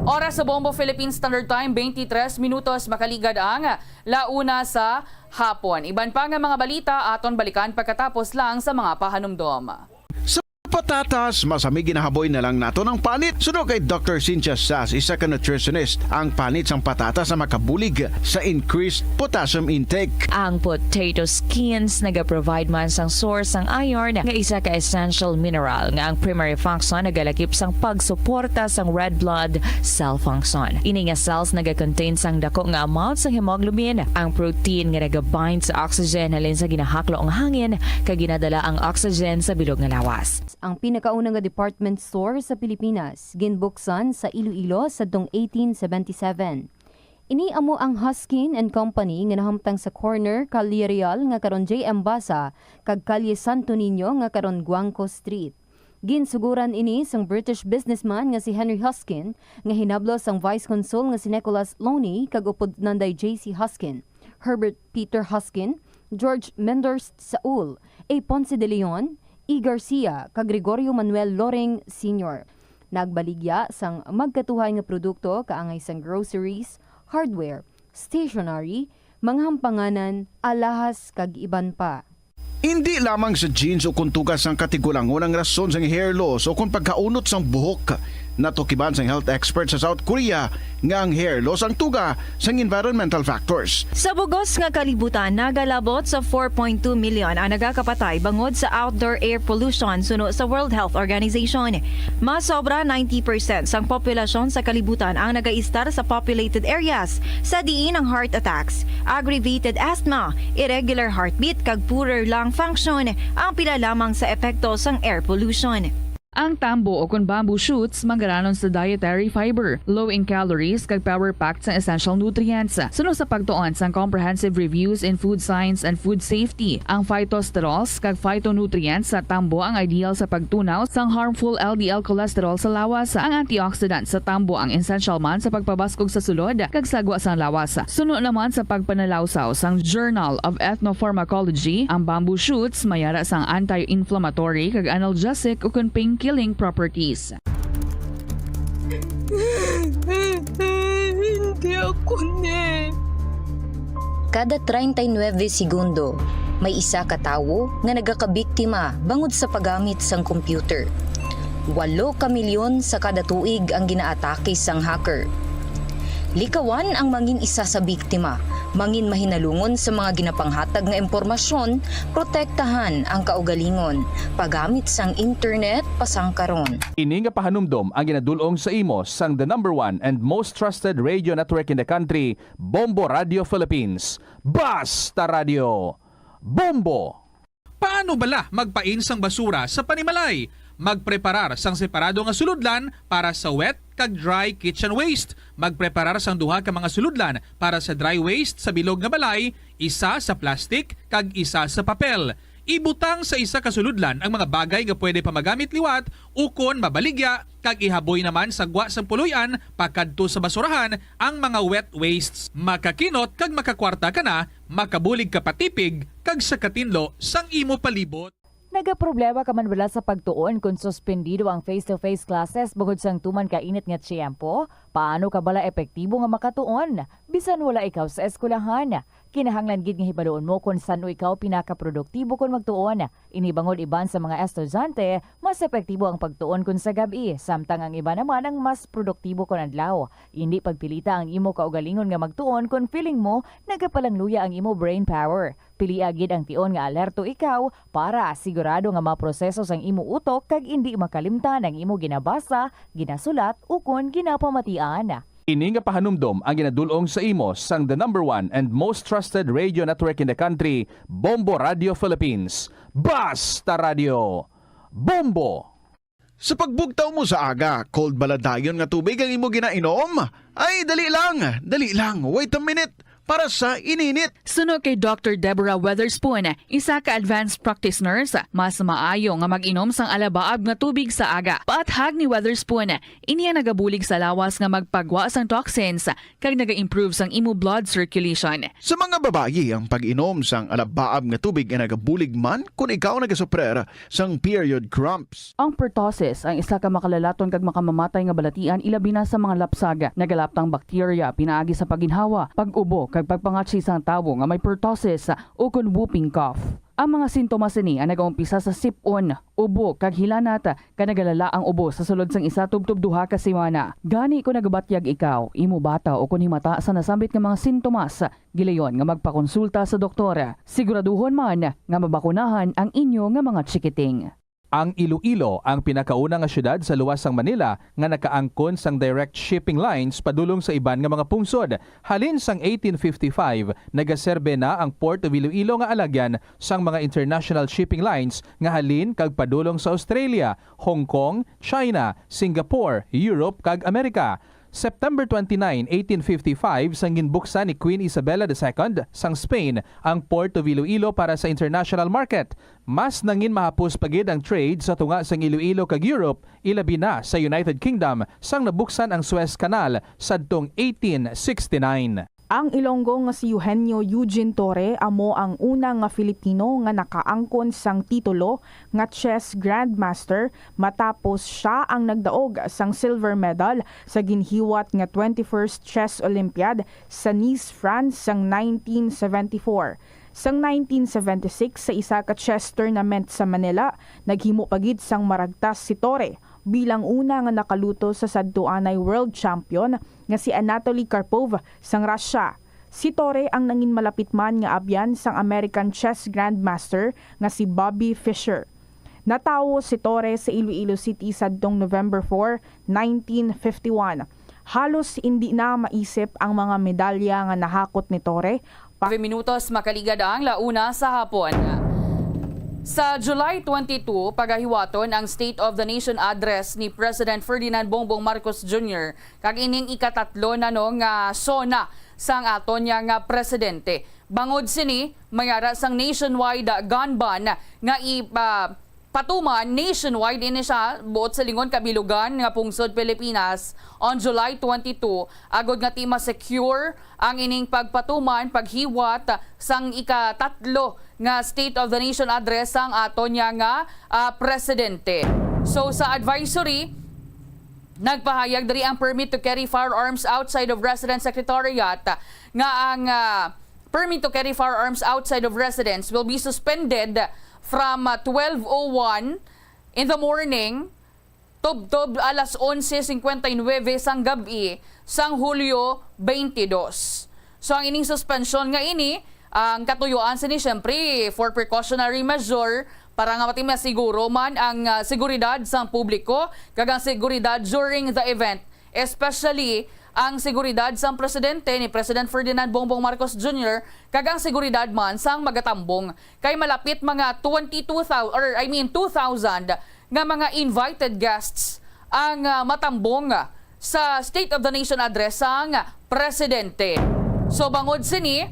Oras sa Bombo Philippine Standard Time, twenty-three minutos makaligad ang la una sa hapon. Iban pa nga mga balita aton balikan pagkatapos lang sa mga pahanumdom. Sa patatas, masami ginahaboy na lang naton ang panit. Suno kay Doctor Cynthia Sass, isa ka nutritionist, ang panit sang patatas ang makabulig sa increased potassium intake. Ang potato skins nagaprovide man sang source sang iron, nga isa ka essential mineral nga ang primary function nagalakip sang pagsuporta sang red blood cell function. Ini nga cells nagakontain sang dako nga amount sang hemoglobin, ang protein nga nagabind sa oxygen halin sa ginahaklo nga hangin kag ginadala ang oxygen sa bilog nga lawas. Ang pinakauna nga department store sa Pilipinas ginbuksan sa Iloilo sadtong eighteen seventy-seven. Ini amo ang Huskin and Company nga nahamtang sa corner Calle Real nga karon J M Basa kag Calle Santo Niño nga karon Guangco Street. Ginsuguran ini sang British businessman nga si Henry Huskin nga hinablos sang Vice Consul nga si Nicholas Loney kag upod Nanday J C Huskin, Herbert Peter Huskin, George Menders Saul, A. Ponce de Leon, E. Garcia, kag Gregorio Manuel Loring Senior. Nagbaligya sang magkatuhay nga produkto kaangay sang groceries, hardware, stationery, mga hampanganan, alahas kag iban pa. Indi lamang sa genes o kon tugas sang katigulangon ang rason sang hair loss o kon pagkaunot sang buhok. Natukiban sang health expert sa South Korea nga ang hair loss ang tuga sang environmental factors. Sa bugos nga kalibutan, nagalabot sa four point two million ang nagakapatay bangod sa outdoor air pollution, suno sa World Health Organization. Mas sobra ninety percent sang populasyon sa kalibutan ang nagaistar sa populated areas, sa diin ang heart attacks, aggravated asthma, irregular heartbeat, kag poorer lung function ang pila lamang sa epekto sang air pollution. Ang tambo o kon bamboo shoots manggaranon sa dietary fiber, low in calories, kag power-packed sang essential nutrients. Suno sa pagtuon sang Comprehensive Reviews in Food Science and Food Safety, ang phytosterols kag phytonutrients sa tambo ang ideal sa pagtunaw sang harmful L D L cholesterol sa lawas. Ang antioxidant sa tambo ang essential man sa pagpabaskog sa sulod kag sagwa sang lawas. Suno naman sa pagpanalawsaw sang Journal of Ethnopharmacology, ang bamboo shoots may ara sang anti-inflammatory kag analgesic ukon pain-killing properties. Hindi ako ni. Kada treinta y nueve segundo, may isa ka tawo nga nagakabiktima bangod sa paggamit sang computer. Walo ka milyon sa kada tuig ang ginaatake sang hacker. Likawan ang mangin isa sa biktima, mangin mahinalungon sa mga ginapanghatag nga impormasyon, protektahan ang kaugalingon, paggamit sang internet pasang karon. Ini nga pahanumdom ang ginadul-ong sa imo sang the number one and most trusted radio network in the country, Bombo Radio Philippines. Basta Radio, Bombo! Paano bala magpain sang basura sa panimalay? Magpreparar sang separado nga sulodlan para sa wet kag dry kitchen waste. Magpreparar sang duha ka mga sulodlan para sa dry waste sa bilog nga balay, isa sa plastic kag isa sa papel. Ibutang sa isa ka sulodlan ang mga bagay nga pwede pa magamit liwat ukon mabaligya, kag ihaboy naman sa gwa sang puloy-an pakadto sa basurahan ang mga wet wastes. Makakinot kag makakwarta ka na, makabulig ka pa tipig, kag sa katinlo sang imo palibot. Nagaproblema ka man bala sa pagtuon kon suspendido ang face-to-face classes bangod sang tuman ka init nga tiyempo? Paano ka bala epektibo nga makatuon bisan wala ikaw sa eskwelahan? Kinahanglan gid nga hibaluon mo kon san-o ikaw pinakaproduktibo kon magtuon. Ini bangod iban sa mga estudyante, mas epektibo ang pagtuon kon sa gab-i, samtang ang iban naman ang mas produktibo kon adlaw. Indi pagpilita ang imo kaugalingon nga magtuon kon feeling mo nagapalangluya ang imo brain power. Pilia gid ang tion nga alerto ikaw para sigurado nga maproseso sang imo utok kag indi makalimtan ang imo ginabasa, ginasulat, ukon ginapamatian. Ini nga pahanumdom ang ginadul-ong sa imo sang the number one and most trusted radio network in the country, Bombo Radio Philippines. Basta Radio, Bombo! Sa pagbugtaw mo sa aga, cold bala dayon nga tubig ang imo ginainom? Ay, dali lang, dali lang, wait a minute, para sa ininit. Suno kay Doctor Deborah Weatherspoon, isa ka advanced practice nurse, mas maayo nga mag-inom sang alabaab nga tubig sa aga. Paathag ni Weatherspoon, ini ang nagabulig sa lawas nga magpagwa sang toxins kag naga-improve sang imo blood circulation. Sa mga babayi, ang pag-inom sang alabaab nga tubig ay nagabulig man kon ikaw nagasuprer sang period cramps. Ang pertussis ang isa ka makalalaton kag makamamatay nga balatian, ilabi na sa mga lapsag. Nagalaptang bakterya pinaagi sa pagginhawa, pag-ubo, kag pagpangatsi sang tawo nga may pertussis ukon whooping cough. Ang mga sintomas sini ang nagaumpisa sa sip-on, ubo, kag hilanat, kag nagalala ang ubo sa sulod sang isa tubtob duha ka semana. Gani, kon nagabatyag ikaw, imo bata, ukon himata sa nasambit nga mga sintomas, gilayon nga magpakonsulta sa doktor. Siguraduhon man nga mabakunahan ang inyo nga mga chikiting. Ang Iloilo ang pinakauna nga siyudad sa luwas sang Manila nga nakaangkon sang direct shipping lines padulong sa iban nga mga pungsod. Halin sang eighteen fifty-five, nagaserbe na ang Port of Iloilo nga alagyan sang mga international shipping lines nga halin kag padulong sa Australia, Hong Kong, China, Singapore, Europe, kag Amerika. September twenty-nine, eighteen fifty-five, sang ginbuksan ni Queen Isabella the Second sang Spain ang Port of Iloilo para sa international market. Mas nangin mahapos pa gid ang trade sa tunga sang Iloilo kag Europe, ilabi na sa United Kingdom, sang nabuksan ang Suez Canal sadtong eighteen sixty-nine. Ang Ilonggo nga si Eugenio Eugene Torre amo ang una nga Filipino nga nakaangkon sang titulo nga chess grandmaster, matapos sia ang nagdaog sang silver medal sa ginhiwat nga twenty-first Chess Olympiad sa Nice, France sang nineteen seventy-four. Sang nineteen seventy-six, sa isa ka chess tournament sa Manila, naghimo pa gid sang maragtas si Torre. bilang una nga nakaluto sa sadtuanay world champion nga si Anatoly Karpov sang Russia. Si Torre ang nangin malapit man nga abyan sang American chess grandmaster nga si Bobby Fischer. Natawo si Torre sa Iloilo City sadtong November four, nineteen fifty-one. Halos indi na maisip ang mga medalya nga nahakot ni Torre. Five minutos makaligad ang la una sa hapon. Sa July twenty-two, pagahiwaton ang State of the Nation Address ni President Ferdinand Bongbong Marcos Junior, kag ining ikatatlo na, no, nga SONA sang aton niya nga presidente. Bangod sini, may ara sang nationwide gun ban nga i-, ah, patuman nationwide ini sa buot silingon kabilugan nga pungsod Pilipinas on July twenty-two, agod nga ti ma-secure ang ining pagpatuman, paghiwat sang ikatatlo nga State of the Nation Address sang aton niya nga, ah, presidente. So, sa advisory, nagpahayag diri ang Permit to Carry Firearms Outside of Residence Secretariat nga ang, ah, permit to carry firearms outside of residence will be suspended from, ah, twelve oh one in the morning tubtob alas onse cincuenta y nueve sang gab-i sang Hulyo twenty-two. So, ang ining suspensyon nga ini, ang katuyuan sini, siyempre, for precautionary measure, para nga pati masiguro man ang, ah, seguridad sang publiko kag ang seguridad during the event, especially ang seguridad sang presidente ni President Ferdinand Bongbong Marcos Junior kag ang seguridad man sang magatambong. Kay malapit mga twenty-two thousand, or I mean, two thousand nga mga invited guests ang, ah, matambong sa State of the Nation Address sang presidente. So, bangod sini,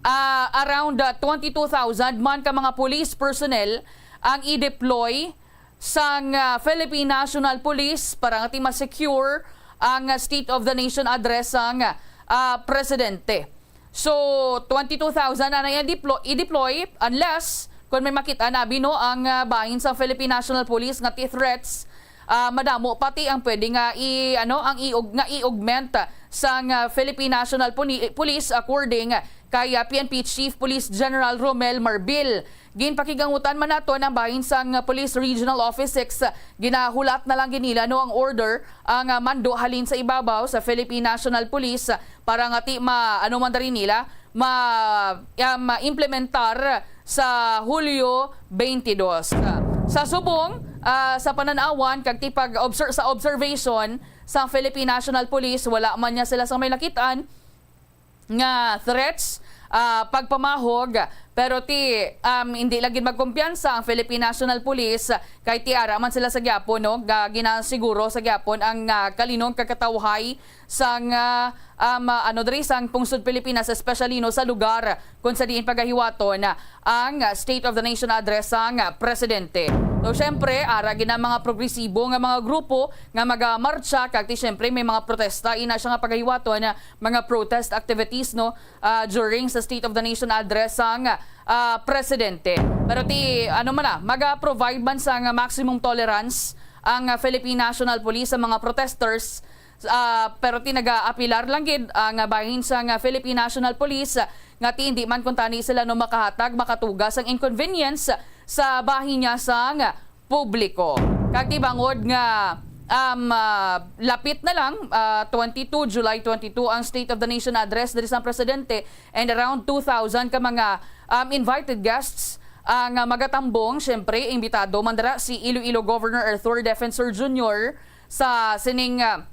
ah, around, ah, twenty-two thousand man ka mga police personnel ang i-deploy sang, ah, Philippine National Police para nga ti ma-secure ang, ah, State of the Nation Address sang, ah, presidente. So, twenty-two thousand na na i-deplo-, i-deploy unless kung may makita na bino ang, ah, bahin sa Philippine National Police nga ti threats, ah, madamo pati ang pwede nga i-, ano, ang i-, nga i-augment sang, ah, Philippine National Poli-, Police, according kay, ah, P N P Chief Police General Romel Marbil. Ginpakigangutan man naton ang bahin sang Police Regional Office six. Ginahulat na lang gid nila, no, ang order, ang, ah, mando halin sa ibabaw sa Philippine National Police para nga ti ma-, ano man diri nila, ma-, ah, ma-implementar sa Hulyo twenty-two. Sa subong, ah, sa panan-awan kag ti pag-obser-, sa observation sa Philippine National Police, wala man niya sila sa may nakit-an nga threats, ah, pagpamahog, pero ti, um, hindi lagi magkumpiyansa ang Philippine National Police, kay ti ara man sila sa gyapon, no, ga-, ginasiguro sa gyapon ang, ah, kalinon kag katawhay sang, ah, um, ah, ano diri, sang pungsod Pilipinas, especially, no, sa lugar kung sa diin pagahiwaton ang State of the Nation Address sang presidente. So, syempre, ara gid ang mga progresibo nga mga grupo nga magamartsa, kag ti, syempre, may mga protesta, ina siya nga pagahiwaton, mga protest activities, no, ah, during sa State of the Nation Address sang, ah, presidente. Pero ti, ano man na, maga-provide man sang maximum tolerance ang, ah, Philippine National Police sa mga protesters. Ah, pero ti nagaapilar lang gid ang, ah, bahin sang, ah, Philippine National Police, ah, nga ti hindi man kuntani sila, no, makahatag, makatuga sang inconvenience sa bahin niya sang publiko. Kag ti bangod nga, um, ah, lapit na lang, ah, twenty-two, July twenty-two, ang State of the Nation Address diri sa presidente, and around two thousand ka mga, um, invited guests ang, ah, magatambong. Siyempre, imbitado man dira si Iloilo Governor Arthur Defensor Junior sa sining, ah,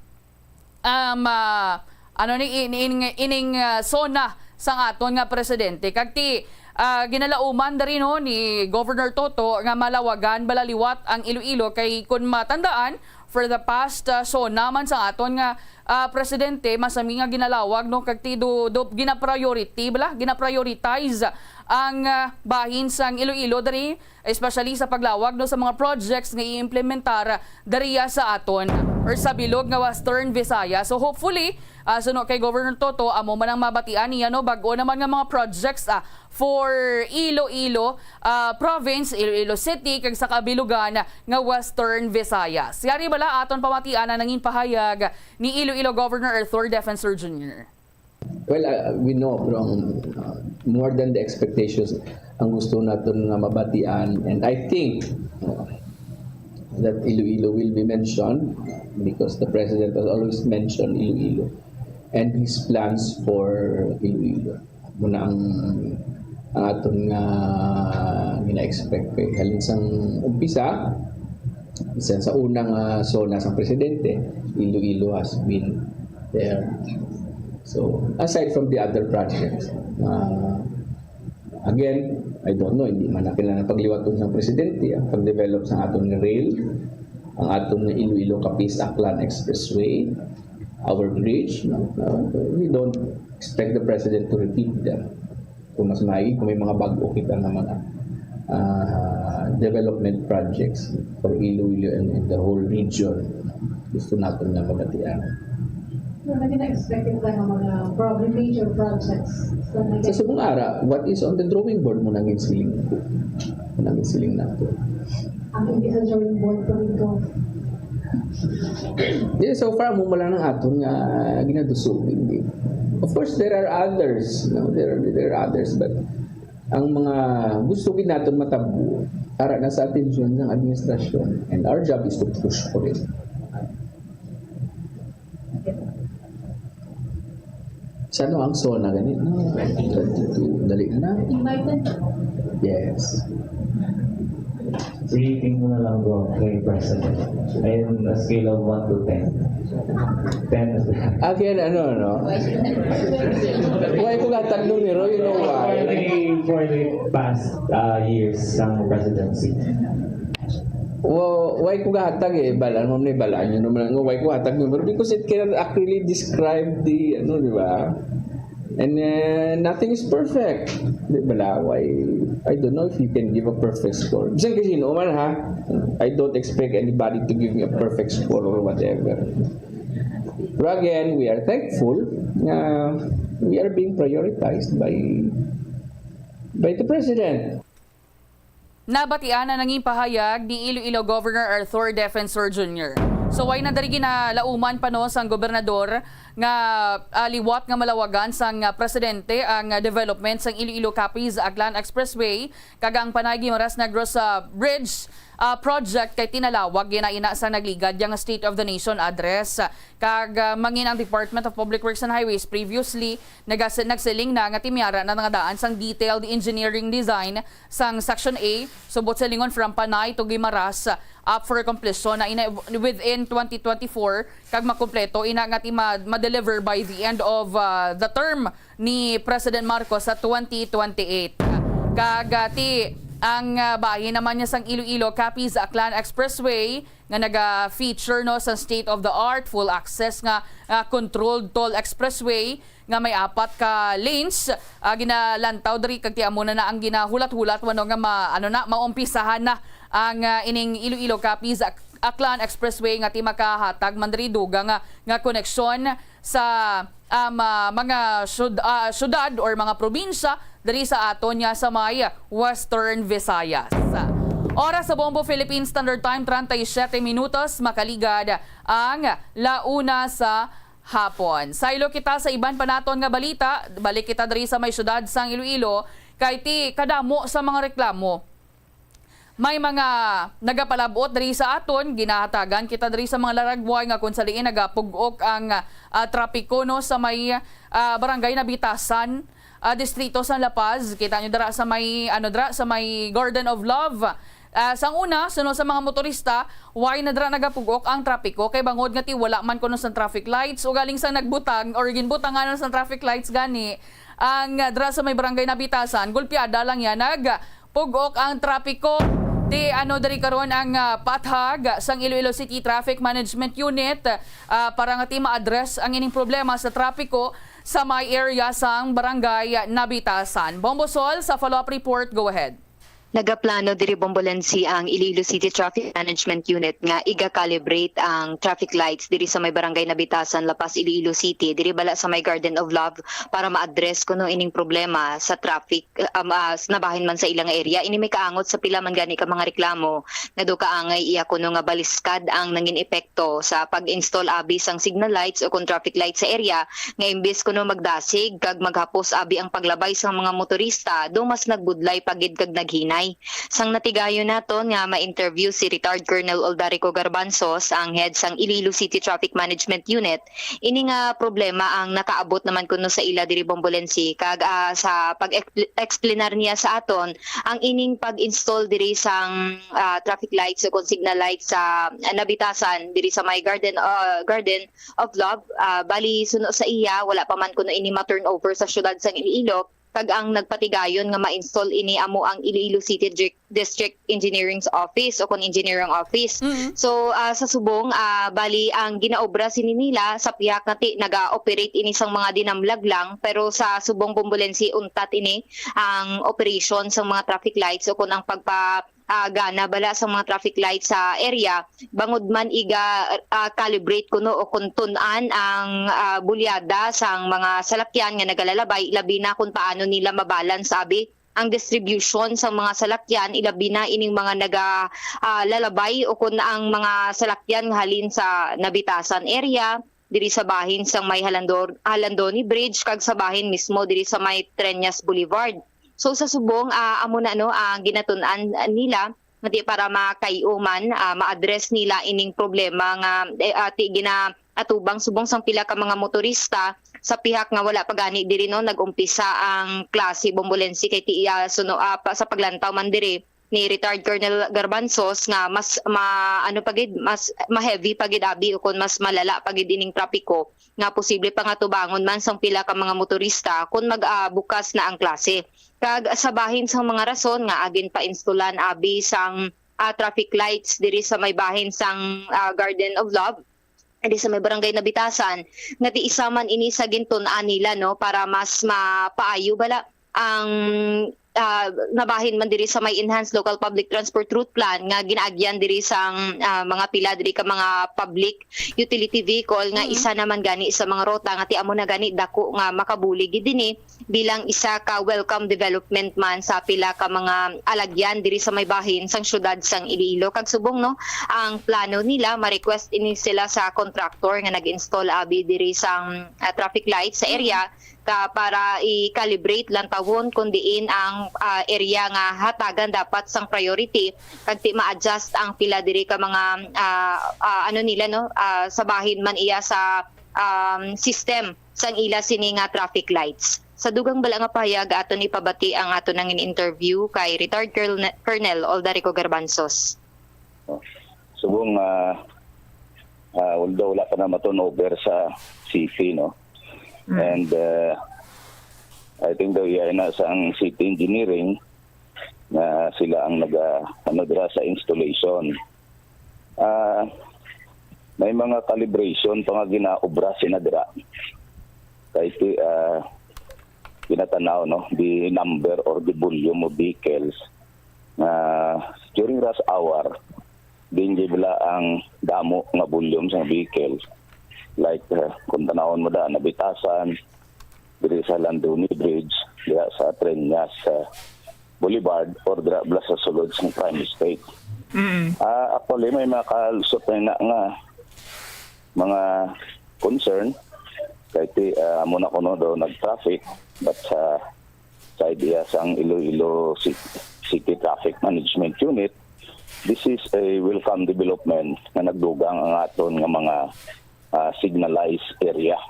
um, ah, ano ni, in-, in-, ining, ah, SONA sang aton nga presidente. Kag ti, ah, ginalauman diri, no, ni Governor Toto nga malawagan bala liwat ang Iloilo, kay kun matandaan, for the past, ah, SONA man sang aton nga, ah, presidente, masami nga ginalawag, no, kag ti do, do, ginapriority bala, ginaprioritize ang, ah, bahin sang Iloilo diri, especially sa paglawag, no, sa mga projects nga i-implementar diriya sa aton or sa bilog nga Western Visayas. So, hopefully, ah, suno kay Governor Toto, amo man ang mabatian niya, no, bag-o naman nga mga projects, ah, for Iloilo, ah, province, Iloilo City, kag sa kabilugan nga Western Visayas. Yari bala aton pamatian ang nangin pahayag ni Iloilo Governor Arthur Defensor Junior. Well, uh, we know from, uh, more than the expectations ang gusto naton nga mabatian. And I think, uh, that Iloilo will be mentioned because the president has always mentioned Iloilo and his plans for Iloilo. Muna ang, ang aton nga gina-expect kay halin sang umpisa, bisan sa unang, ah, SONA sang presidente, Iloilo has been there. So, aside from the other projects, ah, again, I don't know, hindi man na kailangan pagliwaton sang presidente ang pag-develop sa aton nga rail, ang aton nga Iloilo Capiz Aklan Expressway, our bridge, no? Uh, we don't expect the president to repeat them. Kung mas maigi, kung may mga bago kita nga mga, ah, development projects for Iloilo and, and the whole region, gusto naton nga mabatian. So, naging expected lang ang mga probably major projects. So, nag- Sa subong ara, what is on the drawing board mo nang siling? Nang siling nato. Ang hindi sa drawing board pa rin ko. Di, so far, mo lang ang aton nga ginadusog, hindi. Of course, there are others, no? There are, there are others, but ang mga gusto gid naton matabo, ara na sa atensyon ng administrasyon, and our job is to push for it. Sa ano ang SONA gani? Ah, twenty-two. Dali na. Invited. Yes. Rating mo na lang doon kay President. Ayun, a scale of one to ten. Ten is the Again, ano, no? Why ko gatag numero? You know why? For the past uh, years ng presidency. Well, why ko gahatag eh? Balaan mo ni balaan nyo naman nga why ko hatag numero because it cannot actually describe the, ano, di ba? And uh, nothing is perfect. Di ba la? Why? I don't know if you can give a perfect score. Bisan kasi no man ha, I don't expect anybody to give me a perfect score or whatever. Pero again, we are thankful na we are being prioritized by by the president. Nabatian ang nanging pahayag ni Iloilo Governor Arthur Defensor Junior. So, way na diri ginalauman pa no sang gobernador nga ah, liwat nga malawagan sang ah, presidente ang ah, development sang Iloilo Capiz Aklan Expressway kag ang Panay Guimaras Negros ah, Bridge ah, project kay tinalawag ginaina sang nagligad yang State of the Nation address. Kag ah, mangin ang Department of Public Works and Highways previously nagas- nagsiling na nga timyara na nga daan sang detailed engineering design sang Section A, subot sa lingon from Panay to Guimaras, up for completion na ina within twenty twenty-four, kag makompleto ina nga ti ma- ma-deliver by the end of uh, the term ni President Marcos sa twenty twenty-eight. Kag uh, ti ang uh, bahin naman niya sang Iloilo Capiz Aklan Expressway nga naga-feature no sa state of the art full access nga uh, controlled toll expressway nga may apat ka lanes, ah, ginalantaw diri kag ti amo na na ang ginahulat-hulat wano nga ma, ano na maumpisahan na ang ah, ining Iloilo Capiz Ak- Aklan Expressway nga ti makahatag man diri dugang nga, nga koneksyon sa ah, ma- mga syud- ah, syudad or mga probinsya diri sa aton nga sa may Western Visayas. Oras sa Bombo Philippine Standard Time, treinta y siete minutos, makaligad ang launa sa hapon. Saylo kita sa iban pa naton nga balita. Balik kita diri sa may syudad sang Iloilo kay ti kadamo sa mga reklamo. May mga nagapalabot diri sa aton, ginahatagan kita diri sa mga laragway nga kung sa diin nagapugok ang ah, trapiko no sa may ah, barangay Nabitasan, ah, distrito sa La Paz. Kita nyo dira sa may ano dira sa may Garden of Love. Ah, sang una, suno sa mga motorista, why na dira nagapugok ang trapiko kay bangod nga ti wala man kuno sa traffic lights o galing sa nagbutang or ginbutangan sa traffic lights gani ang ah, dira sa may barangay Nabitasan, gulpiada lang yan nag pugok ang trapiko. Ti ano diri karon ang ah, pathag sang Iloilo City Traffic Management Unit ah, para nga ti ma-address ang ining problema sa trapiko sa may area sang barangay Nabitasan. Bombo Sol sa follow-up report. Go ahead. Nagaplano diri Bombolensi ang Iloilo City Traffic Management Unit nga iga-calibrate ang traffic lights diri sa may barangay Nabitasan, La Paz, Iloilo City, diri bala sa may Garden of Love para ma-address kuno ining problema sa traffic um, ah, nabahin man sa ilang area. Ini may kaangot sa pila man gani ka mga reklamo nga do kaangay iya kuno nga baliskad ang nangin epekto sa pag-install abi sang signal lights o kon traffic lights sa area nga imbis kuno magdasig kag maghapos abi ang paglabay sang mga motorista, do mas nagbudlay pa gid kag naghinay. Sang natigayon naton nga ma-interview si retired Colonel Oldarico Garbanzos, ang head sang Iloilo City Traffic Management Unit, ini nga problema ang nakaabot naman kuno sa ila diri Bombolense, kag, ah, sa pag-explanar niya sa aton, ang ining pag-install diri sang, ah, traffic lights o kon signal lights sa, ah, Nabitasan diri sa may Garden, ah, Garden of Love. Ah, bali, suno sa iya, wala pa man kuno ini ma-turnover sa siyudad sang Iloilo, kag ang nagpatigayon nga ma-install ini amo ang Iloilo City Dri-, District Engineering Office o kon Engineering Office. Mm. So, ah, sa subong, ah, bali ang ginaobra sini nila sa pihak nga ti-, naga-operate ini sang mga dinamlag lang, pero sa subong Bombolense untat ini ang operation sang mga traffic lights o kon ang pagpa-, ah, gana bala sang mga traffic lights sa area, bangod man iga, ah, calibrate kuno o kon tun-an ang, ah, bulyada sang mga salakyan nga nagalalabay, labi na kon paano nila mabalance abi ang distribution sang mga salakyan, ilabi na ining mga naga, ah, lalabay o kon ang mga salakyan nga halin sa Nabitasan area, diri sa bahin sang may Halandor-, Halandoni Bridge kag sa bahin mismo diri sa may Treñas Boulevard. So sa subong, ah, amo na, no, ang ginatun-an nila nga di para makay-o man, ah, ma-address nila ining problema nga, eh, ah, ti ginaatubang subong sang pila ka mga motorista sa pihak nga wala pa gani diri, no, nag-umpisa ang klase Bombolense kay ti iya suno, ah, pa, sa paglantaw man diri ni retired Colonel Garbanzos nga mas ma-, ano pa gid, mas ma-heavy pa gid abi o kon mas malala pa gid ining trapiko nga posible pa nga tubangon man sang pila ka mga motorista kon mag, ah, bukas na ang klase. Kag sa bahin sang mga rason nga agin pa-installan abi sang, ah, traffic lights diri sa may bahin sang, ah, Garden of Love, diri sa may Barangay Nabitasan, nga ti isa man ini sa gintun-an nila, no, para mas mapaayo bala ang, ah, nabahin man diri sa may Enhanced Local Public Transport Route Plan nga ginaagyan diri sang, ah, mga pila diri ka mga public utility vehicle nga Mm. isa naman gani sa mga ruta nga ti amo na gani dako nga makabulig gid dinhi bilang isa ka welcome development man sa pila ka mga alagyan diri sa may bahin sang siyudad sang Iloilo. Kag subong, no, ang plano nila, ma-request ini sila sa contractor nga nag-install abi diri sang, ah, traffic light sa area ka para i-calibrate lang tawon kung diin ang, ah, area nga hatagan dapat sang priority kag ti ma-adjust ang pila diri ka mga, ah, ah, ano nila, no, ah, sa bahin man iya sa, um, system sang ila sini nga traffic lights. Sa dugang bala nga pahayag, aton ipabati ang aton nangin interview kay retired Colonel, Colonel Oldarico Garbanzos. Subong, ah, ah, although wala pa na ma-turnover sa city, no? Mm. And, ah, I think daw iya na sa ang city engineering na sila ang naga-, ano, dira sa installation. Ah, may mga calibration pa nga ginaobra sina dira. Kay ti-, ah, ginatanaw, no, the number or the volume of vehicles na during rush hour, din gid bala ang damo nga volume sa vehicles. Like, ah, kung tanawon mo da, Nabitasan, diri sa Landoni Bridge, diha sa Treñas, ah, Boulevard, or dira bala sa sulod sa Prime Estate. Mm. Ah, actually, may mga kalusot na nga mga concern. Kay ti, ah, amo na kuno daw nag-traffic, but sa, sa idea sang Iloilo Ci-, City Traffic Management Unit, this is a welcome development nga nagdugang ang aton nga mga, ah, signalized area.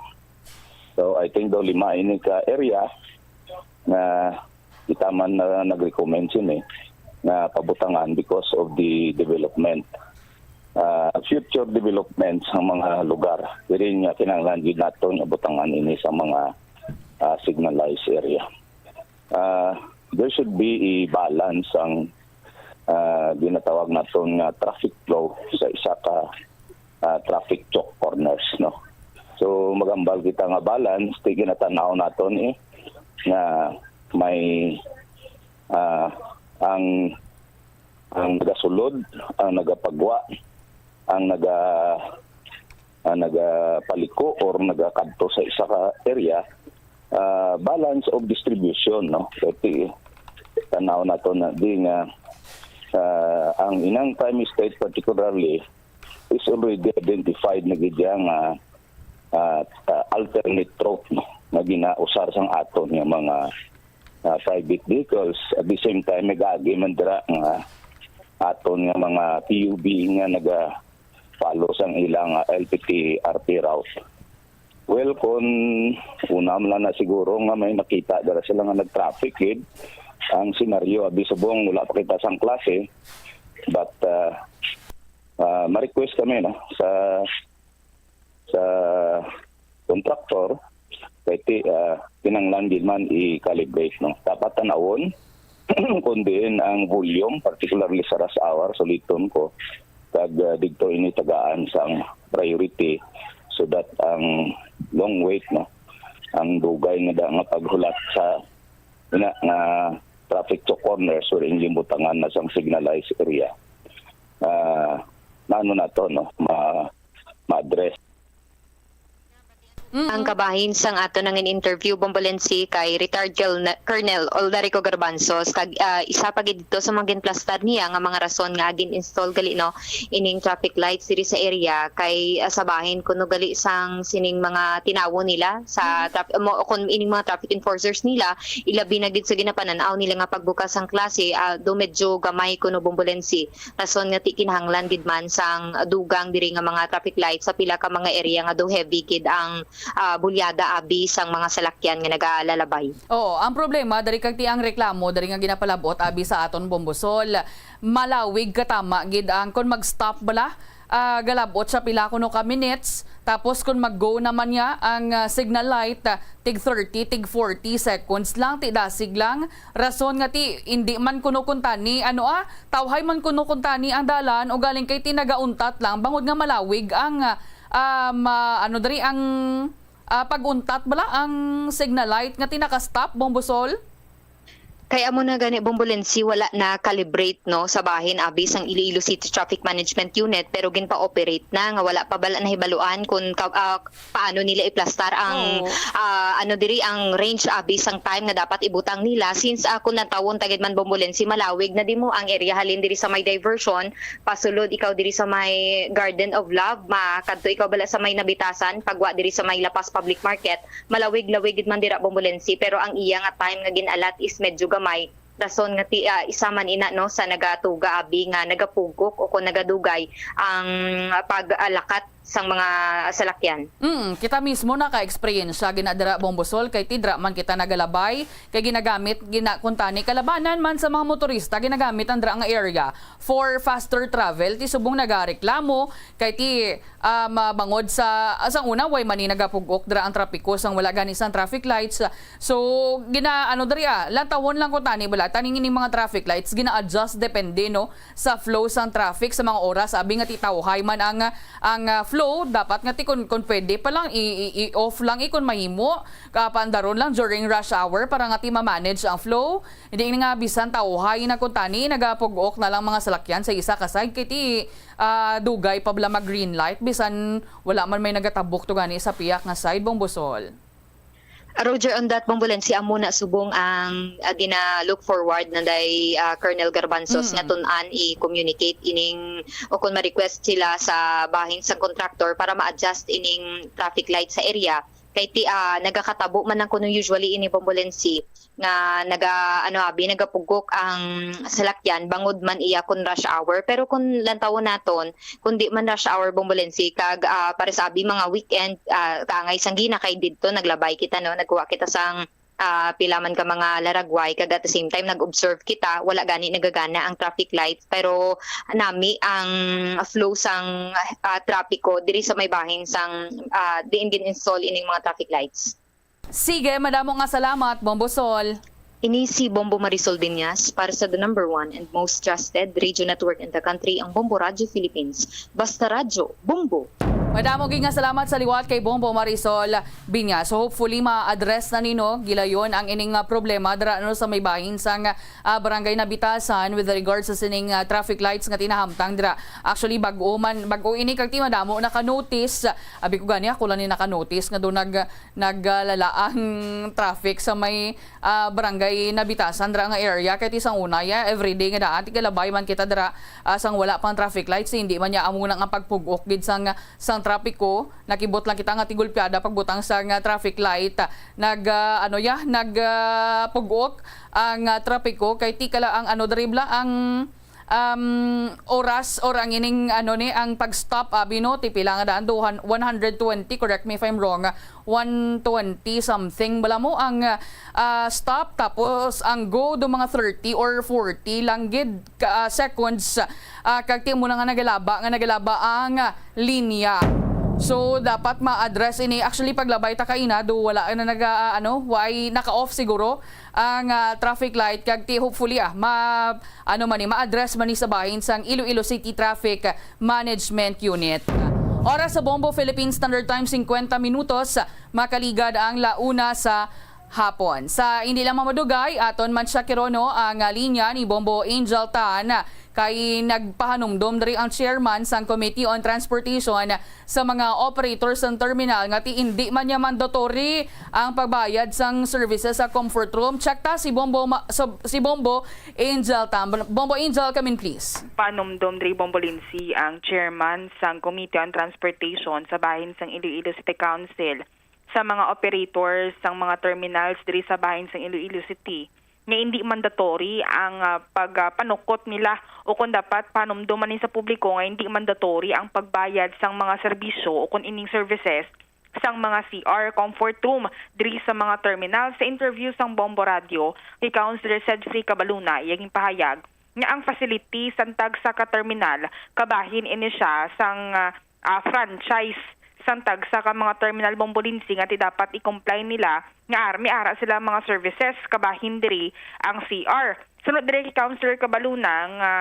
So, I think daw lima ini ka area nga kita man na nag-recommend sini nga pabutangan because of the development, ah, future development sa mga lugar. Diri nga kinahanglan gid naton nga butangan ini sa mga, ah, signalized area. Ah, there should be a balance ang, ah, ginatawag naton nga traffic flow sa isa ka, ah, traffic choke corners, no? So, magambal kita nga balance, ti ginatanaw naton, eh, nga may, ah, ang, ang nagasulod, ang nagapagwa, ang naga-, ang nagapaliko or nagakadto sa isa ka area, ah, balance of distribution, no? Kay ti-, tanaw nato na di nga, ah, ang inang Prime Estate particularly is already identified na gid iya nga, ah, ah, alternate route, no, nga ginausar sang aton nga mga, ah, private vehicles. At the same time, nag-agi man dira nga aton nga mga P U V nga naga-follow sang ilang, ah, L P T R P route. Well, kung una man lang na siguro nga may makita dira sila nga nag-traffic gid, ang senaryo abi subong wala pa kita sang klase, but, ah, ah, ma-request kami, no, sa sa contractor, kay ti, ah, kinahanglan gid man i-calibrate, no. Dapat tanawon kung diin ang volume, particularly sa rush hour, suliton ko, kag, ah, didto ini tagaan sang priority so that ang long wait, no, ang dugay nga da-, nga paghulat sa ina nga traffic to corners wherein ginbutangan na sang signalized area, ah, maano nato, no, ma-, ma-address. Ang kabahin sang ato nangin interview, Bombolensi, kay retired Colne-, Colonel Aldarico Garbanzos, kag, ah, isa pa gid dito sa mga ginplastar niya nga mga rason nga gin-install gali, no, ining traffic lights diri sa area, kay, ah, sa bahin kuno gali sang sining mga tinawo nila sa traf-, mo, o kon ining mga traffic enforcers nila, ilabi na gid sa ginapanan-aw nila nga pagbukas sang klase, ah, do medyo gamay kuno, Bombolensi. Rason nga ti kinahanglan gid man sang dugang diri nga mga traffic lights sa pila ka mga area nga do heavy gid ang, ah, bulyada abi sang mga salakyan nga nagalalabay. Oo, ang problema diri kag ti ang reklamo diri nga ginapalabot abi sa aton Bombosol, malawig katama gid ang kon mag-stop bala, ah, galabot siya pila kuno ka minutes, tapos kon mag-go naman niya ang, ah, signal light, ah, tig thirty, tig forty seconds lang, ti dasig lang. Rason nga ti indi man kuno kuntani, ano, ah, tawhay man kuno kuntani ang dalan, ugaling kay ti nagauntat lang bangod nga malawig ang, ah, ma-, ano diri ang, ah, pag-untat bala ang signal light nga ti naka-stop, Bombosol? Kay amo na gani, Bombolensi, wala na calibrate, no, sa bahin abi sang Iloilo City Traffic Management Unit, pero ginpa-operate na nga wala pa bala nahibaluan kung ka-, ah, paano nila iplastar ang, Oo. ah, ano diri, ang range abi sang time nga dapat ibutang nila, since, ah, kung lantawon ta gid man, Bombolensi, malawig na di mo ang area halin diri sa may diversion, pasulod ikaw diri sa may Garden of Love, makadto ikaw bala sa may Nabitasan, pagwa diri sa may La Paz Public Market, malawig-lawig gid man dira, Bombolensi, pero ang iya nga time nga gin-alat is medyo gamay. Rason nga ti, ah, isa man ina, no, sa nagatuga abi nga nagapugok o kon nagadugay ang paglakat sang mga salakyan. Mm, kita mismo naka-experience gina dira, Bombosol, kay ti dira man kita nagalabay, kay ginagamit gina kuntani kalabanan man sa mga motorista, ginagamit ang dira nga area for faster travel. Ti subong nagareklamo kay ti, um, ah, bangod sa, sang una, way man ni nagapugok dira ang trapiko sang wala gani sang traffic lights. So, gina, ano diri, ah, lantawon lang kuntani bala, taning ining mga traffic lights gina-adjust depende, no, sa flow sang traffic sa mga oras. Abi nga ti tawhay man ang, ang, ah, flow, dapat nga ti kun, kun pwede pa lang i, i, i-off lang, eh, kun mahimo, kapandaron lang during rush hour para nga ti ma-manage ang flow. Hindi nga bisan tawhay na kuntani, nagapugok na lang mga salakyan sa isa ka side kay ti, ah, dugay pa bala mag-green light bisan wala man may nagatabok to gani sa piyak nga side, Bombosol. Roger, on that, Bombolensi, amo na subong ang, ah, gina-look forward na day, ah, Colonel Garbanzos Mm. nga tun-an i-communicate ining o kung ma-request sila sa bahin sang contractor para ma-adjust ining traffic light sa area. Kay ti, ah, nagakatabo man lang kuno usually ini, Bombolensi, nga naga, ano, abi, nagapugok ang salakyan bangod man iya kun rush hour. Pero kung lantawon naton, kung di man rush hour, Bombolensi, kag, ah, para sa abi mga weekend, ah, kaangay sang gina kay didto naglabay kita, no, nagkuha kita sang, ah, pila man ka mga laragway, kag at the same time nag-observe kita, wala gani nagagana ang traffic light, pero nami ang flow sang, ah, trapiko diri sa may bahin sang, ah, diin gin-install ining mga traffic lights. Sige, madamo nga salamat, Bombosol. Ini si Bombo Marisol Binyas para sa the number one and most trusted radio network in the country, ang Bombo Radio Philippines. Basta radyo, Bombo! Madamo gid nga salamat sa liwat kay Bombo Marisol Binyas. So, hopefully ma-address na nino gilayon ang ining, ah, problema dira, ano, sa may bahin sang, ah, Barangay Nabitasan with regards sa sining, ah, traffic lights nga tinahamtang dira. Actually, bag-o man, bag-o ini kag ti madamo naka-notice. Abi ko gani, ako lang ni naka-notice nga do nag naglalala ang traffic sa may, ah, Barangay Nabitasan dira nga area, kay ti sang una, ya, everyday nga daan, tigalabay man kita dira, ah, sang wala pang traffic lights, hindi man niya amo na nga pagpugok gid sang, sang trapiko, nakibot lang kita nga tigulpiada pagbutang sa nga traffic light. Nag, ah, ano ya, nag, ah, pugok ang, ah, trapiko kay tika la ang ano diri bala ang, um, oras or ang ining ano ni ang pag-stop abi no ti pila nga daan duhan one hundred twenty, correct me if I'm wrong, one twenty something bala mo ang, ah, stop tapos ang go do mga thirty or forty lang gid ka, ah, seconds, ah, kag ti mo na nga nagalaba nga nagalaba ang, ah, linya. So dapat ma-address ini. Actually paglabay ta kaina do wala na naga, ah, ano, way naka-off siguro ang, ah, traffic light kag ti hopefully, ah, ma ano man ni ma-address man ni sa bahin sang Iloilo City Traffic Management Unit. Oras sa Bombo Philippine Standard Time, singkwenta minutos, makaligad ang la una sa hapon. Sa hindi lang mamadugay, aton man siya kirono ang, ah, linya ni Bombo Angel Tan, kay nagpahanumdom diri ang chairman sang Committee on Transportation sa mga operator sang terminal nga ti indi man niya mandatory ang pagbayad sang services sa comfort room. Check ta si Bombo ma-, sa, si Bombo Angel Tan. Bombo Angel, come in please. Panumdom diri Bombo Lindsay ang chairman sang Committee on Transportation sa bahin sang Iloilo City Council sa mga operators sang mga terminals diri sa bahin sang Iloilo City nga indi mandatory ang, ah, pag, ah, panukot nila o kung dapat panumduman ni sa publiko nga indi mandatory ang pagbayad sang mga serbisyo o kung ining services sang mga C R, comfort room diri sa mga terminal. Sa interview sang Bombo Radio kay Councilor Cedfrey Cabaluna, iya ginpahayag nga ang facility sang tagsa ka terminal kabahin ini siya sang, ah, ah, franchise sang tagsa ka mga terminal Bombo Lindsay nga ti dapat i-comply nila nga ar-, may ara sila mga services kabahin diri ang C R. Sunod diri kay Councilor Cabaluna nga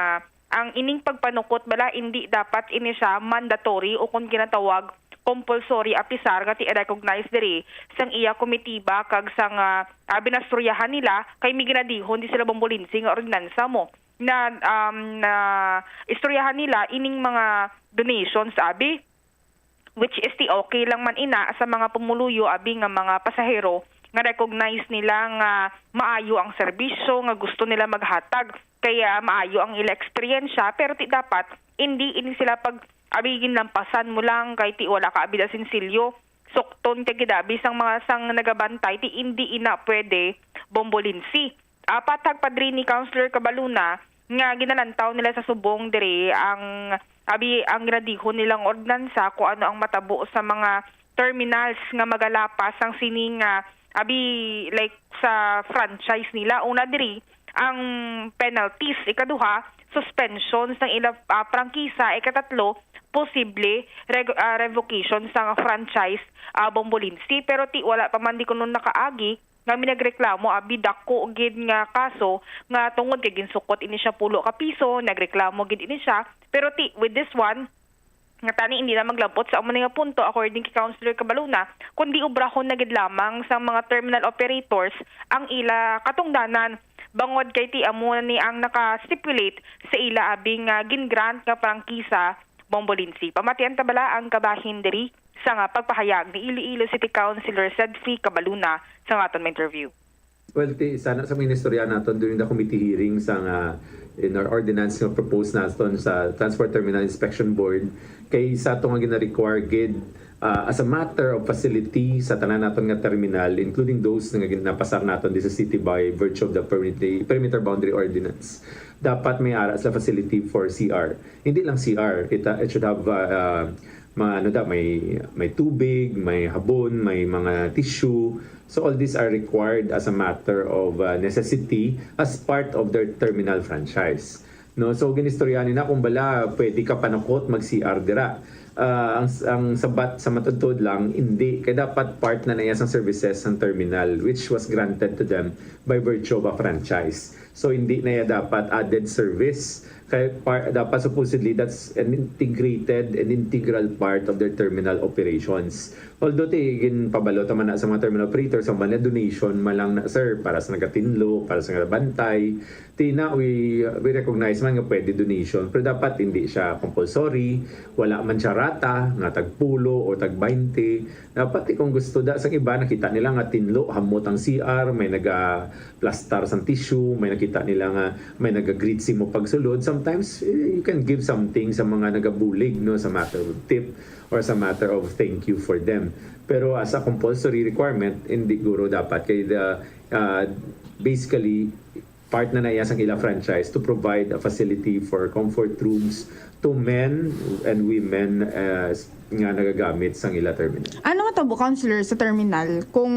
ang ining pagpanukot bala indi dapat ini siya mandatory o kon ginatawag compulsory, apisar nga ti-recognize diri sang iya komitiba kag sang, ah, ah, binasturyahan nila kay may ginadihon di sila Bombo Lindsay nga ordinansa mo na, um, na istoryahan nila ining mga donations abi, which is ti okay lang man ina sa mga pumuluyo abi nga mga pasahero nga recognize nila nga maayo ang serbisyo nga gusto nila maghatag, kaya maayo ang ila eksperyensya, pero ti dapat indi ini sila pag abi ginlampasan mo lang kay ti wala ka abi da sinsilyo. Sukton kay gidabi sang mga sang nagabantay ti indi ina pwede Bombo Lindsay. Ah, patag pa diri ni Councilor Cabaluna nga ginalantaw nila sa subong diri ang abi ang ginadihon nilang ordinansa kung ano ang matabo sa mga terminals nga magalapas sang sini nga abi like sa franchise nila. Una diri ang penalties, ikaduha suspension sang ila, ah, prangkisa, ikatatlo posible reg-, ah, revocation sang franchise, ah, Bombo Lindsay. Pero ti wala pa man di kuno nakaagi nga minagreklamo abi dako gid nga kaso nga tungod kay ginsukot ini siya pulo ka piso, nagreklamo gid ini siya. Pero ti with this one, nga tani hindi na maglabot sa amo ni nga punto, according kay Councilor Cabaluna, kundi obrahon na gid lamang sang mga terminal operators ang ila katungdanan, bangod kay ti amo na ni ang naka-stipulate sa ila abi nga gin-grant nga prangkisa, Bombo Lindsay. Pamatian ta bala ang kabahin diri sa nga pagpahayag ni Iloilo City Councilor Cedfrey Cabaluna sa nga aton ma-interview. Well, ti, sana sa mga inistorya naton during the committee hearing sa nga in our ordinance nga propose naton sa Transport Terminal Inspection Board, kay sa ato nga gina-require gid, ah, as a matter of facility sa tanan naton nga terminal, including those nga gin-, napasar naton di sa city by virtue of the perimeter, perimeter boundary ordinance, dapat may ara sa facility for C R. Hindi lang C R, it, it should have, ah, ah, mga ano da, may, may tubig, may habon, may mga tissue. So all these are required as a matter of, uh, necessity as part of their terminal franchise. No, so ginistorya ni na kung bala pwede ka panukot mag-C R dira. Ah, ang, ang sabat sa matuod lang, hindi. Kaya dapat part na na iya sang services ng terminal, which was granted to them by virtue of a franchise. So hindi na iya dapat added service. Kaya par-, dapat supposedly that's an integrated and integral part of their terminal operations. Although ti ginpabalo ta man na sa mga terminal operators, ang mga donation man lang na, sir, para sa nagatinlo, para sa nagabantay. Ti na, we, we recognize man nga pwede donation, pero dapat hindi siya compulsory, wala man siya rata nga tagpulo o tag baynte. Dapat, eh, kung gusto da sang iba, nakita nila nga tinlo, hamot ang C R, may nagaplastar sang tissue, may nakita nila nga may nagagreet sa imo pagsulod. Sometimes, eh, you can give something sa mga nagabulig, no, sa matter of tip or sa matter of thank you for them. Pero as a compulsory requirement, hindi guro dapat. Kay the, uh, basically, part na na iya sang ila franchise to provide a facility for comfort rooms to men and women, uh, nga nagagamit sang ila terminal. Ano matabo, Counselor, sa terminal kung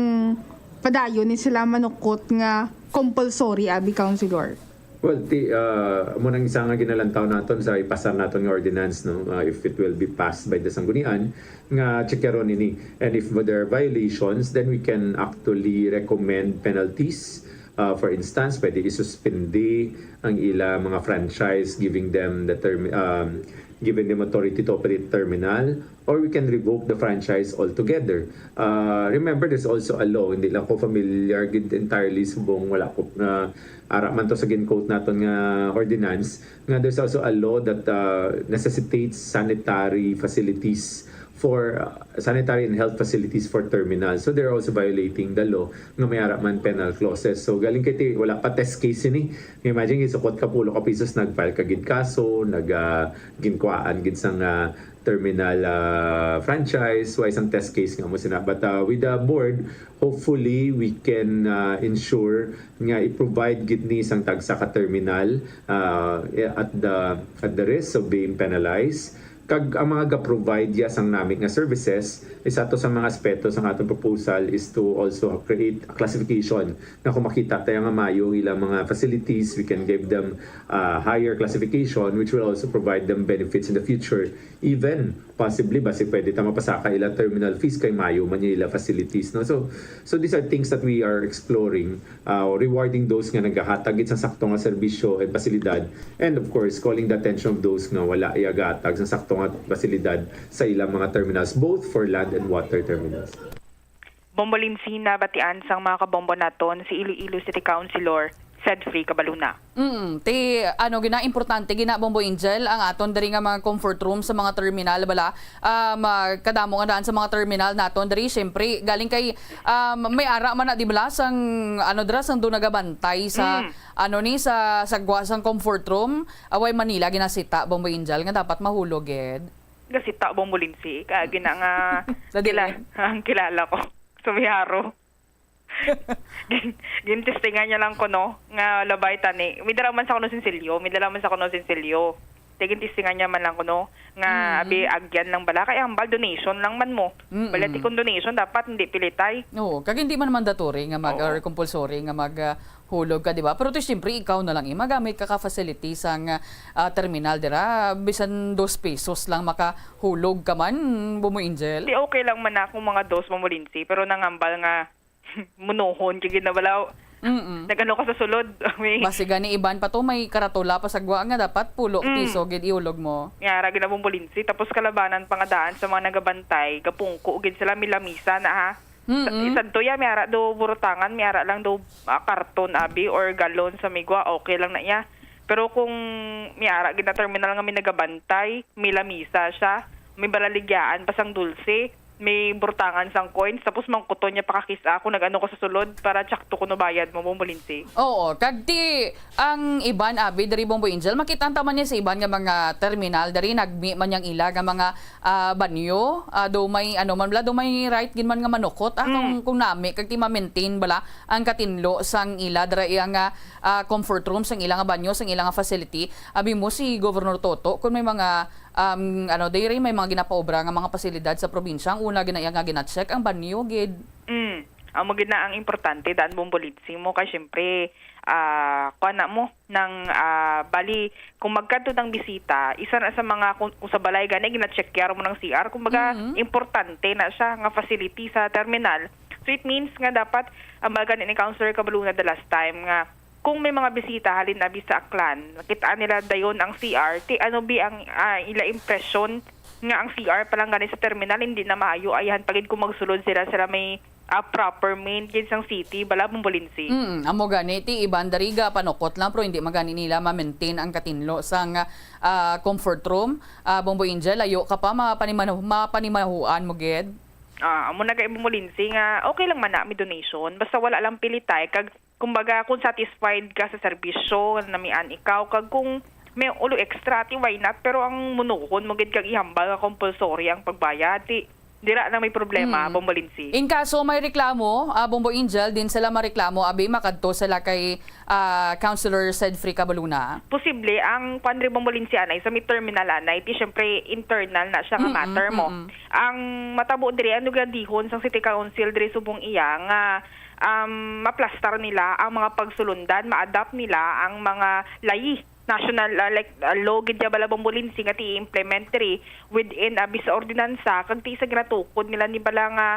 padayon ni sila manukot nga compulsory, abi, Counselor? Well, ti, uh, amo nang isa nga ginalantaw naton sa ipasar naton nga ordinance, no? Uh, if it will be passed by the Sanggunian, nga tsekyaron ini. And if there are violations, then we can actually recommend penalties. Uh, for instance, pwede isuspindi ang ila mga franchise, giving them the term, um, giving them authority to operate terminal, or we can revoke the franchise altogether. Uh, remember, there's also a law, hindi lang ko familiar gid entirely subong wala ko na ara man to sa gin-quote naton nga ordinance, nga there's also a law that, uh, necessitates sanitary facilities for, uh, sanitary and health facilities for terminals. So they're also violating the law nga may ara man penal clauses. So galing kay ti-, wala pa test case ini. Imagine, gisukot ka pulo ka pesos, nag-file ka gid kaso, nag, ah, ginkuhaan gid sang, ah, terminal, ah, franchise, wa isang test case nga mo sina. But, ah, with the board, hopefully we can, ah, ensure nga i-provide gid ni sang tagsa ka terminal, ah, at the, at the risk of being penalized. Kag ang mga ga-provide ya sang nami nga services, isa to sa mga aspeto sang aton proposal is to also create a classification, nga kung makita tayo nga mayo ang ilang mga facilities, we can give them, uh, higher classification, which will also provide them benefits in the future. Even possibly, basi pwede ta mapasaka ila terminal fees kay mayo man yung ila facilities, no? So, so these are things that we are exploring, uh, rewarding those nga nagahatag gid sang sakto nga serbisyo and pasilidad, and of course, calling the attention of those nga wala iyagatag sang sakto nga pasilidad sa ilang mga terminals, both for land and water terminals. Bombo Lindsay, nabatian sang mga kabombo naton si Iloilo City Councilor Sedfrey Cabaluna. Mm, ti, ano, gina, importante gina, Bombo Angel, ang aton diri nga mga comfort room sa mga terminal, bala. Um, ah, kadamo nga daan sa mga terminal naton diri, syempre, galing kay, um, may ara man na, di bala, sang, ano, dira, sang do nagabantay sa, Mm. ano ni, sa sagwa sang comfort room, away Manila, ginasita, Bombo Angel, nga dapat mahulog, gid. Gasita, Bombo Lindsay, ka, gina nga Sa kila-, diin? Ang kilala ko. Sa Miharo. Gin-, gintestingan niya lang kuno nga labay tani. May dala man sa kuno sinsilyo, may dala man sa kuno sinsilyo. Te, gintestingan niya man lang kuno nga, Mm. abi, agyan lang bala. Kay ang bal, donation lang man mo. Mm-mm. Bala, ti kung donation, dapat hindi pilitay. Oo, kag hindi man mandatory nga mag, Oo. or compulsory nga mag, ah, hulog ka, di ba? Pero to, siyempre, ikaw na lang, eh, magamit ka ka facility sang, ah, terminal dira, bisan dos pesos lang makahulog ka man, Bombo Angel. Di okay lang man na kung mga dos, Bombo Lindsay, pero nangambal nga munohon, kay ginabalaw. Mm-mm. Nag-ano ka sa sulod? May Basi gani iban pa to, may karatula pa sa gwa nga dapat pulo Mm. piso gid ihulog mo. Yara, ginabombolinsi. Tapos kalabanan pa nga daan sa mga nagabantay, gapungko gid sila, may lamisa na, ha? Sa, Mm-mm. Isadto ya, may ara do burutangan, may ara lang do, ah, karton, abi, or galon sa migwa, okay lang na iya. Pero kung may ara gid na terminal nga may nagabantay, may lamisa siya, may balaligyaan pa sang dulce, may burtangan sang coins, tapos mangkuton niya pa ka kis-a kung nag-ano ka sa sulod para tsakto kuno bayad mo, Bombolinsi. Oo, kag ti ang iban, abi, diri, Bombo Angel, makita ta man niya sa iban nga mga terminal diri, nagmi man yang ila nga mga, ah, banyo, ah, do may, ano man bala, do may right gid man nga manukot, ah, kung, Mm. kung nami, kag ti ma-maintain bala ang katinlo sang ila dira, iya nga, ah, comfort room, sang ila nga banyo, sang ila nga facility. Abi mo si Governor Toto, kung may mga, um, ano, diri, may mga ginapaobra nga mga pasilidad sa probinsya, ang una gina-, nga gina-check ang banyo gid. Mm. Amo gid na ang importante, daan, Bombolinsi, mo kay, syempre, ah, kuan na mo, nang, ah, bali, kung magkadto ng bisita, isa na sa mga, kung, kung sa balay gani, gina-check yaro mo ng C R, kumbaga, Mm. importante na siya nga facility sa terminal. So, it means nga dapat, ang baga ni Councilor Cabaluna the last time nga, kung may mga bisita, halin abi sa Aklan, nakitaan nila dayon ang C R, ti ano bi ang, ah, ila impresyon nga ang C R pa lang gani sa terminal, hindi na maayo, ayahan pa gid kung magsulod sila, sila may ah, proper main gid sang city, bala, Bombo Lindsay. Mm, amo gani, ti iban dariga, panukot lang, pero hindi magani nila ma-maintain ang katinlo sang, ah, comfort room. Ah, Bombo Angel, layo ka pa, mapanimanaw-, mapanimahuan mo gid. Ah, amo na kay Bombo Lindsay nga okay lang man na may donation, basta wala lang pilitay, kag kumbaga kung satisfied ka sa serbisyo nga namian ikaw, kag kung may ulo extra, ti why not? Pero ang munuhon mo gid kag ihambal nga compulsory ang pagbayad, ti dira na may problema, Mm. Bombo Lindsay. In kaso may reklamo, ah, Bombo Angel, din sila mareklamo, abi makadto sila kay, ah, Councilor Cedfrey Cabaluna. Posible ang kwan ri, Bombo Lindsay, anay, sa may terminal anay, ti syempre internal na siya nga Mm-mm, matter mo. Mm-mm. Ang matabo diri, ano gadihon sang City Council diri subong iya nga, um, maplastar nila ang mga pagsulundan, ma-adapt nila ang mga layi national, ah, like, ah, law gid ya bala, Bombo Lindsay, nga ti-implement diri within, ah, bisa ordinansa, kag ti sa ginatukod nila ni bala nga,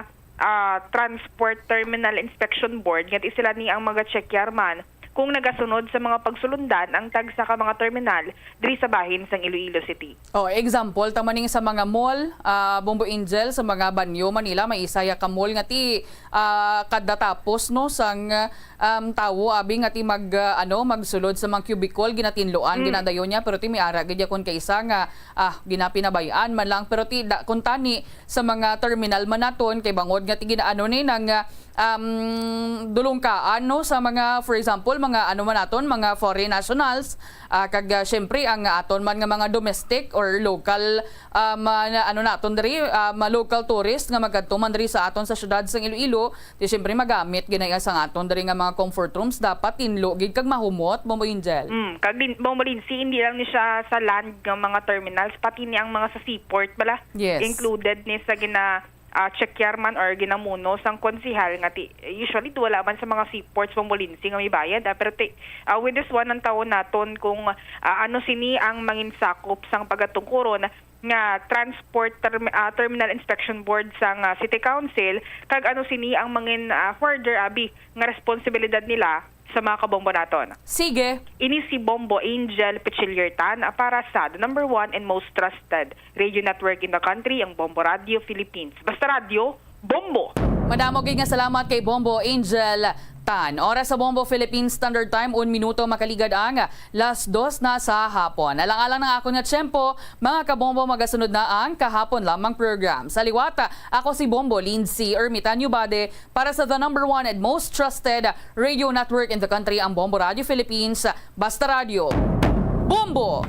ah, Transport Terminal Inspection Board, nga ti sila ni ang mga check man kung nagasunod sa mga pagsulundan ang tagsa ka mga terminal diri sa bahin sang Iloilo City. Oh, example, tamaning sa mga mall, ah, Bombo Angel, sa mga banyo, Manila, may isa ya ka mall nga ti, ah, kada tapos, no, sang, um, tawo, abi, nga ti mag, ah, ano, magsulod sa mga cubicle, ginatinluan, Mm. ginadayon niya, pero ti may ara gid ya kon kaisa nga, ah, ginapinabay-an man lang, pero ti da, kung tani sa mga terminal man naton, kay bangod nga ti ginaano ni nang, ah, um, dulungkaan, no, sa mga, for example, mga ano man naton, mga foreign nationals, ah, kag, ah, syempre, ang aton man nga mga domestic or local, ah, ma-, na, ano naton diri, ah, ma-, local tourist nga magkadto man diri sa aton sa syudad sang Iloilo, di syempre magamit ginaya sang aton diri nga mga comfort rooms, dapat tinlo gid kag mahumot, Bombo Angel. Mm, kag din, Bombo Lindsay, hindi lang ni siya sa land nga mga terminals, pati ni ang mga sa seaport bala. Yes. Included ni sa gina, ah, check man or ginamuno sang konsehal nga ti, usually wala man sa mga seaports, Bombo Lindsay, nga may bayad, ah, pero ti, ah, with this one, ang tawo naton kung, ah, ano sini ang manginsakop sang pagatungkuron nga Transport Term-, ah, Terminal Inspection Board sang, ah, City Council, kag ano sini ang mangin, ah, further, abi, nga responsibilidad nila sa mga kabombo naton. Sige. Ini si Bombo Angel Pichiliertan, ah, para sa the number one and most trusted radio network in the country, ang Bombo Radio Philippines. Basta radyo, bombo! Madamo gid nga salamat kay Bombo Angel Tan. Oras sa Bombo Philippine Standard Time, un minuto makaligad ang las dos na sa hapon. Alang-alang ang akon nga tiyempo, mga kabombo, magasunod na ang Kahapon Lamang program. Sa liwat, ako si Bombo Lindsay Ermitanio Bade para sa the number one and most trusted radio network in the country, ang Bombo Radio Philippines. Basta Radio, Bombo!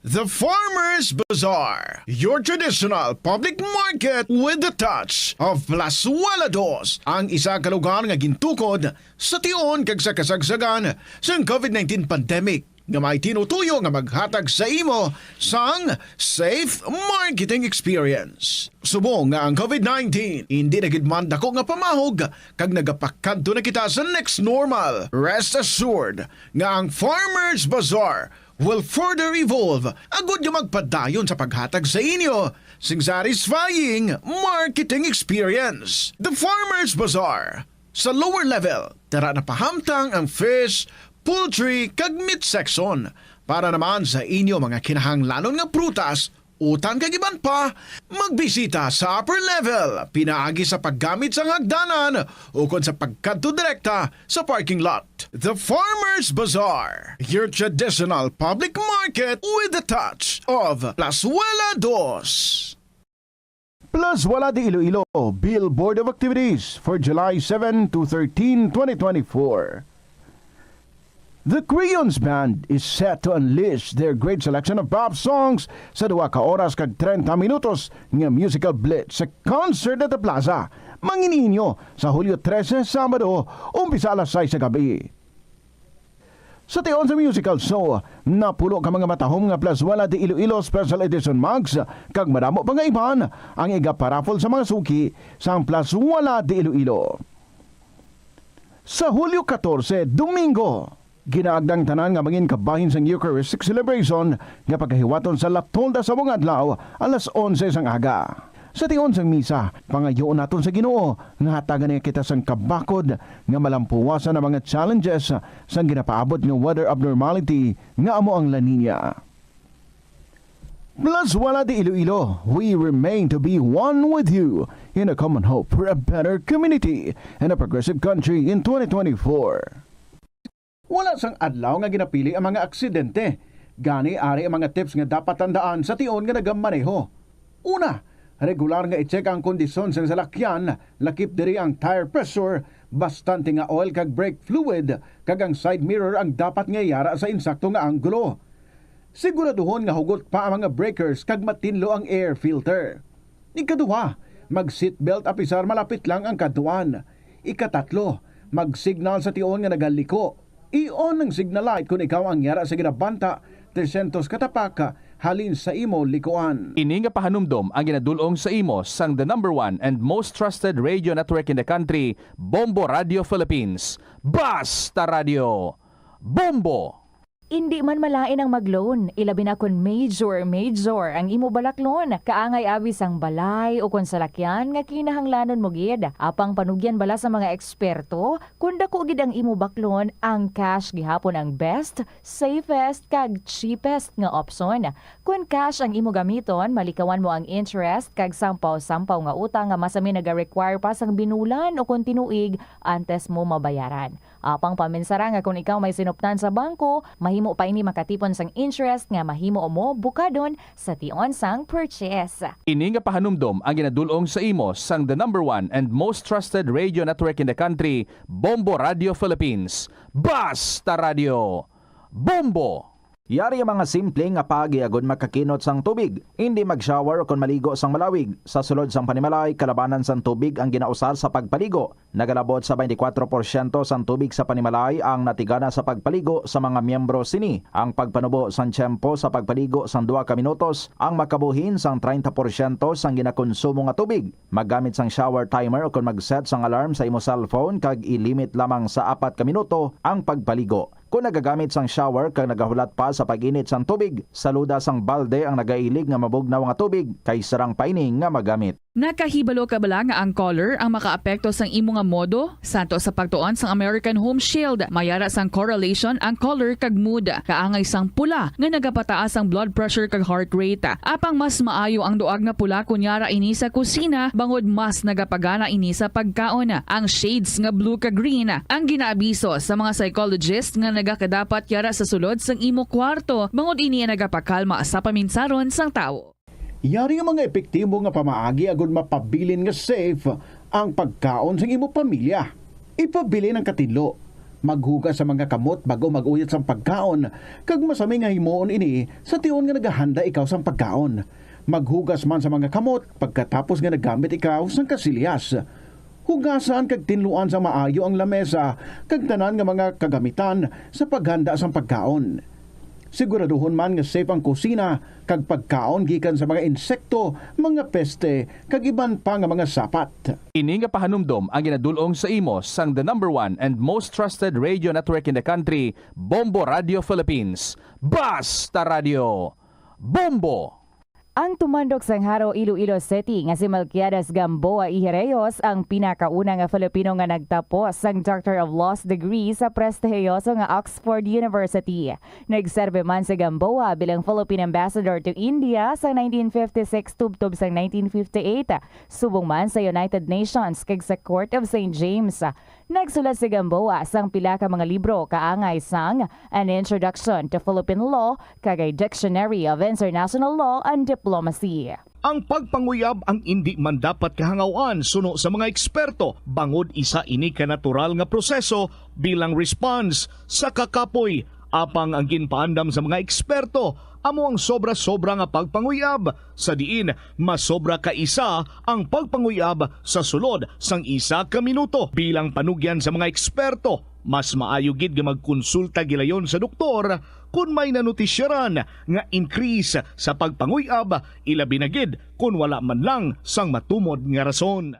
The Farmers Bazaar, your traditional public market with the touch of Plazuela Dos, ang isa ka lugar nga gintukod sa tion kag sa kasagsagan sang covid nineteen pandemic, nga may tinutuyo nga maghatag sa imo sang safe marketing experience. Subong nga ang covid nineteen indi na gid man dako nga pamahog kag nagapakadto na kita sa next normal, rest assured nga ang Farmers Bazaar will further evolve agud nga magpadayon sa paghatag sa inyo sing satisfying marketing experience. The Farmers Bazaar. Sa lower level, tara na pahamtang ang fish, poultry, kag meat section. Para naman sa inyo mga kinahanglanon nga prutas, utan kag iban pa, magbisita sa upper level pinaagi sa paggamit sang hagdanan ukon sa pagkadto direkta sa parking lot. The Farmers Bazaar, your traditional public market with the touch of Plazuela Dos. Plazuela de Iloilo, Billboard of Activities for July seven to thirteen, twenty twenty-four. The Crayons Band is set to unleash their great selection of pop songs sa duha ka oras kag treinta minutos nga musical blitz sa Concert at the Plaza, manginhinyo sa Hulyo trese, Sabado, umpisa alas sais sa gabi. Sa tion sa musical show, napulo ka mga matahom nga Plazuela de Iloilo Special Edition mugs kag madamo pa nga iban ang igaparaffle sa mga suki sang Plazuela de Iloilo. Sa Hulyo katorse, Domingo, ginaagda ang tanan nga mangin kabahin sang Eucharistic celebration nga pagahiwaton sa alas tolda sa bungadlaw, alas onse sang aga. Sa tion sang misa, pangayoon naton sa Ginoo nga hatagan niya kita sang kabakod nga malampuwasan ang mga challenges sang ginapaabot nga weather abnormality nga amo ang La Niña. Plazuela de Iloilo, we remain to be one with you in a common hope for a better community and a progressive country in twenty twenty-four. Wala sang adlaw nga ginapili ang mga aksidente. Gani, ari ang mga tips nga dapat tandaan sa tion nga nagamaneho. Una, regular nga i-check ang kondisyon sang salakyan, lakip diri ang tire pressure, bastante nga oil kag brake fluid, kag ang side mirror ang dapat nga yara sa insakto nga anggulo. Siguraduhon nga hugot pa ang mga breakers kag matinlo ang air filter. Ikaduha, mag-seatbelt apisar malapit lang ang kadtuan. Ikatatlo, mag-signal sa tion nga nagaliko. I-on ang signal light kon ikaw ang yara sa ginabanta tresyentos ka tapak halin sa imo likuan. Ini nga pahanumdom ang ginadul-ong sa imo sang the number one and most trusted radio network in the country, Bombo Radio Philippines. Basta Radio! Bombo! Indi man malain ang mag-loan, ilabi na kon major, major ang imo balaklon. Kaangay abi sang balay o kon salakyan nga kinahanglanon mo gid. Apang panugyan bala sa mga eksperto, kon dako gid ang imo baklon, ang cash gihapon ang best, safest, kag cheapest nga opsyon. Kon cash ang imo gamiton, malikawan mo ang interest kag sampaw-sampaw nga utang nga masami naga-require pa sang binulan o kon tinuig antes mo mabayaran. Apang paminsara nga kon ikaw may sinuptan sa bangko, mahimo pa ini makatipon sang interest nga mahimo mo bukadon sa tion sang purchase. Ini nga pahanumdom ang ginadul-ong sa imo sang the number one and most trusted radio network in the country, Bombo Radio Philippines. Basta Radio! Bombo! Yari ang mga simple nga paagi agud makakinot sang tubig. Indi mag-shower ukon maligo sang malawig. Sa sulod sang panimalay, kalabanan sang tubig ang ginausar sa pagpaligo. Nagalabot sa twenty-four porsyento sang tubig sa panimalay ang natigana sa pagpaligo sa mga miyembro sini. Ang pagpanubo sang tiyempo sa pagpaligo sang duha ka minutos ang makabuhin sang treinta porsyento sang ginakonsumo nga tubig. Maggamit sang shower timer ukon mag-set sang alarm sa imo cellphone kag i-limit lamang sa apat ka minuto ang pagpaligo. Kon nagagamit sang shower kag nagahulat pa sa pag-init sang tubig, saluda sang balde ang nagailig nga mabugnaw nga tubig kay sarang pa ini nga magamit. Nakahibalo ka bala nga ang color ang makaapekto sang imo nga modo? Santo sa pagtuon sang American Home Shield, may ara sang correlation ang color kag mood. Kaangay sang pula nga nagapataas ang blood pressure kag heart rate. Apang mas maayo ang duag nga pula kon yara ini sa kusina, bangod mas nagapagana ini sa pagkaon. Ang shades nga blue kag green ang ginaabiso sa mga psychologist nga nagakadapat yara sa sulod sang imo kwarto, bangod ini ang nagapakalma sa paminsaron sang tawo. Yari nga mga epektibo nga pamaagi agud mapabilin nga safe ang pagkaon sang imo pamilya. Ipabilin ang katinlo. Maghugas sa mga kamot bag-o mag-uyat sang pagkaon, kag masami nga himuon ini sa tion nga nagahanda ikaw sang pagkaon. Maghugas man sa mga kamot pagkatapos nga nagamit ikaw sang kasilyas. Hugasan kag tinluan sa maayo ang lamesa kag tanan nga mga kagamitan sa paghanda sang pagkaon. Siguraduhon man nga safe ang kusina kag pagkaon gikan sa mga insekto, mga peste, kag iban pa nga mga sapat. Ini nga pahanumdom ang ginadul-ong sa imo sang the number one and most trusted radio network in the country, Bombo Radio Philippines. Basta Radio! Bombo! Ang tumandok sang Jaro, Iloilo City nga si Melquiades Gamboa Ijereyos ang pinakauna nga Filipino nga nagtapos sang Doctor of Laws degree sa prestihiyoso nga Oxford University. Nagserbe man si Gamboa bilang Philippine Ambassador to India sa nineteen fifty-six tubtob sang nineteen fifty-eight, subong man sa United Nations kag sa Court of Saint James. Nagsulat si Gamboa sang pila ka mga libro kaangay sang An Introduction to Philippine Law kag A Dictionary of International Law and Diplomacy. Ang pagpanguyab ang indi man dapat kahangawan suno sa mga eksperto, bangod isa ini ka natural nga proseso bilang response sa kakapoy. Apang ang ginpaandam sa mga eksperto amo ang sobra-sobra nga pagpanguyab, sa diin masobra ka isa ang pagpanguyab sa sulod sang isa ka minuto. Bilang panugyan sa mga eksperto, mas maayo gid nga magkonsulta gilayon sa doktor kon may nanutisyaran nga increase sa pagpanguyab, ilabi na gid kon wala man lang sang matumod nga rason.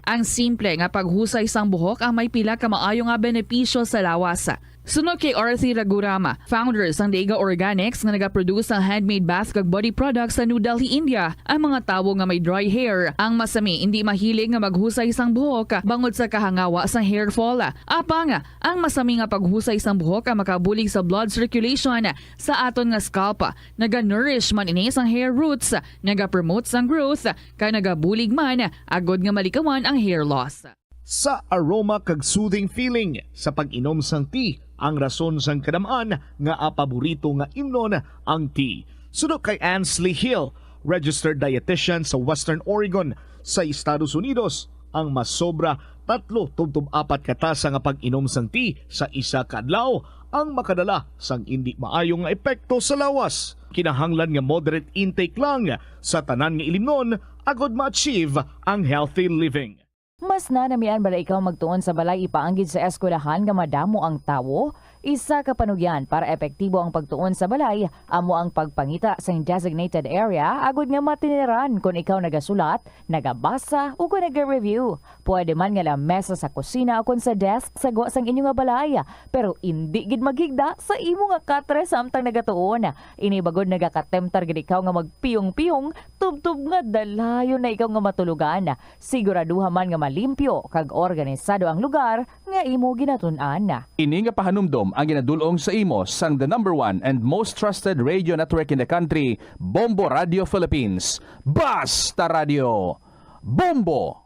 Ang simple nga paghusay sang buhok ang may pila ka maayo nga benepisyo sa lawas. Suno kay Arthi Raghuram, founder sang Dega Organics nga nagaproduce sang handmade bath kag body products sa New Delhi, India, ang mga tawo nga may dry hair, ang masami, indi mahilig nga maghusay sang buhok bangod sa kahangawa sang hair fall. Apang, ang masami nga paghusay sang buhok ang makabulig sa blood circulation sa aton nga scalp. Naga-nourish man ini sang hair roots, nagapromote sang growth, kag nagabulig man agod nga malikawan ang hair loss. Sa aroma kag soothing feeling sa pag-inom sang tea, ang rason sang kadam-an nga paborito nga imnon ang tea. Suno kay Ansley Hill, registered dietitian sa Western Oregon sa Estados Unidos, ang masobra tatlo tubtob apat ka tasa nga pag-inom sang tea sa isa ka adlaw ang makadala sang indi maayo nga epekto sa lawas. Kinahanglan nga moderate intake lang sa tanan nga ilimnon agod ma-achieve ang healthy living. Mas nanamian bala ikaw magtuon sa balay ipaanggid sa eskwelahan nga madamo ang tawo? Isa ka panugyan para epektibo ang pagtuon sa balay amo ang pagpangita sang designated area agud nga matiniran kon ikaw nagasulat, nagabasa, ug kon naga-review. Pwede man nga lamesa sa kusina o kon sa desk sa gwa sang inyo nga balay, pero indi gid maghigda sa imo nga katre samtang nagatuon. Ini bagod nagakatemtar gid ikaw nga magpiyong-piyong tubtob nga dalayon na ikaw nga matulogan. Siguraduha man nga malimpyo kag organisado ang lugar nga imo ginatun-an. Ini nga pahanumdom ang ginadul-ong sa imo sang the number one and most trusted radio network in the country, Bombo Radio Philippines. Basta Radio! Bombo!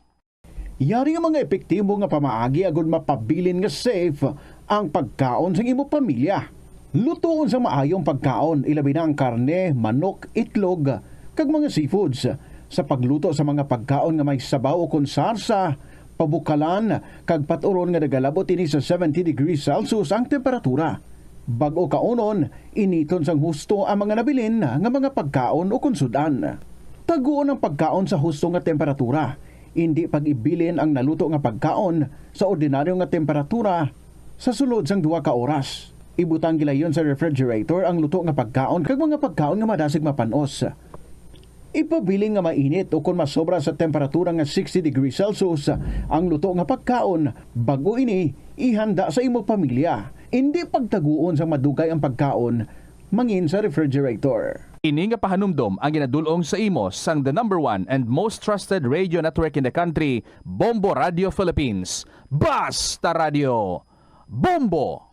Yari nga mga epektibo nga pamaagi agud mapabilin nga safe ang pagkaon sang imo pamilya. Lutoon sang maayo ang pagkaon, ilabi na ang karne, manok, itlog, kag mga seafoods. Sa pagluto sa mga pagkaon nga may sabaw ukon sarsa, pabukalan, kag pat-uron nga nagalabot ini sa seventy degrees Celsius ang temperatura. Bag-o kaunon, initon sang husto ang mga nabilin nga mga pagkaon ukon sud-an. Taguon ang pagkaon sa husto nga temperatura. Indi pag-ibilin ang naluto nga pagkaon sa ordinaryo nga temperatura sa sulod sang duha ka oras. Ibutang gilayon sa refrigerator ang luto nga pagkaon kag mga pagkaon nga madasig mapan-os. Ipabilin nga mainit o kon masobra sa temperatura nga sixty degrees Celsius ang luto nga pagkaon bag-o ini ihanda sa imo pamilya. Indi pagtaguon sang madugay ang pagkaon mangin sa refrigerator. Ini nga pahanumdom ang ginadul-ong sa imo sang the number one and most trusted radio network in the country, Bombo Radio Philippines. Basta Radio! Bombo!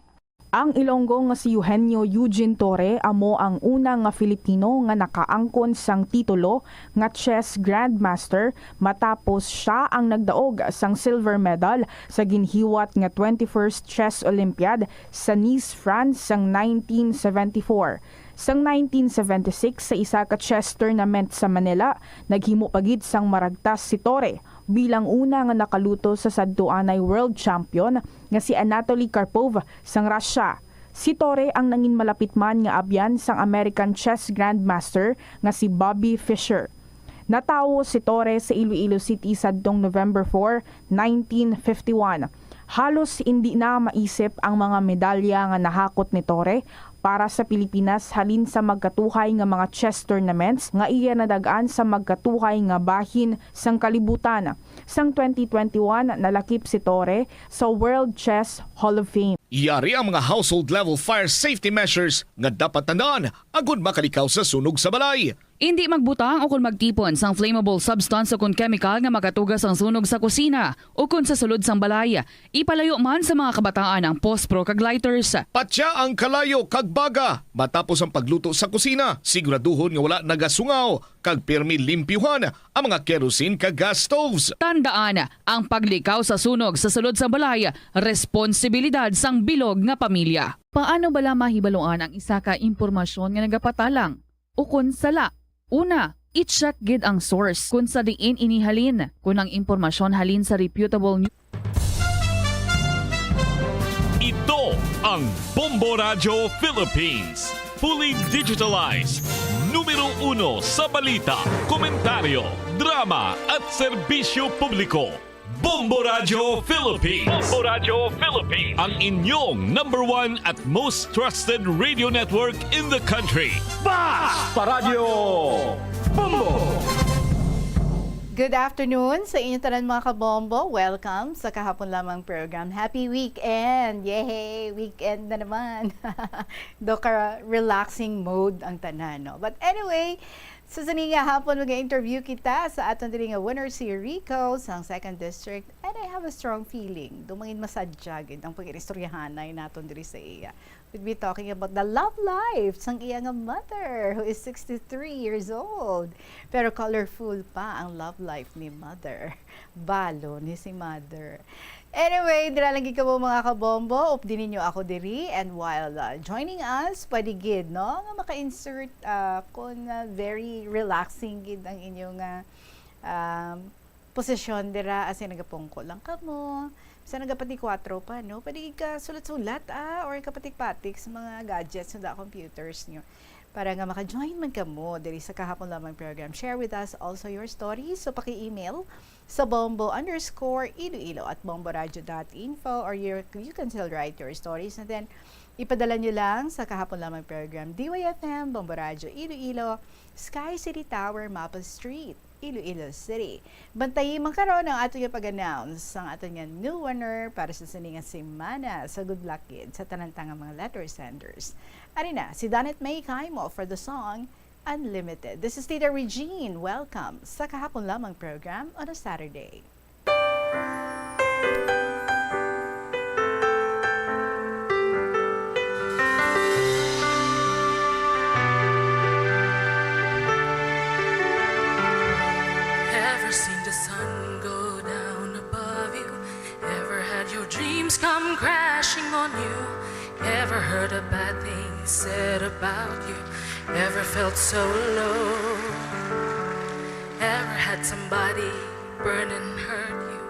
Ang Ilonggo nga si Eugenio Eugene Torre amo ang una nga Filipino nga nakaangkon sang titulo nga chess grandmaster matapos sia ang nagdaog sang silver medal sa ginhiwat nga twenty-first Chess Olympiad sa Nice, France sang nineteen seventy-four. Sang nineteen seventy-six, sa isa ka chess tournament sa Manila, naghimo pa gid sang maragtas si Torre bilang una nga nakaluto sa sadtuanay world champion nga si Anatoly Karpov sang Russia. Si Torre ang nangin malapit man nga abyan sang American chess grandmaster nga si Bobby Fischer. Natawo si Torre sa Iloilo City sadtong November four, nineteen fifty-one. Halos indi na maisip ang mga medalya nga nahakot ni Torre para sa Pilipinas halin sa magkatuhay nga mga chess tournaments nga iya nadag-an sa magkatuhay nga bahin sang kalibutan. Sang twenty twenty-one, nalakip si Torre sa World Chess Hall of Fame. Yari ang mga household level fire safety measures nga dapat tandaan agud makalikaw sa sunog sa balay. Indi magbutang o kon magtipon sang flammable substance o kon chemical nga makatuga sang sunog sa kusina o kon sa sulod sang balay. Ipalayo man sa mga kabataan ang pospro kag lighters. Patya ang kalayo kag baga matapos ang pagluto sa kusina. Siguraduhon nga wala nagasungaw kag pirmi limpyuhan ang mga kerosene kag gas stoves. Tandaan, ang paglikaw sa sunog sa sulod sang balay, responsibilidad sang bilog nga pamilya. Paano bala mahibaluan ang isa ka impormasyon nga nagapatalang ukon sala? Una, i-check gid ang source kon sa diin ini halin. Kon ang impormasyon halin sa reputable news. Ito ang Bombo Radyo Philippines. Fully digitalized. Numero uno sa balita, komentaryo, drama at serbisyo publiko. Bombo Radyo Philippines. Bombo Radyo Philippines. Ang inyong number one at most trusted radio network in the country. Basta Radyo Bombo! Good afternoon sa inyo tanan, mga kabombo. Welcome sa kahapon lamang program. Happy weekend! Yay! Weekend na naman. Do ka relaxing mode ang tanan, no? But anyway, sa sini nga hapon, mag-interview kita sa aton diri nga winner, si Rico sang Second District. And I have a strong feeling, do mangin masadya gid ang pag-iristoryahanay naton diri sa iya. We'll be talking about the love life sang iya nga mother, who is sixty-three years old. Pero colorful pa ang love life ni mother. Balo ni si mother. Anyway, dira lang gid kamo, mga kabombo. Updi ninyo ako diri. And while, uh, joining us, pwede gid, no, nga maka-insert, uh, kung, uh, very relaxing gid ang inyong, uh, um, posisyon dira, as in, nagapungko lang kamo. Sa nagapati kwatro pa, no? Pwede ka sulat-sulat, ah, or kapatik-patik sa mga gadgets, sa computers nyo. Para nga maka-join man kamo diri sa kahapon lamang program. Share with us also your stories. So, paki-email sa bombo underscore iloilo at bomboradio dot info, or you, you can still write your stories. And then, ipadala nyo lang sa kahapon lamang program, D Y F M, Bombo Radio Iloilo, Sky City Tower, Maple Street, Iloilo City. Bantayi man karon ang ato nga pag-announce sang ato nga new winner para sa sini nga semana. So, good luck gid sa tanan ta nga mga letter senders. Ari na, si Danet May Kaimo for the song Unlimited. This is Tita Regine. Welcome sa kahapon lamang program on a Saturday. Ever seen the sun go down above you? Ever had your dreams come crashing on you? Ever heard a bad thing said about you? Ever felt so low? Ever had somebody burn and hurt you?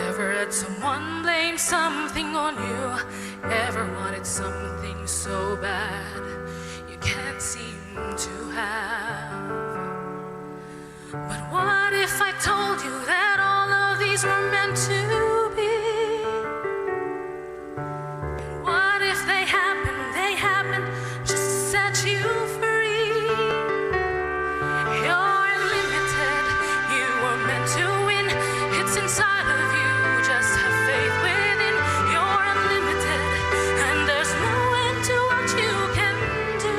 Ever had someone blame something on you? Ever wanted something so bad you can't seem to have? But what if I told you that all of these were meant to be? And what if they happen, they happen just to set you free? You're unlimited, you were meant to win. It's inside of you, just have faith within. You're unlimited, and there's no end to what you can do.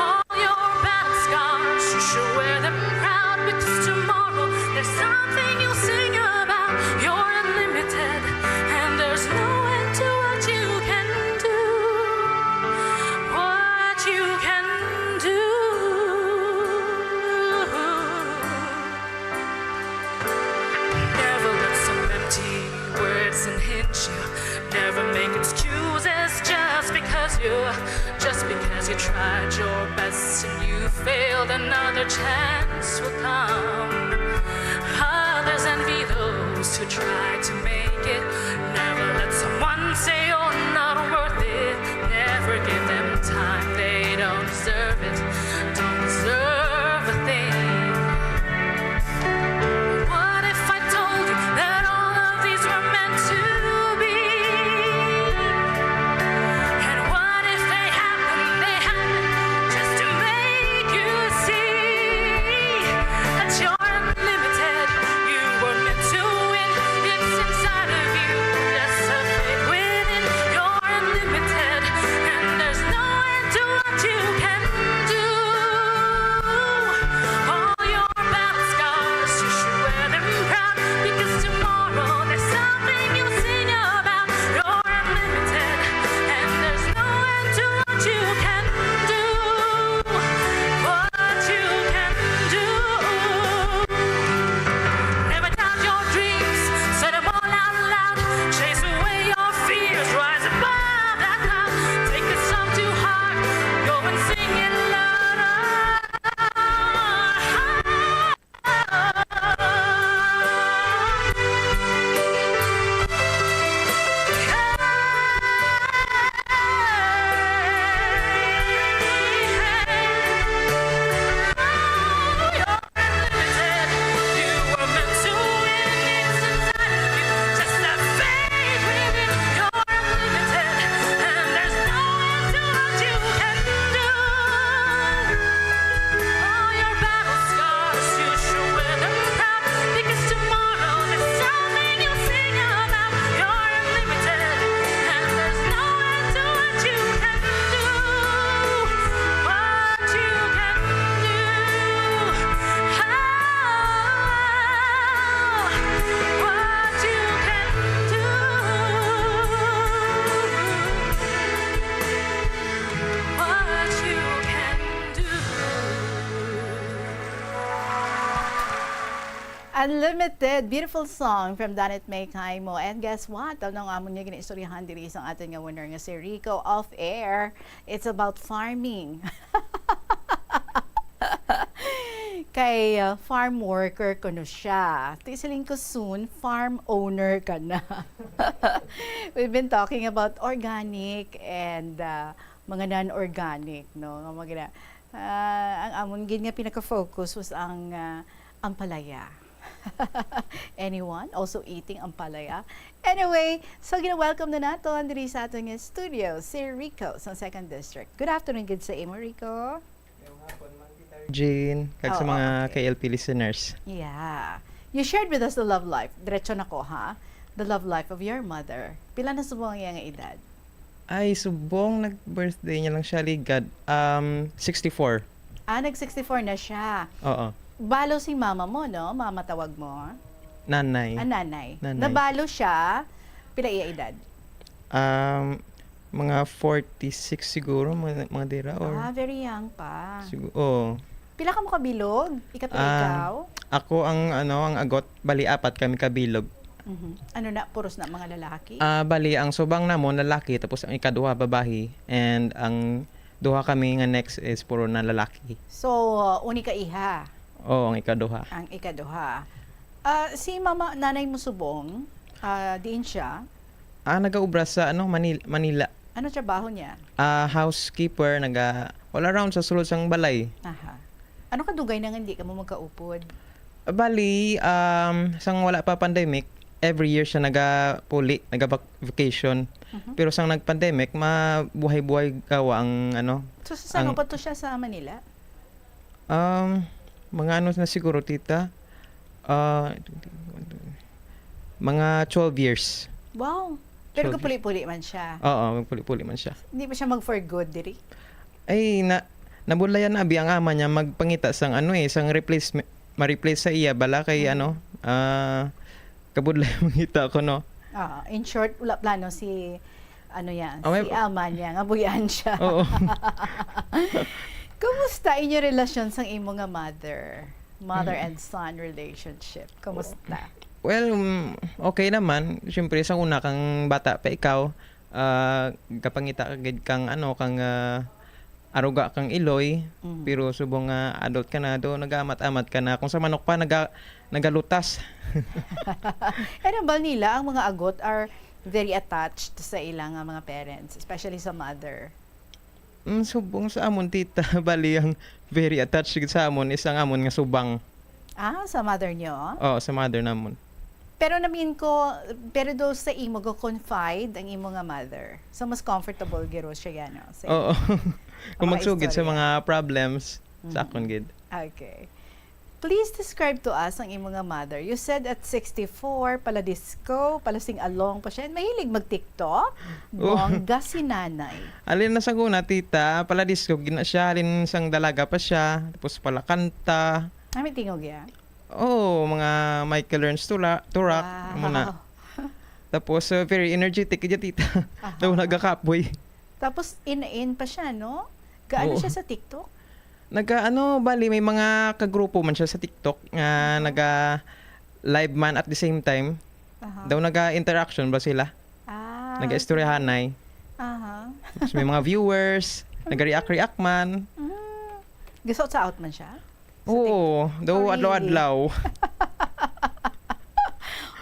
All your battle scars, you should wear them proud, because tomorrow there's something you'll sing about. You're unlimited, and there's no end to what you can do. What you can do. Never let some empty words unhinge you. Never make excuses just because you, just because you tried your best and you failed. Another chance will come. Others envy those who try to make it. Never let someone say you're not worth it. Never give them time, they don't deserve it. Don't deserve a thing. What if I told you that all of these were meant to be? And what if they happen, they happen just to make you see that you're unlimited? You were meant to win. It's inside of you. Just have faith within. Unlimited, beautiful song from Danette May Caimo. And guess what? Ano nga amon nga ginaistoryahan diri sa aton nga winner nga si Rico off air? It's about farming. Kay uh, farm worker kuno siya. Ti siling ko soon, farm owner ka na. We've been talking about organic and uh, mga non-organic, no? Nga mga gina- Ah, ang amon gid nga pinaka-focus was ang, ah, ampalaya. Anyone also eating ampalaya? Anyway, so gina-welcome na naton diri sa aton nga studio si Rico sa Second District. Good afternoon gid sa imo, Rico. Jean, kag sa Oo, mga okay. K L P listeners. Yeah. You shared with us the love life. Diretso na ko, ha? The love life of your mother. Pila na subong ang iyang edad? Ay, subong nag-birthday niya lang siya, ligad. Um, sixty-four. Ah, nag sixty-four na siya. Oo. Balo si mama mo, no? Mama tawag mo? Nanay. Ah, nanay. Nanay. Nabalo siya. Pila iya edad? Um, mga forty-six siguro, mga, mga dira. Or, Ah, very young pa. Sigu- oh. Pila ka mo kabilog? Ikapila Ah, ikaw? Ako ang, ano, ang agot. Bali, apat kami kabilog. Mhm. Ano na, puros na mga lalaki? Ah, bali, ang subang namon lalaki, tapos ang ikaduha babahi, and ang duha kami nga next is puro na lalaki. So, uh, uni ka iha, Oo, ang ikaduha. ang ikaduha. Ah, si mama, nanay mo subong, ah, diin siya? Ah, nagaubra sa ano, Manila, Manila. Ano trabaho niya? Ah, housekeeper, naga all around sa sulod sang balay. Aha. Ano kadugay na nga hindi ka mo magkaupod? Bali, um, sang wala pa pandemic, every year siya nagapuli, naga-vacation. Mhm. Pero sang nag-pandemic, mabuhay-buhay gawa ang ano, So, sa saan Ang- pa to siya sa Manila? um, mga ano na siguro, tita? Ah, mga twelve years. Wow. Pero Twelve years. kapuli-puli man siya. Oo, magpuli-puli man siya. Hindi pa siya mag for good diri? Ay, na, nabudlayan na abi ang ama niya magpangita sang ano eh, sang replacement, ma-replace sa iya bala kay Mhm. ano, ah, kabudlay mangita ko, no. Ah, in short, wala plano si, ano yan, Ah, may- si ama niya, nga buyaan siya. Oo. Kumusta inyo relasyon sang imo nga mother? Mother Mm. and son relationship. Kumusta? Well, mm, okay naman. Siyempre, sa una kang bata pa ikaw, ah, kapangita ka gid kang ano, kang ah, aruga kang iloy, Mm. pero subong nga adult ka na, do nagaamat-amat ka na. Kung sa manok pa, naga, nagalutas. Eh, nambal nila, ang mga agot are very attached sa ilang nga mga parents, especially sa mother. Mm, subong sa amon, tita, bali ang very attached gid sa amon is ang amon nga subang. Ah, sa mother nyo? Oo, sa mother namon. Pero namin ko, pero do sa imo go confide ang imo nga mother. So, mas comfortable giro siya yan, no? Sa Oo. Kung Mga magsugid sa istorya. mga problems, sa Mhm. akon gid. Okay. Please describe to us ang imo nga mother. You said at sixty-four, pala disco, pala sing along pa siya. Mahilig mag-TikTok? Oh. Bongga si nanay. Alin na sa una, tita, pala disco, gina siya, alin sang dalaga pa siya, tapos pala kanta. Ay, may tingog ya? Oo, mga Michael Learns to, ra- to Rock, Wow. amo na. Tapos, uh, very energetic, iya, tita. Aha. Daw nagakapoy. Tapos, in-in pa siya, no? Gaano Oo. siya sa TikTok? Naga, ano, bali, may mga kagrupo man siya sa TikTok nga Mhm. naga live man at the same time. Aha. Daw naga-interaction ba sila? Ah. Naga-istoryahanay. Aha. Tapos may mga viewers, nag-react-react man. Mm. Gusto sa out man siya? Sa Oo, daw Oh, really? adlaw-adlaw.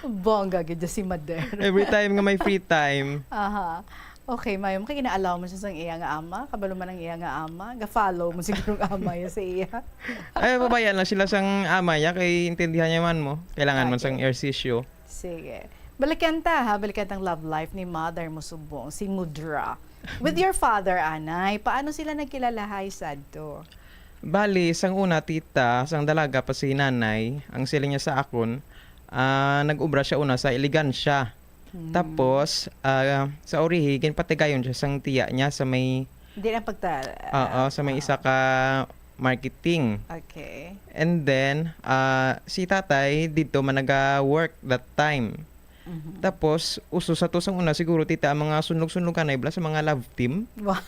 Bongga gid si Mader. Every time nga may free time. Aha. Okay, Mayo, kay gina-allow mo siya sang iya nga ama, kabalo man ang iya nga ama, ga-follow mo siguro ang ama niya sa iya. Ay, pabayaan lang sila sang ama niya, kay intindihan niya man mo. Kailangan man Okay. sang ehersisyo. Sige. Balikan ta, ha, balikan tang love life ni mother mo subong, si Mudra. With your father, anay, paano sila nagkilalahay sadto? Bali, sang una, tita, sang dalaga pa si nanay, ang siling niya sa akon, ah, nag-ubra siya una sa Elegancia. Hmm. Tapos, ah, sa urihi, ginpatigayon siya sang tiya niya sa may, Hindi lang pagta... oo, sa may ah, isa ka marketing. Okay. And then, ah, si tatay dito man naga-work that time. Mhm. Tapos, uso sa to sang una siguro, tita, ang mga sunlog-sunloganay bala sa mga love team. Wow.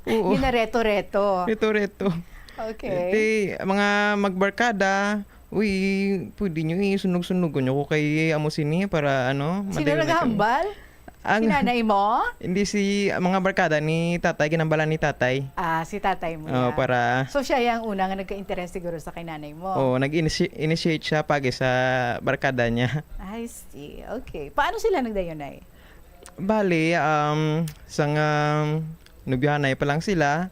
Oo. Ginareto-reto. Reto-reto. Okay. Di, mga magbarkada, "Uy, pwede nyo isunog-sunugon nyo ko kay amo sini para, ano, Sino madali na ka-" naghambal? Ang Si nanay mo? Hindi, si mga barkada ni tatay, ginambalan ni tatay. Ah, si tatay mo Oo, yan. para So, siya yung una nga nagka-interest siguro sa kay nanay mo? Oo, nag-initi-, initiate siya pagi sa barkada niya. I see. Okay. Paano sila nagdayunay? Bali, um, sang, um, nubyohanay pa lang sila,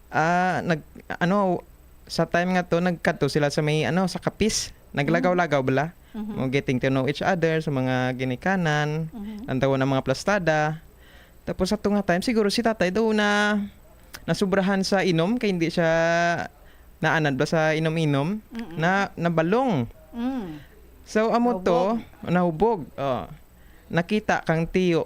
ah, nag-, ano, sa time nga to, nagkadto sila sa may, ano, sa Capiz. Naglagaw-lagaw bala. Mhm. Mo getting to know each other sa mga ginikanan, Mhm. ang tawon ang mga plastada. Tapos sa tunga time, siguro si tatay daw na nasubrahan sa inom, kay hindi siya naanad ba sa inom-inom, Mm-mm. na nabalong. Mm. So, amo to, Nahubog. nahubog. Oh. Nakita kang tiyo,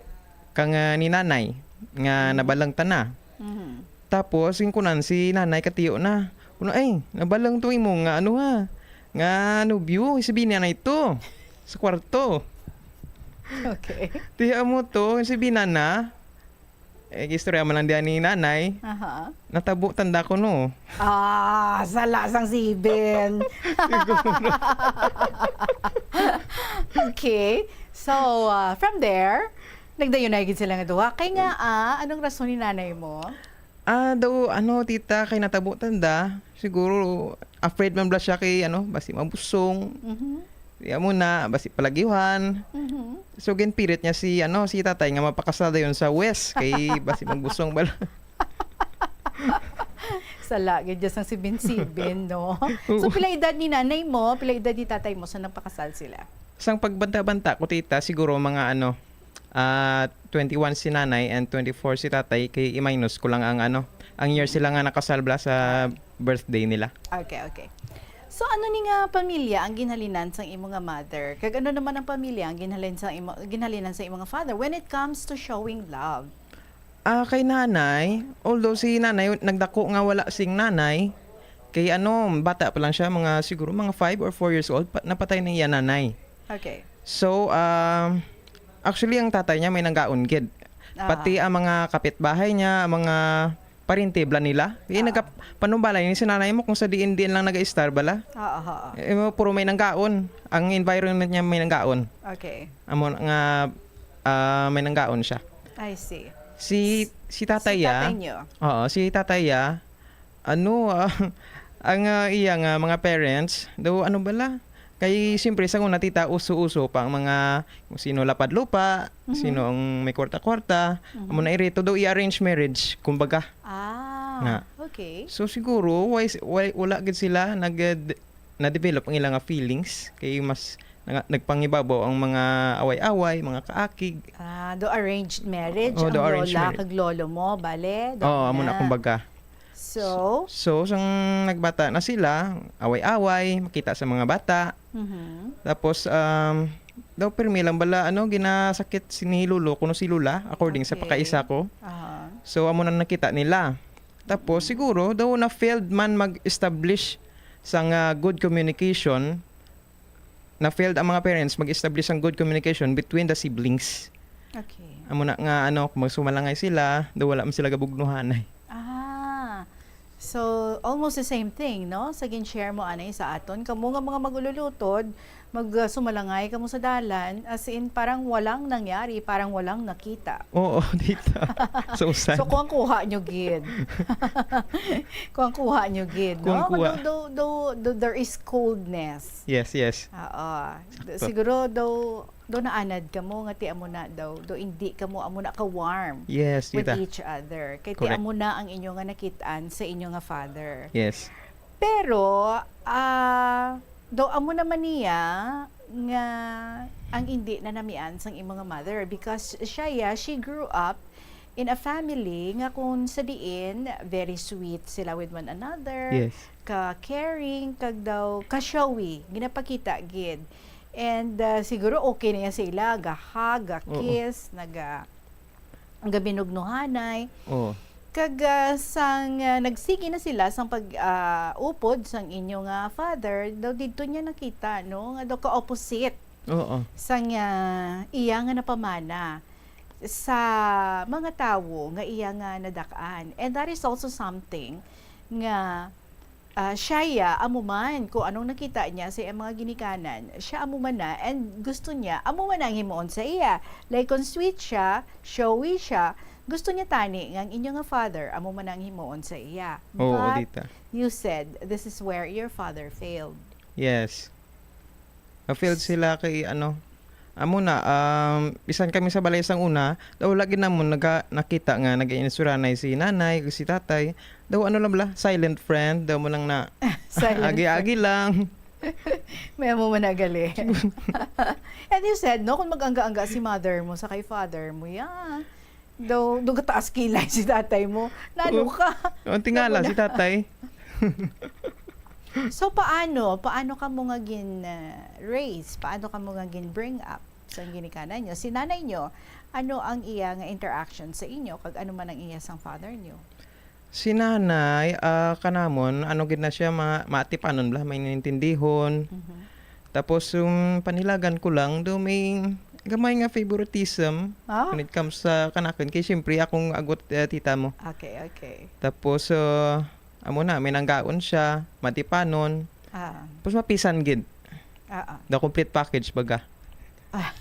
kang, ah, ni nanay, nga Mm. nabalong ta na. Mhm. Tapos, yung kunan si nanay katiyo na. Kuno, "Ay, nabalong to imo nga ano ha, nga nubyo, si Bina na ito, sa kwarto." Okay. Tiya mo to, si Bina na. Eh, istorya man lang diyan ni nanay. Aha. Natabo tanda ko, no? Ah, sala sang sibin. Siguro. Okay. So, ah, from there, nagdayunay gid sila nga duha. Kay nga, ah, anong rason ni nanay mo? Ah, daw, ano, tita, kay natabo tanda. Siguro, afraid man bala siya kay, ano, basi mabusong. Mhm. Di amo na, basi palagihan. Mhm. So, ginpilit niya si, ano, si tatay nga mapakasal dayon sa West kay basi magbusong bala. Sala gid dyan sang sibin-sibin, no? So, Oo. pila edad ni nanay mo, pila edad ni tatay mo sa nagpakasal sila? Sang pagbanta-banta ko, tita, siguro mga, ano, ah, twenty-one si nanay and twenty-four si tatay, kay i-minus ko lang ang, ano, ang year sila nga nakasal bala sa birthday nila. Okay, okay. So, ano ni nga pamilya ang ginhalinan sang imo nga mother? Kag ano naman ang pamilya ang ginhalin sang imo, ginhalinan sa imo nga father when it comes to showing love? Ah, kay nanay, although si nanay, nagdako nga wala sing nanay, kay ano, bata pa lang siya, mga, siguro mga five or four years old, pa-, napatay na iya nanay. Okay. So, ah, actually, ang tatay niya may nanggaon gid. Ah. Pati ang mga kapitbahay niya, ang mga parente bala nila. Eh, Ah. nagap-, panumbala ni si nanay mo kung sa diin-diin lang nag-a-star bala. Ah, ah, ah. Eh, puro may nanggaon. Ang environment niya may nanggaon. Okay. Amo nga, ah, may nanggaon siya. I see. Si, si tatay Si ya, tatay niyo? Oo, si tatay ya, ano, ah, ang, ah, iya nga mga parents, daw ano bala? Kay siyempre sa una, tita, uso-uso pa ang mga kung sino lapad lupa, Mhm. sino ang may kwarta-kwarta. Mhm. Amo na irito daw i-arrange marriage, kumbaga. Ah, Nga. okay. So siguro, why s-, why, wala gid sila nag-, na-develop ang ilang feelings. Kay mas nag-, nagpangibabaw ang mga away-away, mga kaakig. Ah, do arranged marriage Oo, ang do arranged lola marriage. kag lolo mo, bale? Oo, Doon amo na, na. kumbaga. So? So, sang nagbata na sila, away-away, makita sa mga bata. Mhm. Tapos, um, daw pirmi lang bala, ano, ginasakit si ni lolo, kuno si lola, according sa Okay. pakaisa ko. Aha. So, amo na nakita nila. Tapos, Mm. siguro, daw na-failed man mag-establish sang, ah, good communication, na-failed ang mga parents mag-establish sang good communication between the siblings. Okay. Amo na nga, ano, kung magsumalangay sila, daw wala man sila gabugnuhanay. Ah. So, almost the same thing, no? Sa gin-share mo, anay, sa aton. Kamo nga mga mag-ululutod, mag, ah, sumalangay kamo sa dalan, as in, parang walang nangyari, parang walang nakita. Oo, tita. So sad. So, kuwang-kuha nyo gid. Kuwang-kuha nyo gid, no? Kuwang-kuha. Do, do, do, do, there is coldness. Yes, yes. Oo. Sakto. Siguro daw, daw naanad kamo nga ti amo na daw, daw hindi kamo amo na ka-warm Yes, with tita. each other. Kay ti Correct. amo na ang inyo nga nakit-an sa inyo nga father. Yes. Pero, ah, daw amo naman niya nga ang hindi na namian sang imo nga mother because siya, yeah, she grew up in a family nga kung sa diin, very sweet sila with one another, Yes. ka-caring, kag daw ka-showy, ginapakita gid. And, ah, siguro okay na yan sa ila, ga-hug, Oo. ga-kiss, naga-, gabinugnuhanay. Oo. Kag, ah, sang, ah, nagsigi na sila sang pag, ah, upod sang inyo nga father, daw didto niya nakita, no, nga daw ka-opposite Oo. sang, ah, iya nga napamana sa mga tawo nga iya nga nadak-an. And that is also something nga Ah, siya iya, amo man, kung anong nakita niya sa iyang mga ginikanan, siya amo man na, and gusto niya, amo man ang himuon sa iya. Like, kung sweet siya, showy siya, gusto niya tani nga ang inyo nga father, amo man ang himuon sa iya. Oo, But Odita. You said, this is where your father failed. Yes. Na-failed sila kay ano, amo na, um, bisan kami sa balay sang una, daw wala gid namon naga-, nakita nga nag-iinsuranay si nanay o si tatay. Daw ano lang bala, silent friend, daw mo lang na Silent agi-agi friend. lang. May amo man na gali. And you said, no, kung mag-angga-angga si mother mo sa kay father mo, yeah. Daw, daw gataas kilay si tatay mo. Nano Oo. ka? Ang tingala, Nano si na? tatay. So, paano? Paano ka mo nga gin, ah, raise? Paano ka mo nga gin bring up sa ginikanan nyo? Si nanay nyo, ano ang iya nga interaction sa inyo? Kag ano man ang iya sang father nyo? Si nanay, ah, kanamon, ano gid na siya, ma-, maatipanon bala, may nintindihon. Mhm. Tapos, yung panilagan ko lang, do may gamay nga favoritism Ah? when it comes sa kanakon. Kay siyempre, akong agot, eh, tita mo. Okay, okay. Tapos, ah, amo na, may nanggaon siya, matipanon. Ah. Tapos mapisan gid. Ah, ah. The complete package, baga. Ah.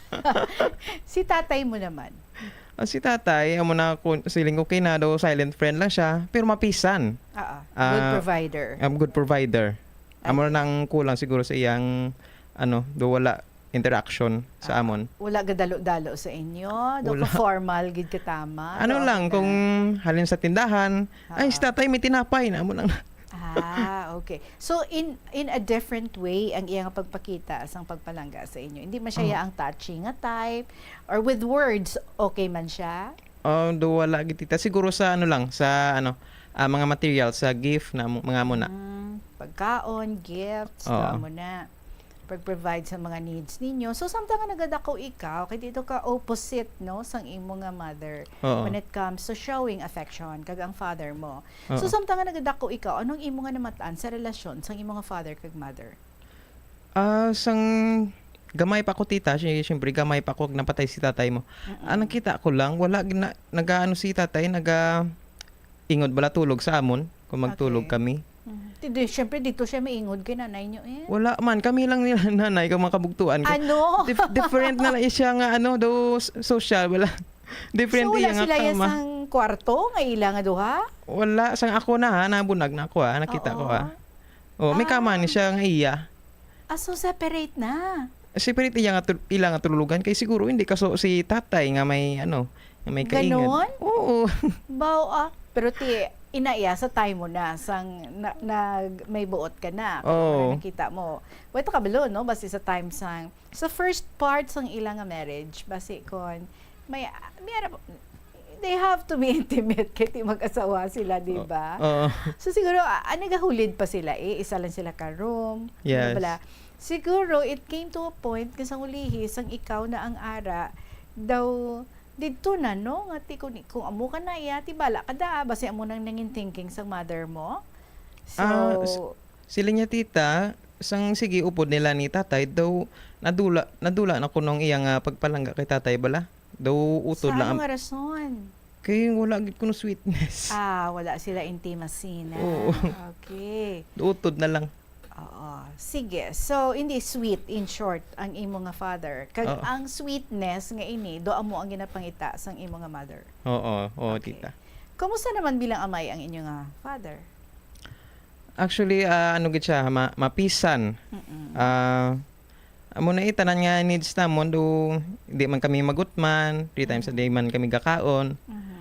Si tatay mo naman? Ah, si tatay, amo na, kun-, siling okay na daw, silent friend lang siya, pero mapisan. Ah, ah. Good Ah, provider. um, good provider. Amo Okay. na ang kulang siguro sa iyang, ano, do wala interaction sa Ah, amon. wala gadalo-dalo sa inyo? Do Wala. ka formal gid katama? Ano Do lang, amo na? kung halin sa tindahan, "Ay, si Ah. tatay may tinapay," na amo lang. Ah, okay. So, in, in a different way, ang iyang pagpakita sang pagpalangga sa inyo. Hindi man siya Oh. ya ang touchy nga type, or with words, okay man siya? Oh, do wala gid, tita. Siguro sa ano lang, sa ano, ah, mga material, sa gift na mo-, mga amo na. Mm, pagkaon, gifts, Oo. na amo na. Pag-provide sa mga needs ninyo. So, samtang nga nagadako ikaw, kay dito ka opposite, no, sang imo nga mother Oo. when it comes to showing affection, kag ang father mo. So, Oo. samtang nga nagadako ikaw, anong imo nga namat-an sa relasyon sang imo nga father kag mother? Ah, sang gamay pa ko, tita, si-, siyempre, gamay pa ko, napatay si tatay mo. Mm-mm. Ang nakita ko lang, wala gina-, nagaano si tatay, naga-, ingod bala tulog sa amon, kung magtulog Okay. kami. Mm. Di, di, siyempre, dito siya maingod kay nanay niyo, eh. Wala man, kami lang nila nanay, kag mga kabugtuan ko. Ano? Dif-, different na lang siya nga, ano, do s-, social, wala. Different So, wala iya nga sila iya kama. sang kwarto nga ila nga duha? Wala, sang ako na, ha, nabunag na ako, ha, nakita ko, ha. Oo. Oh, may kama ni Ah. siya nga iya. Ah, so separate na? Separate iya nga tul-, ila nga tulugan kay siguro hindi kaso si tatay nga may, ano, nga may kaingod. Ganon? Oo. Baw, ah, pero ti, ina iya sa time mo na, sang na, nag-, may buot ka na, kung Oo. ano nakita mo. Wait, kabalo, no? Basi sa time sang, sa first part sang ila nga marriage, basi kon may, may ara-, they have to be intimate kay ti mag-asawa sila, di O-, ba? oo. So, siguro, ah, ah, nagahulid pa sila, eh. Isa lang sila ka room. Yes. Bala. Siguro, it came to a point nga sang ulihi, sang ikaw na ang ara, daw, didto na, no? Nga ti, kung, kung amo ka na, iya, ti bala ka da, basi amo nang nangin thinking sang mother mo. So, Ah, s-, sila niya, tita, sang sige upod nila ni tatay, daw, nadula, nadula na kuno ang iya nga pagpalangga kay tatay, bala. Daw utod Sa lang ano am-, nga rason? Kay wala gid kuno sweetness. Ah, wala sila intimacy na. Oo. Okay. Daw utod na lang. Oo. Sige. So, hindi sweet, in short, ang imo nga father. Kag Oo. ang sweetness nga ini, do amo ang ginapangita sang imo nga mother. Oo, oo, Okay. tita. Kumusta naman bilang amay ang inyo nga father? Actually, ah, ano gid siya, ma-, mapisan. Mm-mm. Ah, amo na, eh, tanan nga needs namon, do di man kami magutman, three times a day man kami gakaon. Mhm.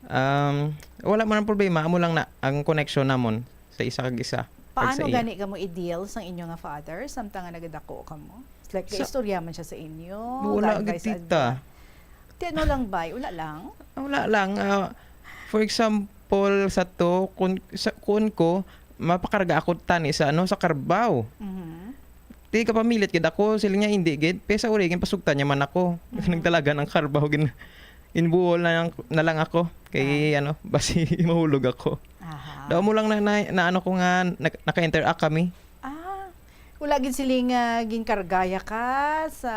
Um, wala man ang problema, amo lang na ang connection namon sa isa kag isa, kag sa Paano iya. gani kamo i-deal sang inyo nga father samtang nga nagadako kamo? Like, Sa istorya man siya sa inyo, Wala gid, ga-advise, tita. advise. Ti ano lang, bay? Wala lang? Wala lang, ah, for example, sa to, kun, sa, kun ko, mapakarga ako tani sa, ano, sa karbaw. Mhm. Ti kapamilit gid ako, sila niya, "Hindi gid." Pero sa uli, ginpasugtan niya man ako. Mhm. Nagdalagan ang karbaw, gin-, ginbuol na lang, na lang ako. Kay, Ah. ano, basi mahulog ako. Aha. Daw mo lang na, na, na ano ko nga, nag-, naka-interact kami. Ah, wala gid siling, ah, ginkargaya ka sa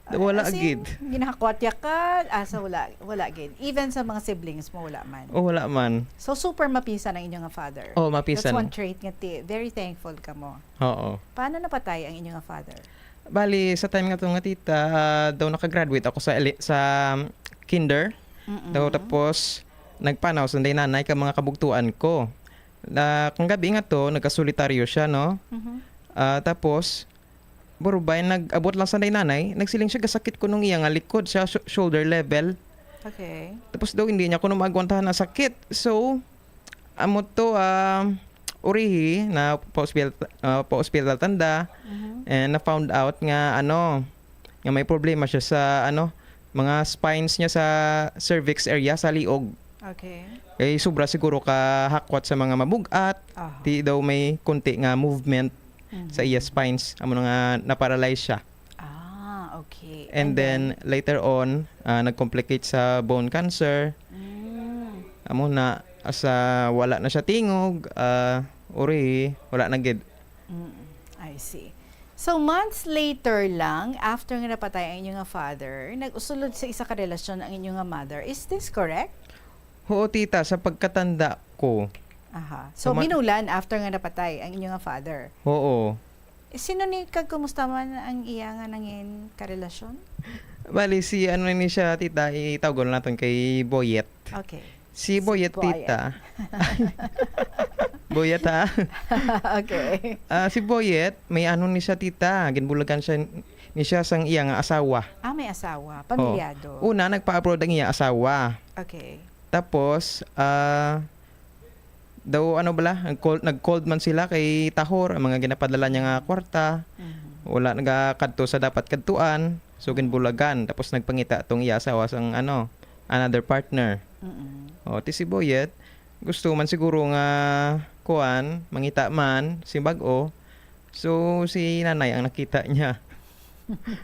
Wala gid. Ginahakwat ya ka, asa wala, wala gid. Even sa mga siblings mo, wala man. Oh, wala man. So, super mapisan ang inyo nga father. Oh, mapisan. That's one trait nga ti-, very thankful ka mo. Oo. Paano napatay ang inyo nga father? Bali, sa time nga to nga tita, ah, daw nakagraduate ako sa ele-, sa kinder. Mm-mm. Daw tapos, nagpanaw sa nanay kag mga kabugtuan ko. Na, kang gabi nga to, nagkasolitaryo siya, no? Mhm. Ah, tapos, Burubay, nag-abot lang sa nanay, nagsiling siya, "Gasakit ko nung iya nga likod sa sho-, shoulder level." Okay. Tapos daw, hindi niya kuno maagwantahan ang sakit. So, amo to, ah, urihi na pa-ospital, ah, pa-ospital tanda, Mhm. and na-found out nga, ano, nga may problema siya sa, ano, mga spines niya sa cervix area, sa liog. Okay. Kay sobra siguro ka hakwat sa mga mabug-at, Aha. di daw may konti nga movement Mhm. sa iya spines, amo na nga na-paralyze siya. Ah, okay. And And then, then? later on, ah, nag-complicate sa bone cancer. Mm. Amo na, asa wala na siya tingog, ah, uri, wala na gid. Mm, I see. So, months later lang, after nga napatay ang inyo nga father, nag-usulod sa isa ka relasyon ang inyo nga mother. Is this correct? Oo, tita, sa pagkatanda ko. Aha. So, Sa ma- minulan after nga napatay ang inyo nga father? Oo. Eh, sino ni kag kumusta man ang iya nga nangin karelasyon? Bali, si ano ni siya, tita, itawgon naton kay Boyet. Okay. Si Si Boyet, Boyet. tita. Boyet, ha? Okay. Ah, si Boyet, may ano ni siya, tita. Ginbulagan siya, ni siya sang iya nga asawa. Ah, may asawa. Oo. Pamilyado. Una, nagpa-abroad ang iya asawa. Okay. Tapos, ah, daw, ano bala, nag-call, nag-called man sila kay Tahor, ang mga ginapadala niya nga kwarta. Mhm. Wala nagakadto sa dapat kadtuan. So, ginbulagan. Tapos, nagpangita tong iya asawa sang, ano, another partner. Mm-mm. O, ti si Boyet, gusto man siguro nga, kuan, mangita man, si bag-o. So, si nanay ang nakita niya.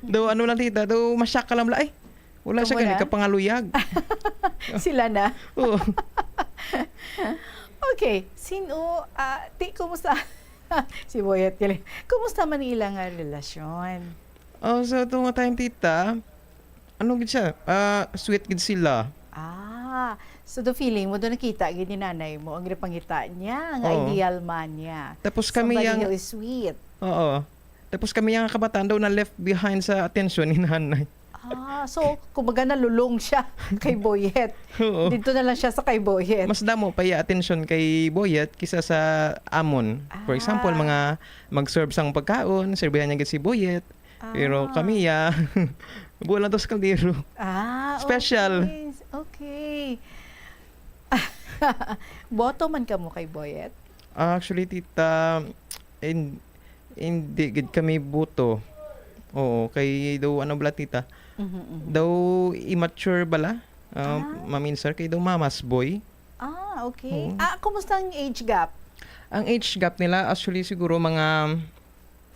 Daw, ano lang, tita, daw, masyak ka lang, bala, "Ay, wala siya Kamo gani na? kapangaluyag." Sila na. Oo. Okay, sino, ah, ti, kumusta? Si Boyet, gali. Kumusta man ila nga relasyon? Oh, so, ito nga time, tita, ano gid siya, ah, sweet gid sila. Ah, so the feeling mo, do nakita gid ni nanay mo ang ginapangita niya, nga Oo. ideal man niya. Tapos kami Somebody yang who is sweet. Oo. Tapos kami yang kabataan daw na left behind sa atensyon ni nanay. Ah, so, kumbaga nalulong siya kay Boyet. Oo. Dito na lang siya sa kay Boyet. Mas damo pa iya atensyon kay Boyet kisa sa amon. For example, Ah. mga mag-serve sang pagkaon, serbihan niya gid si Boyet. Pero Ah. kami, ya, buo lang to sa kaldero. Ah, Special. okay. Okay. Boto man kamo kay Boyet? Ah, actually, tita, hin-, hindi gid kami boto. Oo, kay daw, ano bala, tita? Mhm, mhm. Daw immature bala, ah, Ah. maminsar kay daw mama's boy. Ah, okay. Oo. Ah, kumusta ang age gap? Ang age gap nila, actually, siguro mga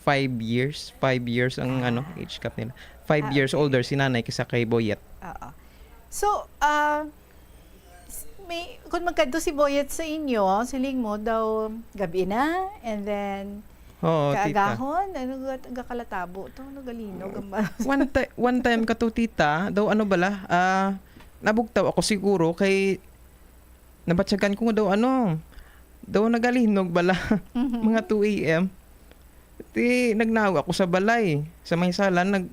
five years. Five years ang, Ah. ano, age gap nila. Five Ah, years okay. older si nanay kaysa kay Boyet. Oo. So, ah, s-, may, kung magkadto si Boyet sa inyo, siling mo daw gabi na, and then Oo, tita. kaagahon, ano ga-, gakalatabo to, ano galinog ang ba-, One ti-, one time ka to, tita, daw ano bala, ah, nabugtaw ako siguro kay nabatyagan ko nga daw, ano, daw nagalinog bala. Mhm. Mga two A M. Ti, nagnaog ako sa balay. Sa may sala, nag-,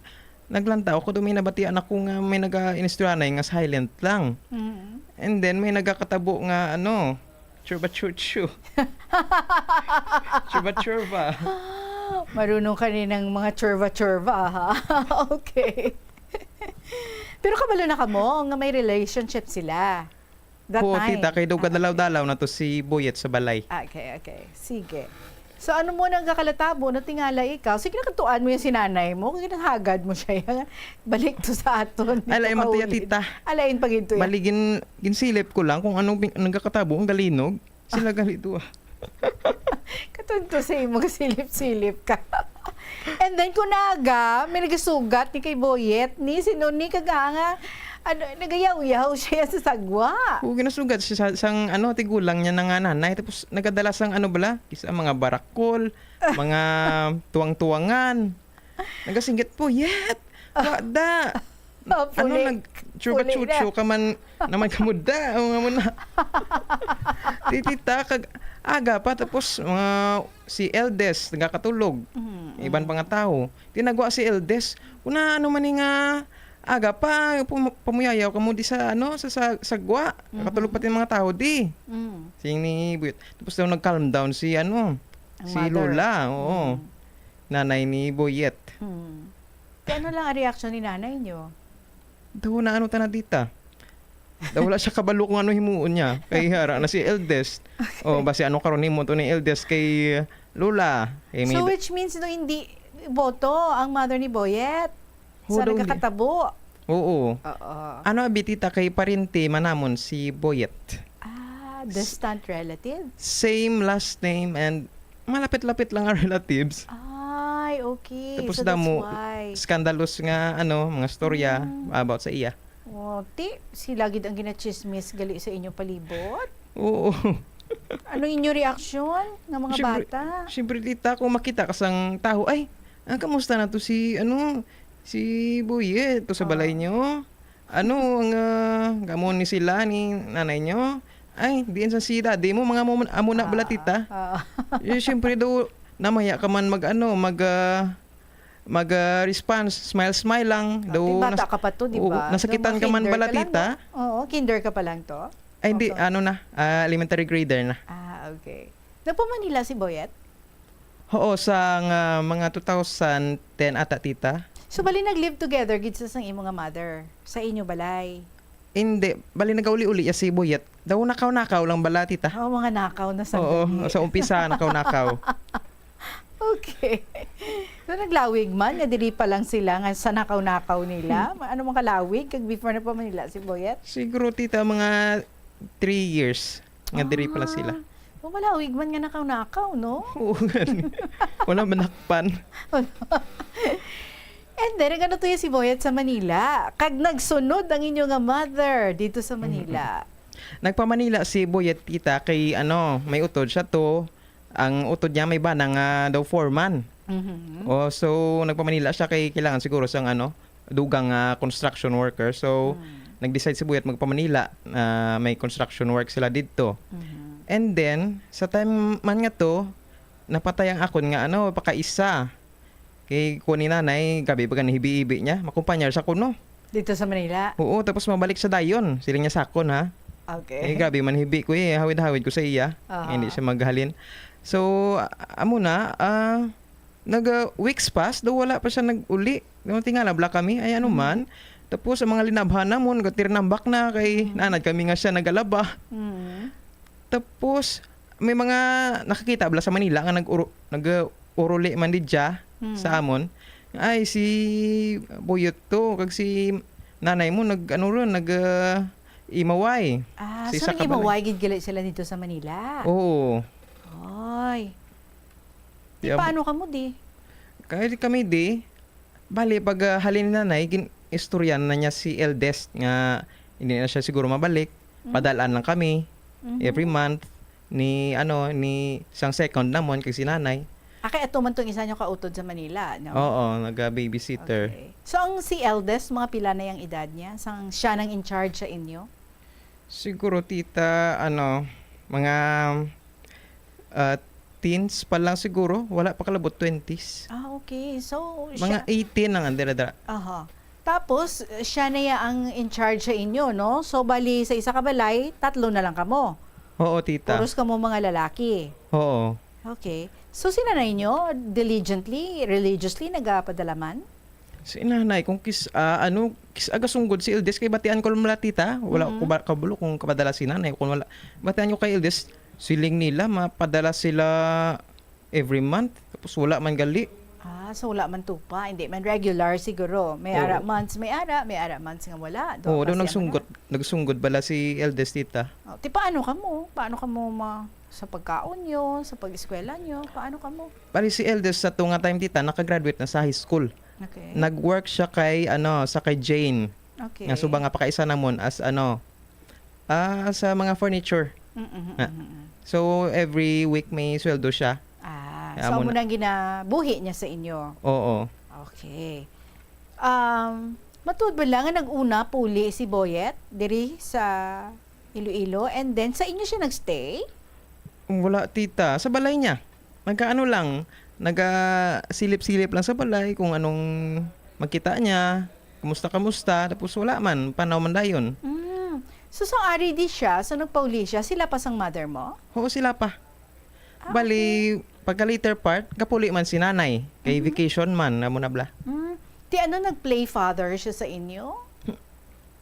naglantaw ako, daw may nabatian ako nga may naga-inistoryanay nga silent lang. Mhm. And then, may nagakatabo nga, ano, churba churchu. Churba churba. Marunong ka rin ng mga churba churba, ha? Okay. Pero kabalo na kamo nga may relationship sila. That Oo, time. tita, kay daw Ah, okay. kadalaw-dalaw na to si Boyet sa balay. Ah, okay, okay. Sige. So, ano mo nang gakalatabo? Natingala ikaw? Sige, nakatuan mo yung si nanay mo. Kaya nahagad mo siya. Balik to sa aton. Ay, Dito lain man to ya, kauli. tita. Ah, lain pa gid to ya. Bali, gin-, ginsilip ko lang kung anong bin-, nagkakatabo, ang galinog. Sila gali to, ah. Katunto sa imo, gasilip-silip ka. And then, kunaga, may nagasugat ni kay Boyet, ni sino ni kaga nga, ano, nagayaw-yaw siya sa sagwa. Oo, ginasugat siya sa, sang, ano, tigulang niya na nga nanay. Tapos, nagadala sang, ano bala, isa, mga barakol, mga tuwang-tuwangan. Nagasinggit, "Boyet, Wa da. Oh, ano, puli. Nag-chuba-chucho ka man, naman ka mo da. O nga mo na. Titita, kag aga pa, tapos mga, si eldest, nagakatulog. Mm, iban mm. pa nga tao. Tinagwa si eldest. Kuna, ano man ni nga, aga pa, pum-, pamuyayaw ka mo di sa, ano, sa, sa sagwa. Mm-hmm. Nakatulog pati mga tao di. Mm. Sing ni Buyet. Tapos daw nag-calm down si, ano, ang si mother. Lola, oo. Mm. Nanay ni Boyet. Mm. Kaya ano lang ang reaksyon ni nanay nyo? Daw na ano ta na dita. Daw wala siya kabalo kung ano himuon niya. Kay hara na si eldest. Okay. O, basi ano karon himo to ni eldest kay Lola? Kay may So, which means no, hindi boto ang mother ni Boyet? Ho, sa daw hindi. Nagakatabo? Oo. Oo. Ano, abi, tita, kay parente man namon si Boyet. Ah, distant relative? Same last name and malapit-lapit lang ang relatives. Ay, okay. Tapos So, that's damo, why. Scandalous nga, ano, mga storya Mm. about sa iya. Oh, ti, sila gid ang ginachismis gali sa inyong palibot? Oo. Ano inyo reaksyon nga mga Siyempre, bata? Siyempre, tita, kung makita ka sang taho, "Ay, ah, kamusta na to si, ano, si Boyet to sa balay Ah. nyo?" Ano ang, ah, kamo ni sila, ni nanay nyo? Ay, diin sa si daddy mo, mga amo, amo na bala, Ah, tita. ah. Eh, siyempre daw, namaya ka man mag, ano, mag, ah, mag, ah, response, smile, smile lang. Ah, Daw di bata nas-, ka pa to, di oo, ba? nasakitan Daw ka man mga bala, kinder ka lang, tita? no? Oo, kinder ka pa lang to? Ay, hindi, Okay. ano na, ah, elementary grader na. Ah, okay. Nagpa-Manila si Boyet? Oo, sa nga mga two thousand ten ata, tita. So, bali nag-live together gid sa sang imo nga mother, sa inyo balay? Hindi, bali nagauli-uli ya si Boyet. Daw nakaw-nakaw lang bala, tita. Oh, mga nakaw na Oo, sandali. sa umpisa, nakaw-nakaw. Okay. So, naglawig man, nga diri pa lang sila, nga sa nakaw-nakaw nila. Hmm. Ma-, ano man kalawig, kag before na pa Manila si Boyet? Siguro, tita, mga three years nga diri pa lang sila. Ah. Oh, malawig man nga nakaw-nakaw, no? Oo, gani. Wala manakpan. And then, nag-ano to ya si Boyet sa Manila? Kag nagsunod ang inyo nga mother dito sa Mm-mm. Manila. Nagpa-Manila si Boyet, tita, kay, ano, may utod siya to. Ang utod niya may bana nga daw foreman. Mhm. Oh, so, nagpa-Manila siya kay kailangan siguro sang, ano, dugang, ah, construction worker. So, Mm. nag-decide si Boyet magpa-Manila, ah, may construction work sila didto. Mhm. And then, sa time man nga to, napatay ang akon nga, ano, pakaisa. Kay kuwan ni nanay, gabi baga nahibi-hibi niya, makumpanyar sa kuno. Dito sa Manila? Oo, tapos mabalik siya dayon. Siling niya sa akon, ha? Okay. Eh, grabe man hibi ko eh. Hawid-hawid ko sa iya. Aha. Hindi siya maghalin. So, a-, amo na, ah, nag, ah, weeks pass, daw wala pa siya nag-uli. Daw tingala bala kami, ay ano Mm. man. Tapos, ang mga linabhan namon, gatirnambak na kay Mm. nanad kami nga siya nagalaba. Mm. Tapos, may mga nakakita bala sa Manila nga nag-uro-, nag-, uruli man didya Mm. sa amon. Ay, si Buyot to, kag si nanay mo nag, ano ron, nag, ah, imaway. Ah, Si so isa ka balay. nag-imaway gid gali sila dito sa Manila? Oo. Ay. Di Di am- paano kamo di? Kaya di kami di, bali, pag, ah, halin ni nanay, gin-, istorya na niya si eldest nga hindi na siya siguro mabalik. Mm. Padalaan lang kami Mhm. every month ni, ano, ni sang second namon kag si nanay. Ah, kay ato man tong isa nyo kautod sa Manila, no? Oo, naga-babysitter. Okay. So, ang si eldest, mga pila na yung edad niya? Sang siya nang in charge sa inyo? Siguro, tita, ano, mga, ah, teens pa lang siguro. Wala pa kalabot twenties. Ah, okay. So, Mga siya eighteen lang ang dira-dira. Aha. Tapos, siya na ya ang in charge sa inyo, no? So, bali, sa isa ka balay, tatlo na lang kamo. Oo, tita. Puros kamo mga lalaki. Oo. Okay. So, si nanay nyo, diligently, religiously, nagapadala man? Si nanay, kung kis-, ah, ano, kis-, aga sunggod si Ildes, kay batian ko lang mula, tita. Wala Mhm. ko ba, kabulo kung kapadala si nanay, kung wala. Batian ko kay Ildes, siling nila, mapadala sila every month, tapos wala man gali. Ah, so wala man tupa, hindi man regular siguro. May Oo. ara months, may ara, may ara months nga wala. Do Oo, daw kasi ano nagsunggot, na. Nagsunggod bala si Ildes, tita. Oh, ti paano kamo? Paano kamo ma-, sa pagkaon nyo, sa pag-eskwela nyo? Paano kamo? Bali si Ildes sa tunga time, tita, nakagraduate na sa high school. Okay. Nag-work siya kay, ano, sa kay Jane. Okay. Nga suba nga pakaisa namon as, ano, ah, sa mga furniture. Mm, mm, Na. mm, mm. So, every week may sweldo siya. Ah, Kaya so amo amo na. na ang ginabuhi niya sa inyo? Oo. Okay. Um, matuod ba lang nga nag-una puli si Boyet diri sa Iloilo, and then sa inyo siya nagstay? Wala, tita. Sa balay niya. Nagkaano lang, nagasilip-silip lang sa balay kung anong makita niya, kumusta-kamusta, tapos wala man, panaw man dayon. Mm. So, sang ari di siya, so nagpauli siya, sila pa sang mother mo? Oo, sila pa. Ah, Bali, okay. Pagka later part, kapuli man si nanay. Kay Mhm. vacation man, amo na bla. Mm. Ti ano, nag-play father siya sa inyo?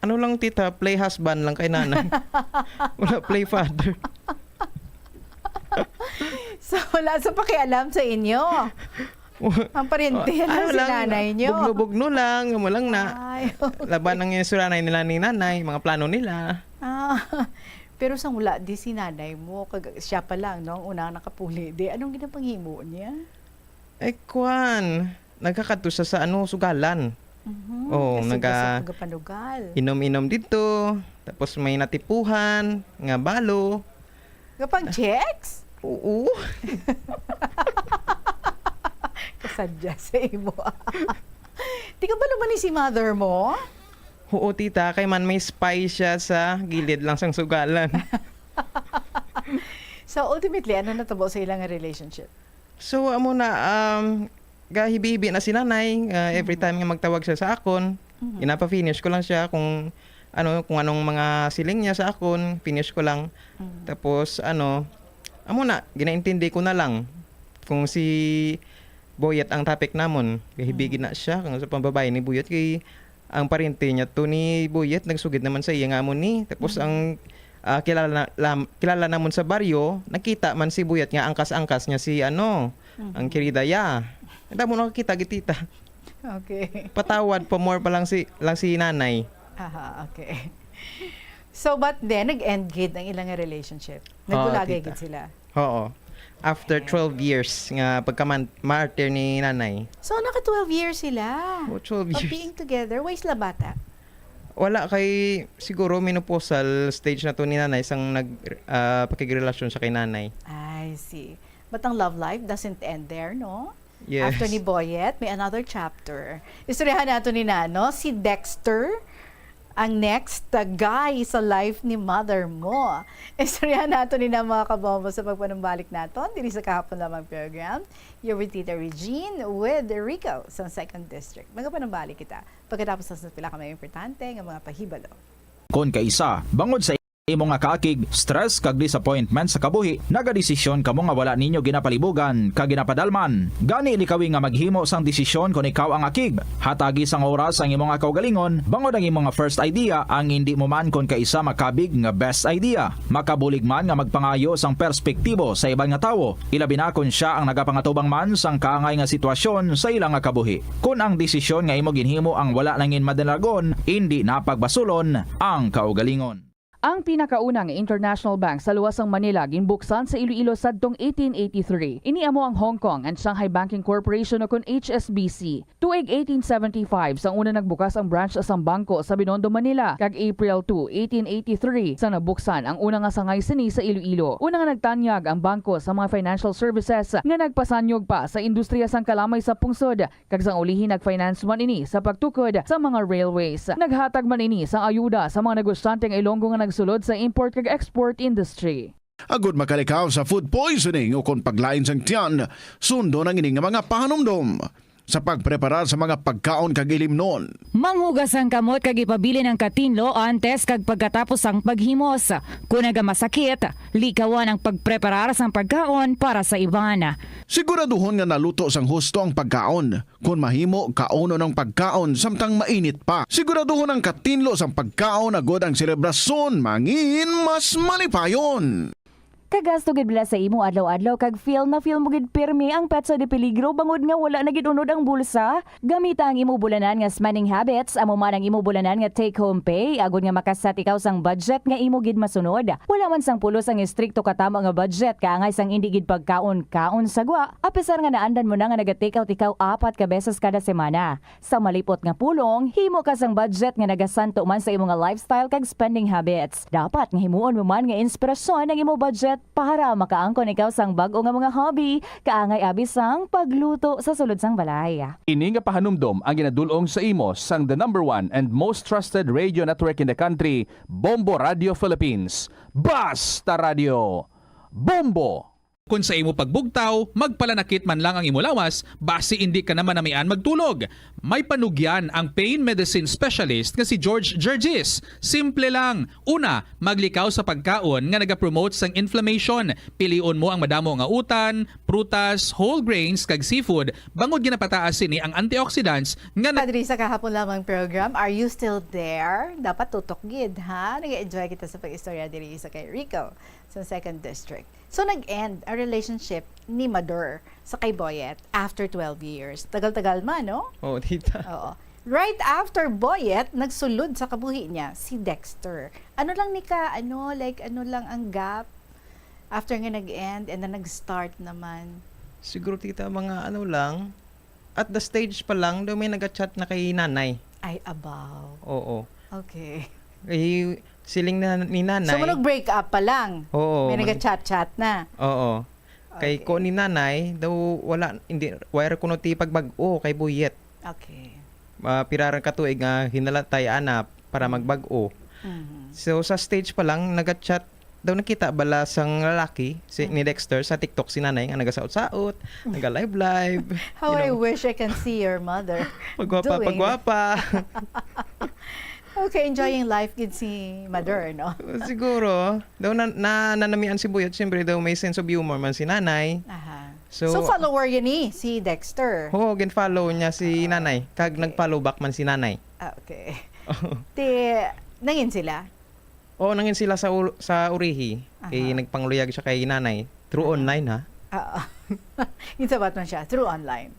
Ano lang, tita, play husband lang kay nanay. Wala play father. So, wala sa pakialam sa inyo? Ang pariente, Ah, ano, ano si lang, nanay nyo? bugno-bugno lang, amo lang na. Ay, okay. Laban ang insuranay nila ni nanay, mga plano nila. Ah, pero sang wala di si nanay mo, kag siya pa lang, no, ang una nakapuli di, anong ginapanghimo niya? Eh, kwan, nagkakadto siya sa, ano, sugalan. Mhm, Oo, kasi naga- gusto ko gapanugal. Inom-inom dito, tapos may natipuhan, nga balo. Gapang chicks? Oo. Kasadya sa imo. Di ka ba naman ni si mother mo? Oo, tita, kay man may spy siya sa gilid lang sang sugalan. So, ultimately, ano natabo sa ilang relationship? So, amo na, um, gahibi-hibi na si nanay, uh, every Mhm. time nga magtawag siya sa akon, Mhm. ginapa-finish ko lang siya kung ano, kung anong mga siling niya sa akon, finish ko lang. Mhm. Tapos, ano, amo na, ginaintindi ko na lang kung si Boyet ang topic namon. Gahibi Mhm. gid na siya, kung sa pambabae ni Boyet, kay ang parente niya to ni Boyet, nagsugid naman sa iya nga amo ni. Tapos Mhm. ang, ah, kilala na, lam-, kilala namon sa baryo, nakita man si Boyet nga angkas-angkas niya si, ano, Mhm. ang kirida ya. Ang damo nakakita gid, tita. Okay. Patawad pa more pa lang si, lang si nanay. Aha, okay. So, but then, nag-end gid ang ilang relationship? Oo, Nagbulagay tita. gid sila? Oo. After Okay. twelve years nga pagka-man-, martyr ni nanay. So, naka twelve years sila Oh, twelve of years. being together. Why sila bata? Wala kay, siguro, menopausal stage na to ni nanay sang nag-, ah, pakigrelasyon siya kay nanay. I see. But ang love life doesn't end there, no? Yes. After ni Boyet, may another chapter. Istoryahan nato ni Nano, si Dexter, ang next, uh, guy sa life ni mother mo. Istoryahan nato ni na, mga kabombo, sa pagpanumbalik naton diri sa Kahapon Lamang program. You're with Tita Regine with Rico sa Second District. Magapanumbalik kita pagkatapos sa pila ka mga importante nga mga pahibalo. Kon kaisa, bangod sa imo nga kaakig, stress kag disappointment sa kabuhi, nagadesisyon kamo nga wala ninyo ginapalibugan kag ginapadalman. Gani, likawi nga maghimo sang desisyon kon ikaw ang akig. Hatagi sang oras ang imo nga kaugalingon, bangod ang imo nga first idea ang indi mo man kon kaisa makabig nga best idea. Makabulig man nga magpangayo sang perspektibo sa iban nga tawo, ilabi na kon sia ang nagapangatubang man sang kaangay nga sitwasyon sa ila nga kabuhi. Kon ang desisyon nga imo ginhimo ang wala nangin madalagon, indi na pagbasulon ang kaugalingon. Ang pinakauna nga international bank sa luwas sang Manila ginbuksan sa Iloilo sadtong eighteen eighty-three. Ini amo ang Hong Kong and Shanghai Banking Corporation, o kon H S B C. Tuig eighteen seventy-five, sang una nagbukas ang branch sang bangko sa Binondo, Manila, kag April two, eighteen eighty-three, sang nabuksan ang una nga sangay sini sa Iloilo. Una nga nagtanyag ang bangko sa mga financial services nga nagpasanyog pa sa industriya sang kalamay sa pungsod, kag sang ulihi nag-finance man ini sa pagtukod sa mga railways. Naghatag man ini sang ayuda sa mga negosyante nga Ilonggo nga nagsulod sa import kag export industry. Agod makalikaw sa food poisoning o kon paglain sang tiyan, sundon ang ini nga mga pahanumdom sa pagpreparar sa mga pagkaon kag ilimnon. Manghugas ang kamot kag ipabilin ang katinlo antes kag pagkatapos sang paghimos. Kon nagamasakit, likawan ang pagpreparar sang pagkaon para sa iban. Siguraduhon nga naluto sang husto ang pagkaon. Kon mahimo, kaunon ang pagkaon samtang mainit pa. Siguraduhon ang katinlo sang pagkaon agod ang selebrasyon mangin mas malipayon. Kagasto gid bala sa imo adlaw-adlaw kag feel na feel mo gid pirmi ang petsa de peligro bangod nga wala na gid unod ang bulsa? Gamita ang imo bulanan nga spending habits, amo man ang imo bulanan nga take-home pay, agod nga makasat ikaw sang budget nga imo gid masunod. Wala man sang pulos ang estrikto katamo nga budget, kaangay sang indi gid pagkaon-kaon sa gwa, apisar nga naandan mo na nga naga-take out ikaw apat ka beses kada semana. Sa malipot nga pulong, himo ka sang budget nga nagasanto man sa imo nga lifestyle kag spending habits. Dapat nga himuon mo man nga inspirasyon ang imo budget Para makaangkon ikaw sang bag-o nga mga hobby, kaangay abi sang pagluto sa sulod sang balay. Ini nga pahanumdom ang ginadul-ong sa imo sang the number one and most trusted radio network in the country, Bombo Radio Philippines. Basta Radio, Bombo! Kon sa imo pagbugtaw, magpalanakit man lang ang imo lawas, basi indi ka na manamian magtulog. May panugyan ang pain medicine specialist nga si George Gergis. Simple lang. Una, maglikaw sa pagkaon nga nagapromote sang inflammation. Pilion mo ang madamo nga utan, prutas, whole grains, kag seafood, bangod ginapataas sini ang antioxidants nga na- Padre, sa kahapon lamang program, Are You Still There? Dapat tutok gid, ha? Nag-enjoy kita sa pag-istorya diri sa kay Rico, sa Second District. So, nag-end ang relationship ni Mador sa kay Boyet after twelve years. Tagal-tagal man, no? Oo, tita. Oo. Right after Boyet, nagsulod sa kabuhi niya si Dexter. Ano lang ni ka, ano, like, ano lang ang gap after nga nag-end and then nag-start naman? Siguro, tita, mga ano lang, at the stage pa lang, daw may nag-chat na kay nanay. Ay, abaw. Oo. Okay. Eh, siling na ni nanay. So, mag-break up pa lang? Oo, May mag- nag-chat-chat na? Oo. Kay Okay. ko ni nanay, daw wala, hindi, wala kuno ti pagbag-o kay Buyet. Okay. Ah, pira ra ka tuig nga hinalatay ana para Mm. magbag-o. Mhm. So, sa stage pa lang, nag-chat daw, nakita bala sang lalaki si, Mm. ni Dexter sa TikTok si nanay nga nagasaot-saot, naga-live-live, How you I know. wish I can see your mother Pagwapa, doing pagwapa. Okay, enjoying life gid si Mador, no? Siguro. Daw na, na, nanamian si Buyet, siyempre daw may sense of humor man si nanay. Aha. So, So, follower yun ni si Dexter? Oo, gin-follow niya si Ah, nanay. Kag okay. nag-follow back man si nanay. Ah, okay. Ti, nangin sila? Oo, nangin sila sa ul-, sa urihi. Kay Aha. nagpangluyag siya kay nanay. Through Aha. online, ha? Oo. Ginsabat man siya, through online?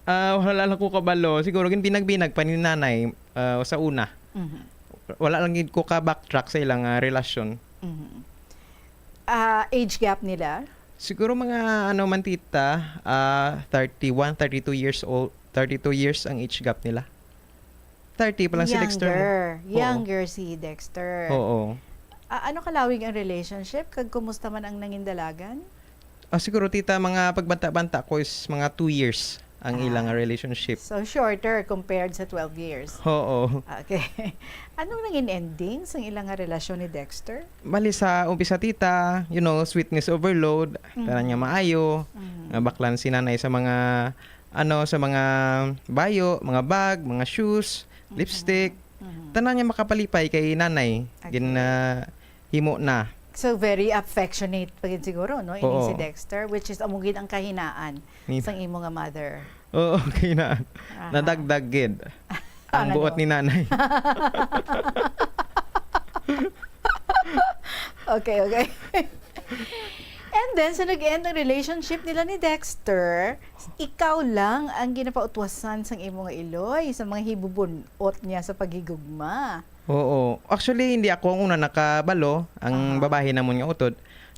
Ah, wala lang ko kabalo. Siguro, ginbinag-binag pa ni nanay, ah, sa una. Mhm. Wala lang gid ko ka-backtrack sa ilang, ah, relasyon. Mhm. Ah, age gap nila? Siguro mga, ano man, tita, ah, thirty-one, thirty-two years old, thirty-two years ang age gap nila. Thirty pa lang si Dexter. Younger. Oo. Younger si Dexter. Oo. Ah, ano kalawig ang relationship? Kag kumusta man ang nangin dalagan? Ah, siguro, tita, mga pagbanta-banta ko is mga two years ang Ah. ilang relationship. So, shorter compared sa twelve years. Oo. Okay. Anong nangin ending sang ilang nga relasyon ni Dexter? Bali, sa umpisa, tita, you know, sweetness overload, Mhm. tanan nga maayo, Mhm. nga baklan si nanay sa mga, ano, sa mga bayo, mga bag, mga shoes, Mhm. lipstick, Mhm. tanan nga makapalipay kay nanay, Okay. gin-, ah, himo na. So, very affectionate pa gid siguro, no? Ini Oo. si Dexter, which is amo gid ang kahinaan Ni- sang imo nga mother. Oo, kahinaan. Aha. Nadagdag gid ang Ano? buot ni nanay. Okay, okay. And then, sa nag-end ang relationship nila ni Dexter, ikaw lang ang ginapautwasan sang imo nga iloy sa mga hibubun-ot niya sa paghigugma. Oo. Actually, hindi ako ang una nakabalo, ang Aha. babayi namon nga utod.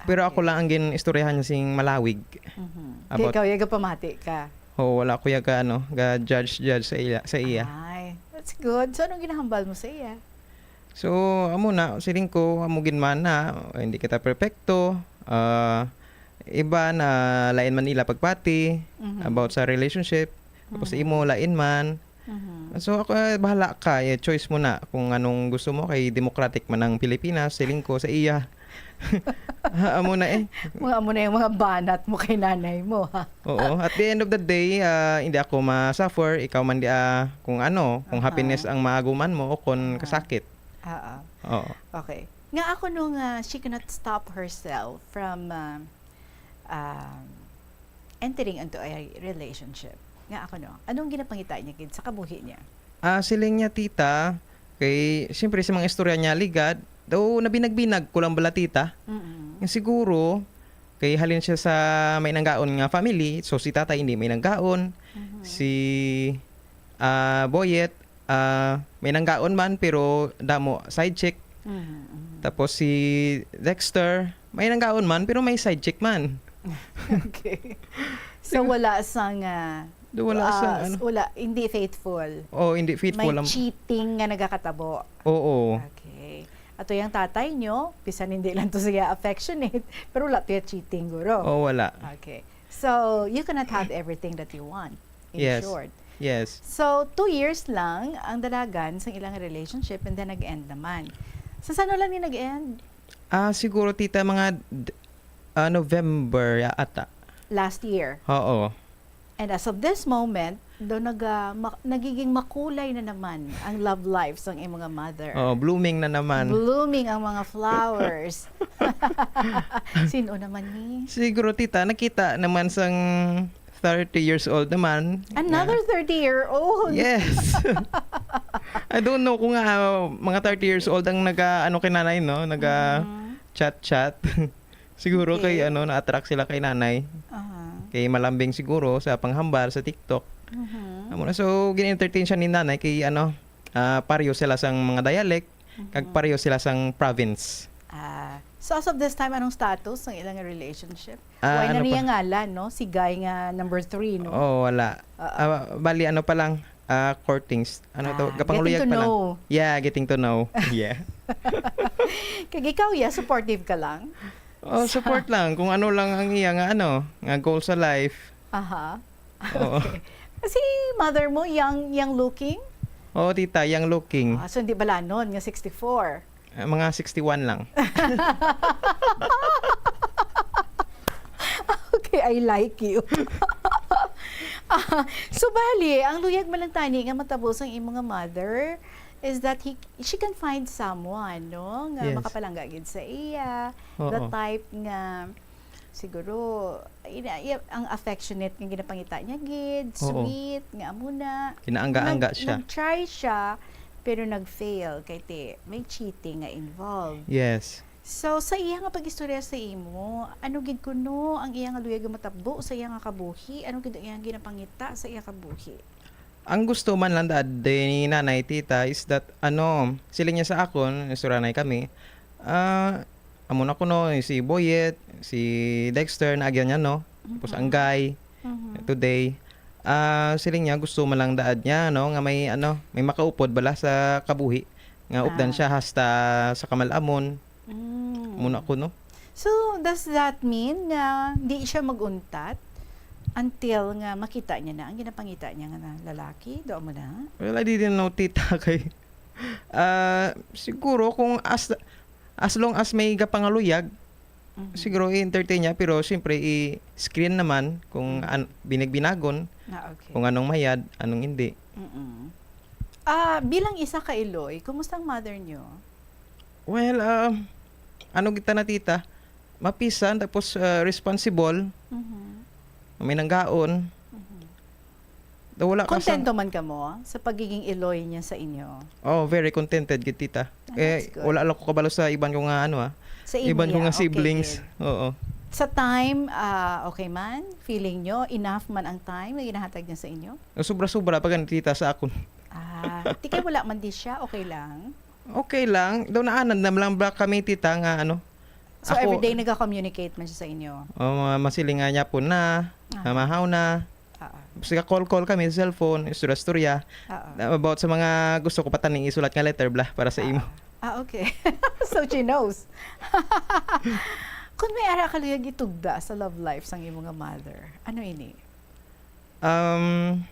Pero ako Okay. lang ang gin-istoryahan niya sing malawig. Mhm. About Kay ikaw, yaga pamati ka. Oo, wala ko yaga, ano, ga-judge, judge sa iya, sa iya. Ay, that's good. So, anong ginahambal mo sa iya? So, amo na, siling ko, amo gid man na, hindi kita perpekto. Ah, iba na lain man nila pagpati Mhm. about sa relationship. Tapos Mhm. imo, lain man. Mhm. So, ako, eh, bahala ka, eh, choice mo na kung anong gusto mo, kay democratic man ang Pilipinas, siling ko sa iya. Amo na eh. Mga amo na yung mga banat mo kay nanay mo, ha? Oo, at the end of the day, ah, hindi ako ma-suffer, ikaw man di, ah, kung ano, kung Aha. happiness ang maaguman mo o kung Aha. kasakit. Oo. Oo. Okay. Nga ako nung, ah, she cannot stop herself from, ah, um, entering into a relationship. Nga ako, no? Anong ginapangita niya gid sa kabuhi niya? Ah, siling niya, tita, kay, siyempre, sa mga istorya niya, ligad, daw nabinag-binag ko lang bala, tita. Mm-mm. Nga siguro, kay halin siya sa may nanggaon nga family, so si tatay hindi may nanggaon, Mhm. si, ah, Boyet, ah, may nanggaon man, pero damo side chick. Mhm, mhm. Tapos si Dexter, may nanggaon man, pero may side chick man. Okay. So, wala sang, ah, Do, wala ah, sang, ano. wala, hindi faithful. Oo, hindi faithful May ang cheating nga nagakatabo. Oo. Okay. Ato yang tatay nyo, bisan hindi lang to siya affectionate, pero wala to ya cheating, guro. Oh, wala. Okay. So, you cannot have everything that you want, in Yes. short. Yes. So, two years lang ang dalagan sa ilang relationship and then nag-end naman. Sa sano lang ni nag-end? Ah, siguro, tita, mga d-, ah, November ya ata. Last year? Oo. And as of this moment, do naga-, ma-, nagiging makulay na naman ang love life sang imo nga mother. Oo, blooming na naman. Blooming ang mga flowers. Sino naman ni? Siguro, tita, nakita naman sang thirty years old naman. Another Yeah. thirty-year-old? Yes. I don't know kung, ah, mga thirty years old ang naga, ano, kay nanay, no? Naga Mhm. chat-chat. Siguro kay, Okay. ano, na-attract sila kay nanay. Aha. Kay malambing siguro sa panghambal sa TikTok. Mhm. Amo na. So, gin-entertain siya ni nanay kay, ano, ah, pareho sila sang mga dialect, kag Mhm. pareho sila sang province. Ah. So, as of this time, anong status ng ilang relationship? Ah, Why na ano niya pa? ngalan, no? Si Guy nga number three, no? Oo, wala. Oo. Ah, bali, ano pa lang, ah, courtings. Ano to? Ah, Gapangluyag getting to pa lang. know. Yeah, getting to know. Yeah. Kag ikaw, yeah, supportive ka lang? Oh, Sa support lang. Kung ano lang ang iya nga, ano, nga goal sa life. Aha. Oo. Okay. Si mother mo, young, young looking? Oo, tita, young looking. Ah, so hindi balanon nga sixty-four? Ah, mga sixty-one lang. Okay, I like you. Ah, so, bali, ang luyag man lang tani nga matabo sang imo nga mother is that he, she can find someone, no, nga Yes. makapalangga gid sa iya, the Oo. type nga siguro, ina-, iya, ang affectionate nga ginapangita niya gid, Oo. sweet, nga amo na. Kinaangga-angga Nag-, siya. nag-try siya, pero nag-fail kay ti may cheating nga involved. Yes. So, sa iya nga pag-istorya sa imo, ano gid kuno ang iya nga luyag nga matabo sa iya nga kabuhi? Ano gid ang iya nga ginapangita sa iya kabuhi? Ang gusto man lang dad-, ni nanay, tita, is that, ano, siling niya sa akon, nagsuranay kami, ah, amo na kuno, si Boyet, si Dexter, na agyan niya, no? Tapos ang Mhm. guy, Mhm. today, ah, siling niya, gusto man lang daad niya, no, nga may, ano, may makaupod bala sa kabuhi, nga updan Ah. siya hasta sa kamalamon. Mm. Muna ko, no? So, does that mean nga di siya mag-untat until nga makita niya na ang ginapangita niya nga na lalaki? Doon mo na? Well, I didn't know, tita, kay, ah, siguro kung as, as long as may gapangaluyag, Mhm. siguro i-entertain niya, pero siyempre i-screen naman kung Mm. an-, binigbinagon, Ah, okay. kung anong mayad, anong hindi. Mm-mm. Ah, bilang isa ka Iloy, kumusta ang mother niyo? Well, ah, ano kita na, tita? Mapisan, tapos, ah, responsible. Mhm. May nanggaon. Mhm. Daw wala ka sa Kontento man kamo sa pagiging Iloy niya sa inyo? Oh, very contented gid, tita. Ah, Eh, that's good. wala lang ko kabalo sa iban ko nga, ano, ah, Sa iban ko inyo, nga okay siblings. gid. Oo. Sa time, ah, okay man? Feeling nyo, enough man ang time na ginahatag niya sa inyo? Sobra-sobra pa gani, tita, sa akon. Ah, ti kay wala man di siya, okay lang? Okay lang. Daw naanad na lang ba kami, tita, nga ano? So, Ako everyday nagka-communicate man siya sa inyo? Oh, mga masiling nga niya po na, Ah. namahaw na. Ah, ah. Sige, call-call kami sa cellphone, istorya-istorya. Ah, ah. About sa mga gusto ko pa taning isulat nga letter, bla, para sa Ah, imo. ah. Ah, okay. So, she knows. Kung may ara ka luyag itugda sa love life sang imo nga mother, ano ini? Um,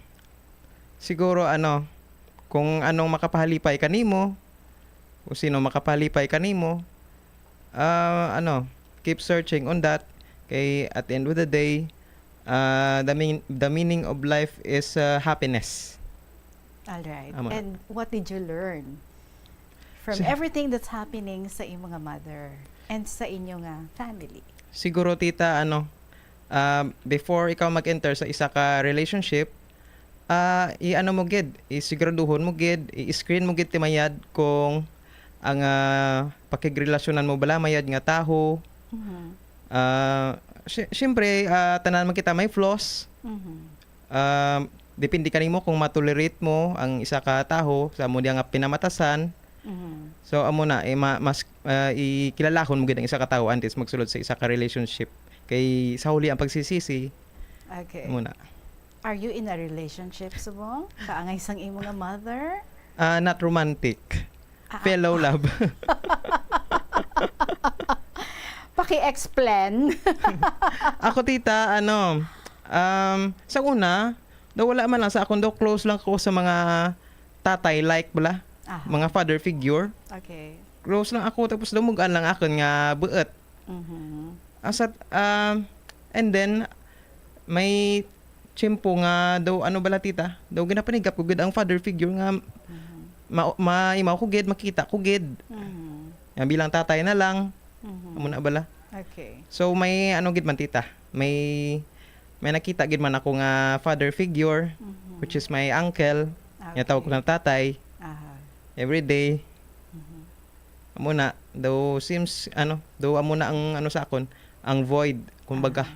siguro, ano, kung anong makapahalipay kanimo, kung sino makapahalipay kanimo, ah, ano, keep searching on that. Kay at the end of the day, ah, the mean-, the meaning of life is, ah, happiness. All right. Amo na. And what did you learn from Sa everything that's happening sa imo nga mother and sa inyo nga family? Siguro, tita, ano, ah, before ikaw mag-enter sa isa ka relationship, ah, i-ano mo gid, isiguraduhon mo gid, i-screen mo gid ti mayad kung ang, ah, pakigrelasyonan mo bala mayad nga tawo. Mhm. Ah, sy-, syempre, ah, tanan man kita may flaws. Mhm. Ah, depende kanimo kung ma-tolerate mo ang isa ka tawo sa amo diya nga pinamatasan. Mhm. So, amo na, eh, ma-, mas, ah, ikilalahon mo gid ang isa ka tawo antes magsulod sa isa ka relationship. Kay sa huli ang pagsisisi, Okay. amo na. Are you in a relationship, subong? Kaangay sang imo nga mother? Ah, not romantic. Ah, ah. Fellow love. Paki-explain. Ako, tita, ano, um, sa una, daw wala man lang sa akon, daw close lang ko sa mga tatay, like, bala, Aha. mga father figure. Okay. Close lang ako, tapos daw mugaan lang akon nga buot. Mhm. Asat, um, and then, may tiyempo nga daw, ano bala, tita, daw ginapanigap ko gid ang father figure nga Mhm. ma-, maimaw ko gid, makita ko gid. Mhm. Nga bilang tatay na lang, Mhm. amo na bala. Okay. So, may ano gid man, tita, may, may nakita gid man ako nga father figure, Mhm. which is my uncle, nga tawag ko Okay. na tatay, Aha. every day. Mhm. Amo na, daw seems, ano, daw amo na ang, ano, sa akon, ang void, kumbaga. Ah.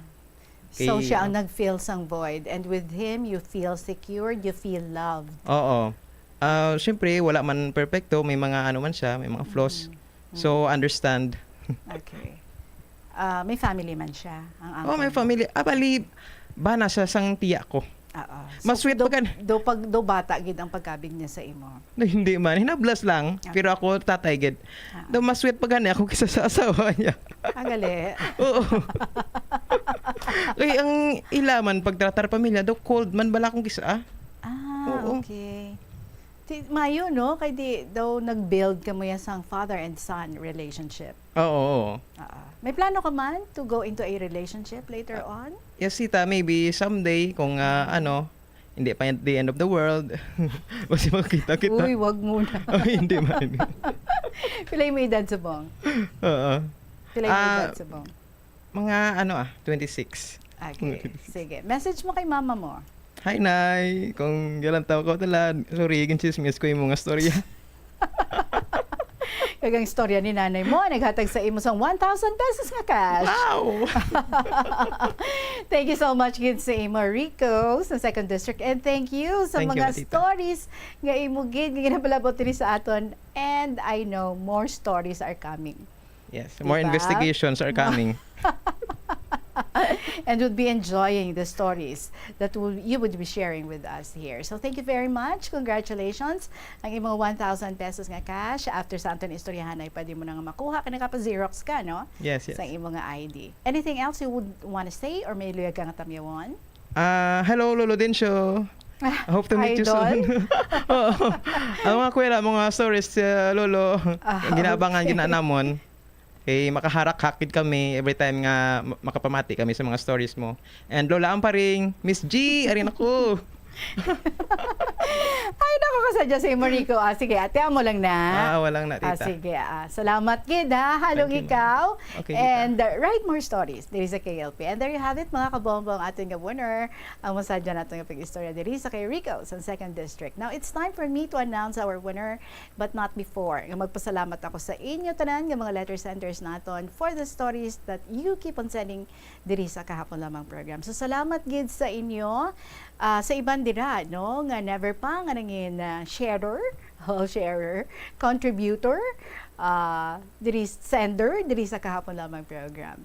So, Kay, siya ang ano, nag-fill sang void, and with him, you feel secured, you feel loved. Oo. Ah, siyempre, wala man perpekto, may mga, ano man siya, may mga flaws. Mm. So, Mm. understand. Okay. Ah, may family man siya, ang Oh, uncle may mo? family. Ah, bali, bana siya sang tiya ko. Oo. Mas So, sweet do, pa gani. do pag, do bata gid ang pagkabig niya sa imo? No, hindi man. Hinablas lang. Okay. Pero ako, tatay gid. Ah. Do mas sweet pa gani ako kaysa sa asawa niya. Ah, gali. Oo. Kay ang ila man, pagtratar pamilya, do cold man bala akong kisa, ah. Ah, Oo. okay. Ti-, mayo, no? Kay di daw nag-build kamo ya sang father and son relationship. Oo, oo. Ah, may plano ka man to go into a relationship later Ah, on? yes, tita, maybe someday kung, ah, Mm. ano, hindi pa yan the end of the world. Basi magkita kita. Uy, wag muna. Ay, hindi man. Pila mo edad, subong? Oo. Pila mo Ah, edad, subong? Mga ano, ah, twenty-six. Okay, sige. Message mo kay mama mo. Hi, Nay. Kung galantaw ko tala, sorry, ginchismis ko yung mga storya. Kag ang storya ni nanay mo, naghatag sa imo sang one thousand pesos nga cash. Wow! Thank you so much gid sa imo, Rico, sa Second District. And thank you sa Thank you, mga Tita. stories nga imo gid nga ginapalabot diri sa aton. And I know more stories are coming. Yes, more Diba? investigations are Ma- coming. And would be enjoying the stories that will, you would be sharing with us here. So, thank you very much. Congratulations. Ang imong one thousand pesos nga cash, after sa aton istoryahanay, pwede mo na nga makuha. Kaya nakapa-Xerox ka, no? Yes, yes. Sa imong nga I D. Anything else you would wanna say or may luyag ka nga tamyawon? Ah, hello, Lolo Dencio. Ah, I hope to meet you idol? soon. Oo. Ang mga kuya, mga stories, uh, Lolo, Ah, ginabangan okay. gina namon. Kay makaharak-hakid kami every time nga ma-, makapamati kami sa mga stories mo. And Lola Amparing, Miss G, arin ako. Ay, naku, kasadya si Marico. Ah, sige, ate, amo lang na. Ah, wala lang na, Ah, tita. sige, ah. Salamat gid, ha. Halong Thank you, ma'am. ikaw. Okay, tita. And, uh, write more stories diri sa K L P. And there you have it, mga kabombo, ang aton nga winner. Ang masadya nato nga pag-istorya diri sa kay Rico sa Second District. Now, it's time for me to announce our winner, but not before. Nga magpasalamat ako sa inyo tanan nga mga letter senders naton for the stories that you keep on sending diri sa Kahapon Lamang program. So, salamat gid sa inyo. Ah, sa iban dira, no, nga never pa nga nangin, ah, sharer, o sharer, contributor, ah, diri sender, diri sa Kahapon Lamang program.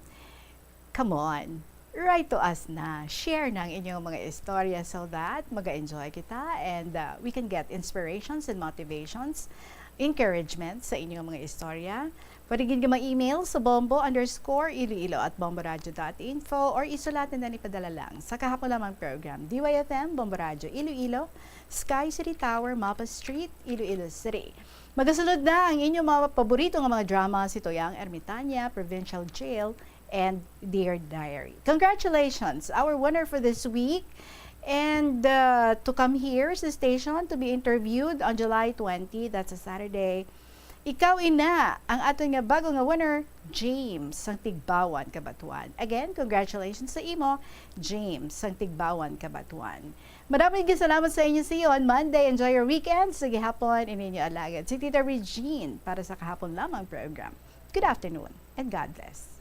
Come on, write to us na. Share na ang inyong mga istorya so that maga-enjoy kita and, ah, we can get inspirations and motivations, encouragement sa inyong mga istorya. Pwede gid ka mag-email sa bombo underscore iloilo at bomboradio dot info or isulat na ipadala lang sa Kahapon Lamang program, D Y F M, Bombo Radio Iloilo, Sky City Tower, Mapa Street, Iloilo City. Magasunod na ang inyong mga paborito nga mga drama, Si Toyang Ermitanya, Provincial Jail, and Dear Diary. Congratulations, our winner for this week. And, uh, to come here sa station to be interviewed on July twenty, that's a Saturday. Ikaw ina ang aton nga bago nga winner, James, sang Tigbawan, Cabatuan. Again, congratulations sa imo, James, sang Tigbawan, Cabatuan. Madaming salamat sa inyo. See you on Monday. Enjoy your weekend. Sa gihapon, ini inyo alagad, si Tita Regine, para sa Kahapon Lamang program. Good afternoon and God bless.